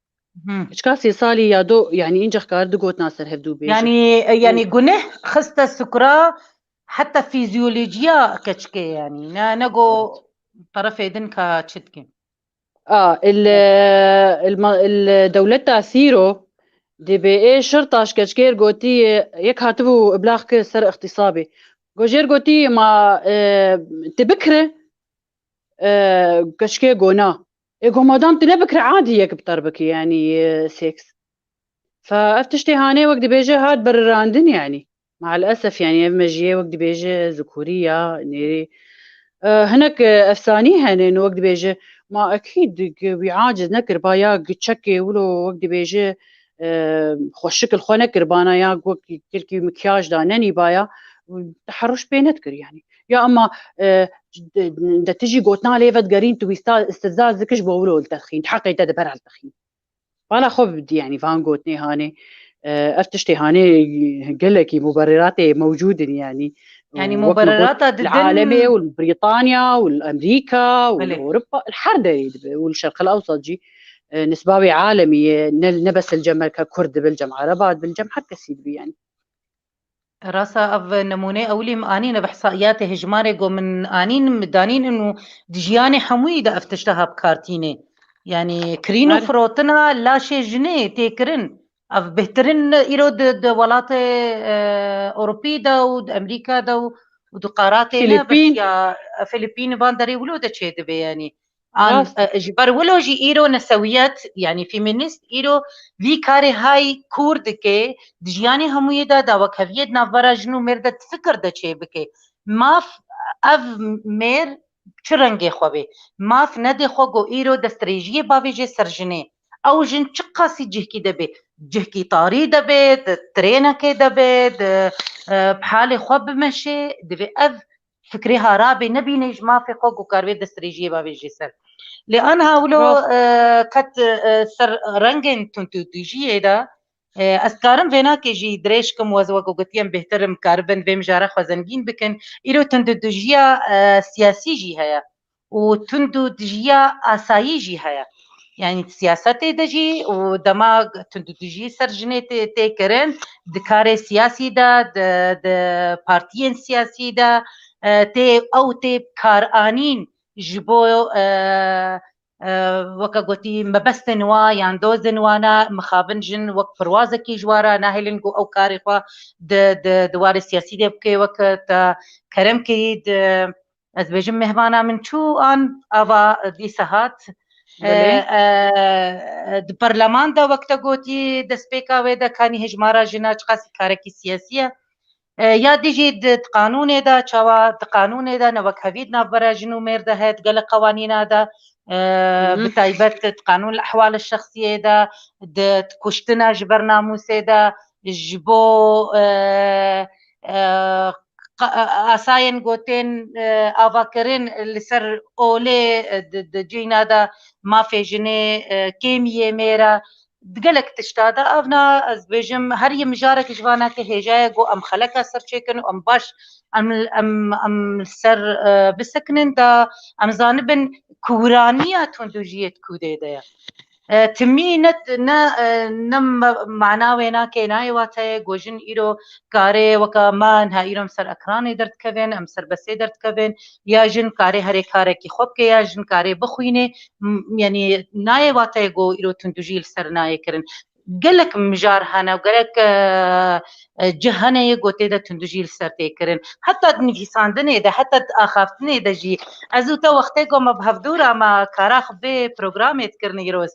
Hı. Keçika sê salî ya do, yanî, încex kar du gotina ser hevdû bêje. Yanî, e, yanî Hı. guneh xiste sukra heta fizyolojiya keçikê, yanî. Ne, ne go Evet. terefê din ka çi dikin. A, il, il ma-, il dewleta Sîro, D B E şirta ji keçikê re gotî, yek hatibû iblax kir ser îxtîsabê. Got jê re gotî, ma, e, tu bikire, e, keçikê go na. Ê go madam tu nebikire, adî yek bi te re bike, yanî, e, sêks. Fa ev tiştê hanê wek dibêje hat berirandin, yanî. Maelesef, yanî ev mejiyê wek dibêje zikûrî ya nêrî. E, hinek, e, efsanî hene, no wek dibêje, ma ekîd gi wî aciz nekiriba ya gi çekê wilo wek dibêje, e, xwe şikil xwe nekiribana ya wek kilkî mikyaj da nenîbaya, teherruş pê nedikir, yanî. Ya ema, e, de, de tijî gotina lê vedigerîn, tu wî sta-, istihza dikir ji bo wilo li te dixîn, heqê te di ber li te dixîn. Bala xwe bidî, yanî van gotinê hanê, e, ev tiştê hanê gelekî muberîratê mewcûd in, yanî Yani, wek me got, mubererata li didin alemê û li Brîtanya û li Amerîka û li Belê. Ewropa, li her derê dibe û li Şerqil Ewsat jî, e, nisba wê alemî ye, ne, ne bes li cem me ke Kurd dibe, li cem Ereba dibe, li cem her kesî dibe yani. Rasa ev nemûnê ewilî min anîn, ev ihsaiyatê hijmarê ku min anîn, min danîn û di jiyanê hemûyî de ev tişta ha bi kar tînê. Yani, kirîn û Are. firotina laşê jinê tê kirin. Ev bêhtirin îro di, di welatê, e, Ewropî de û di Amerîka de û, û di qaratê ne, Filipîn. Bes ya, e, Filipîn van derê wilo de çêdibe, yani. An, Rast e. E, ji ber wilo jî îro nesewiyet, yani feminist, îro vî karê hay kûr dike, di jiyanê hemûyê de, dawekheviyê di navbera jin û mêr de di fikir de çêbike. Maf ev mêr çi rengê xwe bê. Maf nedê xwe ku îro destrêjiyê bavêje ser jinê. Ew jin çiqasî cihkî de bê, cihkî tarî de bê, di trênekê de bê, di, e, bi halê xwe bimeşê, divê ev fikrê harabê nebîne ji mafê xwe ku karibê destrêjiyê bavêje ser. Lê anha wilo, Rast. e, qet, e, ser rengên tundûtûjiyê de, e, ez karim vênakê jî dirêj kim, wez wek gotiye em bêhtir em karibin vê mijara xwe zengîn bikin. Îro tundûtûjiya, e, siyasî jî heye. Û tundûtûjiya asayî jî heye. Yani di siyasetê de jî û dema tundûtûjî ser jinê tê, tê kirin, di karê siyasî de, di, di partiyên siyasî de, e, tê, ew tê karanîn ji bo, e, e, weke gotî mebestên wa yan dozên wana mixabin jin wek pirwazekî ji wa re nahêlin ku ew karê xwe di, di, di warê siyasî de bike, wek te kerem kirî di, ez bêjim, mêhvana min çû an ava dîsa hat. Belê. E, e, di perleman de wek te gotî destpêka wê de kanî hejmara jina çiqasî karekî siyasî ye. E, ya dî jî di, di qanûnê de, çawa di qanûnê de newekhevî di navbera jin û mêr de heye, di gelek qewanîna de, e, Hı hı. bi taybet di qanûn ehwal şexsiyê de, di, di kuştina ji ber namûsê de, ji bo, e, e, qa-, asayên gotên, e, avakirin li ser olê, e, di, di cîna de mafê jinê, e, kêmiyê mêr e. Di gelek tişta de evna, ez bêjim, her yê mijarek ji vana ke hêja ye ku em xeleka ser çêkin û em baş, em, em, em li ser, e, bisekinin de em zanibin ku wiraniya tundûjiyê di kûdê de ye. E, timî ne, ne, e, ne me-, mana wê nake, nayê wateyê ku jin îro karê weke me niha îro em ser ekranê derdikevin, em ser besê derdikevin, ya jin karê herê karekî xwe bike, ya jin karê bixwîne. M-, yani nayê wateyê ku îro tundûjî li ser nayê kirin. Gelek mijar hene û gelek, e, e, cih hene yê ku tê de tundûjî li ser tê kirin. Heta di nivîsandinê de, heta di axaftinê de jî. Ez û te wextê ku me bi hevdû re me kara xwe vê programê dikirin îro.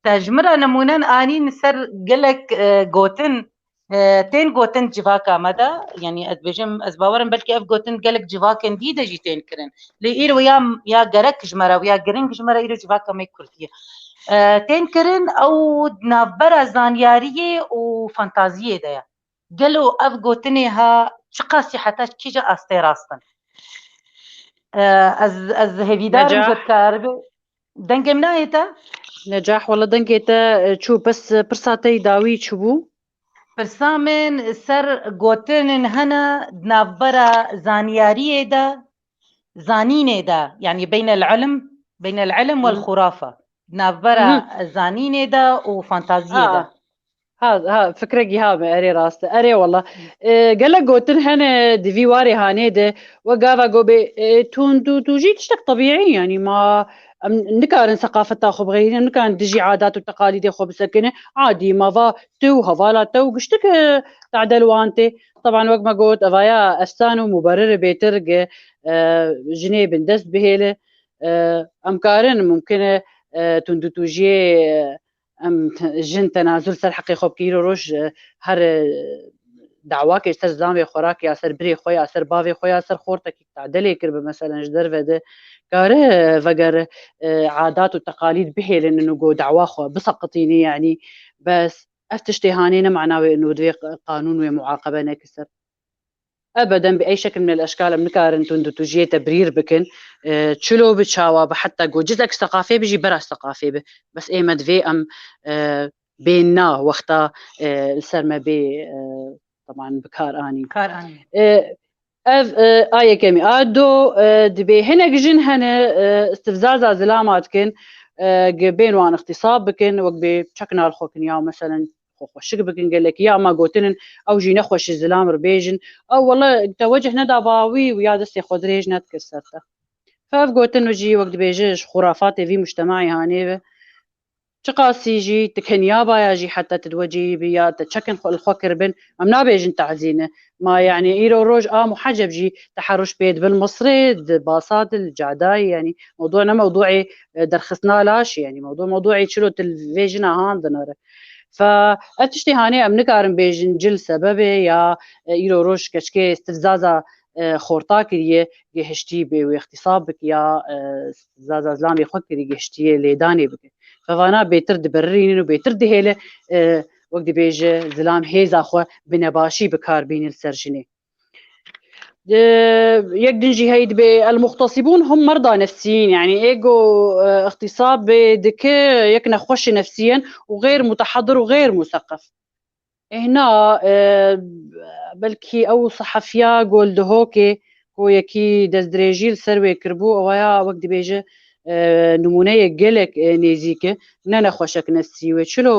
Te ji min re nemûnen anîn ser gelek, e, gotin, e, tên gotin civaka me de, yanî ez dibêjim, ez bawer im belkî ev gotin gelek civakên dî de jî tên kirin. Lê îro ya, ya gerek ji me re, ya giring ji me re îro civaka me kurdî ye. E, tên kirin ew di navbera zanyariyê û fantaziyê de ye. Gelo ev gotinê ha çiqasî heta kîja astê rast in? E, ez, ez hêvîdar im Necah. Ku dikaribe. Dengê min nayê te? Necah, wela dengê te, e, çû, bes, e, pirsa te yî dawî çi bû? Pirsa min ser gotinên hene di navbera zanyariyê de, zanînê de, yanî beynel ilm, beynel ilm wel Hı. xurafe. Navbera Hı hı. zanînê de û fantaziyê de. Ha. Ha, ha, fikrekî ha me, erê rast e, erê wela. E, gelek gotin hene di vî warê hanê de, we gava go bê, e, tundûtûjî tiştek tebîî, yanî ma em nikarin seqafeta xwe bixeyînin, em nikarin dijî adat û teqalîdê xwe bisekinin. Adî ma va tu û hevala te û giştik, e, tadel wan tê. Teban wek me got, evaya efsan û muberir bêtir gi, e, jinê bindest bihêle. E, em karin mumkin e, e, tundûtûjiyê, e, em t-, jin tenazul ser heqê xwe bike. Îro roj, e, her, e, dawakê ser zilamê xwe rake ya ser birê xwe ya ser bavê xwe ya ser xortekî tadelê kir bi, meselen ji derve de kare, e, veger, e, adat û teqalîd bihêlinin û go dawa xwe biseqitîne, yanî bes ev tiştê hanê ne mana wê ino divê q-, qanûn wê muaqebe neke ser. Ebeden bi ey şekil min el eşkal em nikarin tundûtûjiyê te birîr bikin. E, çilo bi çawa bi heta go cizek seqafê bi jî bera seqafê bi. Bes ê me divê em, e, bêhna wexta, e, li ser me bê, e, teban bi kar anîn. Kar anîn. E, Ev e, a yekemî. A do e, dibê hinek jin hene e, istifzaza zilama dikin, e, gi bên wan ixtîsab bikin, wek bê çekna li xwe kin ya meselen xwe xweşik bikin gelekî, ya ma gotinin ew jî nexweş ji zilam re bêjin, ew wele te wecih neda ba wî û ya destê xwe dirêj nedikir ser te. Fe ev gotin jî wek dibêje ji xurafatê vî mujtema'yê hanê ve. Çiqasî jî tu keniya baya jî heta tu diwecihî bi ya te çekin xwe li xwe kiribin, em nabêjin tehzîne. Ma yani îro roj a muheceb jî teherruş pê dibin Misrê, di Basat, li Cadayê, yani mewdu ne mewduê e, derxistina laşê, yani mewdu mewduê çilo tu li vê jina han dinere. Fe ev tiştê hanê em nikarin bêjin cil sebebê ya e, îro roj keçkê stifzaza e, xorta kiriye, gihiştî bê wê ixtîsab bik ya e, zaza zilamê xwe kirî gihiştiye lêdanê bike. Fevana bêtir dibirirînin û bêtir dihêle e, wek dibêje zilam hêza xwe bi nebaşî bi kar bînin li ser jinê. Di- Yek din jî hey dibê el muxtasibûn hum merda nefsiyîn, yani êgo e, ixtîsab bê dike yek nexweşi nefsiyen û xêr mutehadir û xêr museqef. Êhna e, belkî ew sehefiya Goldihokê ku yekî destdirêjî li ser wê kiribû, ewaya wek dibêje e, nimûneyê gelek e, nêzîk e, ne nexweşek nefsî wê. Çilo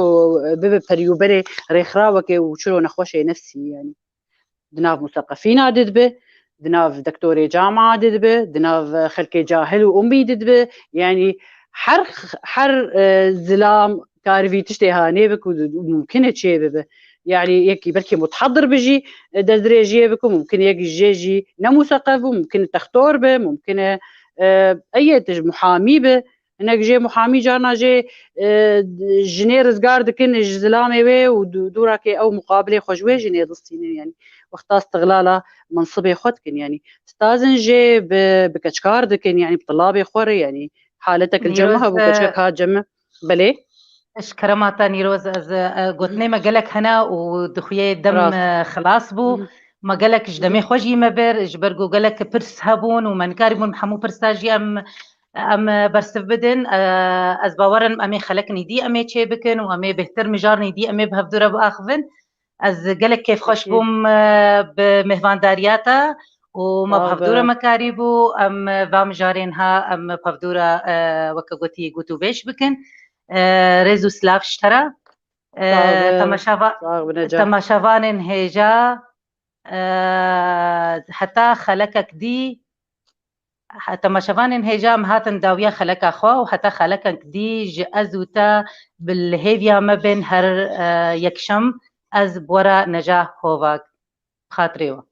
e, bibe periyûberê rêxirawekê û çilo nexweşê nefsî yani. Di nav museqefîna de dibe, di nav dektorê cama de dibe, di nav e, xelkê cahil û ummî de dibe. Yani her her e, zilam karî vî tiştê hanê bik û mumkin e çê bibe. Yani yekî belkî mutehdir bi jî e, destdirêjiyê bik û mumkin e yek jê jî ne museqef bû, mumkin e textor be, mumkin e e, eyê tij muhamî be. Hinek jê muhamî carna jê e, jinê rizgar dikin ji zilamê wê û dû- dûrakê ew muqabilê xwe ji wê jinê distînin. Yani wexta istiglala mensibê xwe dikin. Yani stazin jê bi, bi keçkar dikin, yani bi tilabê xwe re, yani haletek li cem min Nîroz, hebû, e, keçkek hat cem min. Belê. Ji kerema te Nîroz, ez, e, gotinê me gelek hene û dixuye dem, Rast. e, xilas bû. Hı hı. Me gelek ji demê xwe jî me bir, ji ber ku gelek pirs hebûn û me nikarîbûn bi hemû pirsa jî em, em bersiv bidin. E, ez bawer im em ê xelek nîdî em ê çê bikin û em ê bêhtir mijarên nîdî em ê bi hevdû re biaxivin. Ez gelek kêfxweş Peki. bûm, e, bi mêhvandariya te û me bi Sağ ol hevdû re be. me karîbû. Em, e, va mijarên ha em bi hevdû re, e, weke gotî, gotûvêj bikin. E, rêz û silav ji te re. E, Sağ ol be. temaşeva-, Sağ ol be Neca. temaşevanên hêja, e, heta xelekek dî, he-, temaşevanên hêja em hatin dawiya xeleka xwe û heta xelekek dî ji ez û te bi li hêviya me bên her, e, yekşem ez bi we re Neca Hovak. Xatirê we.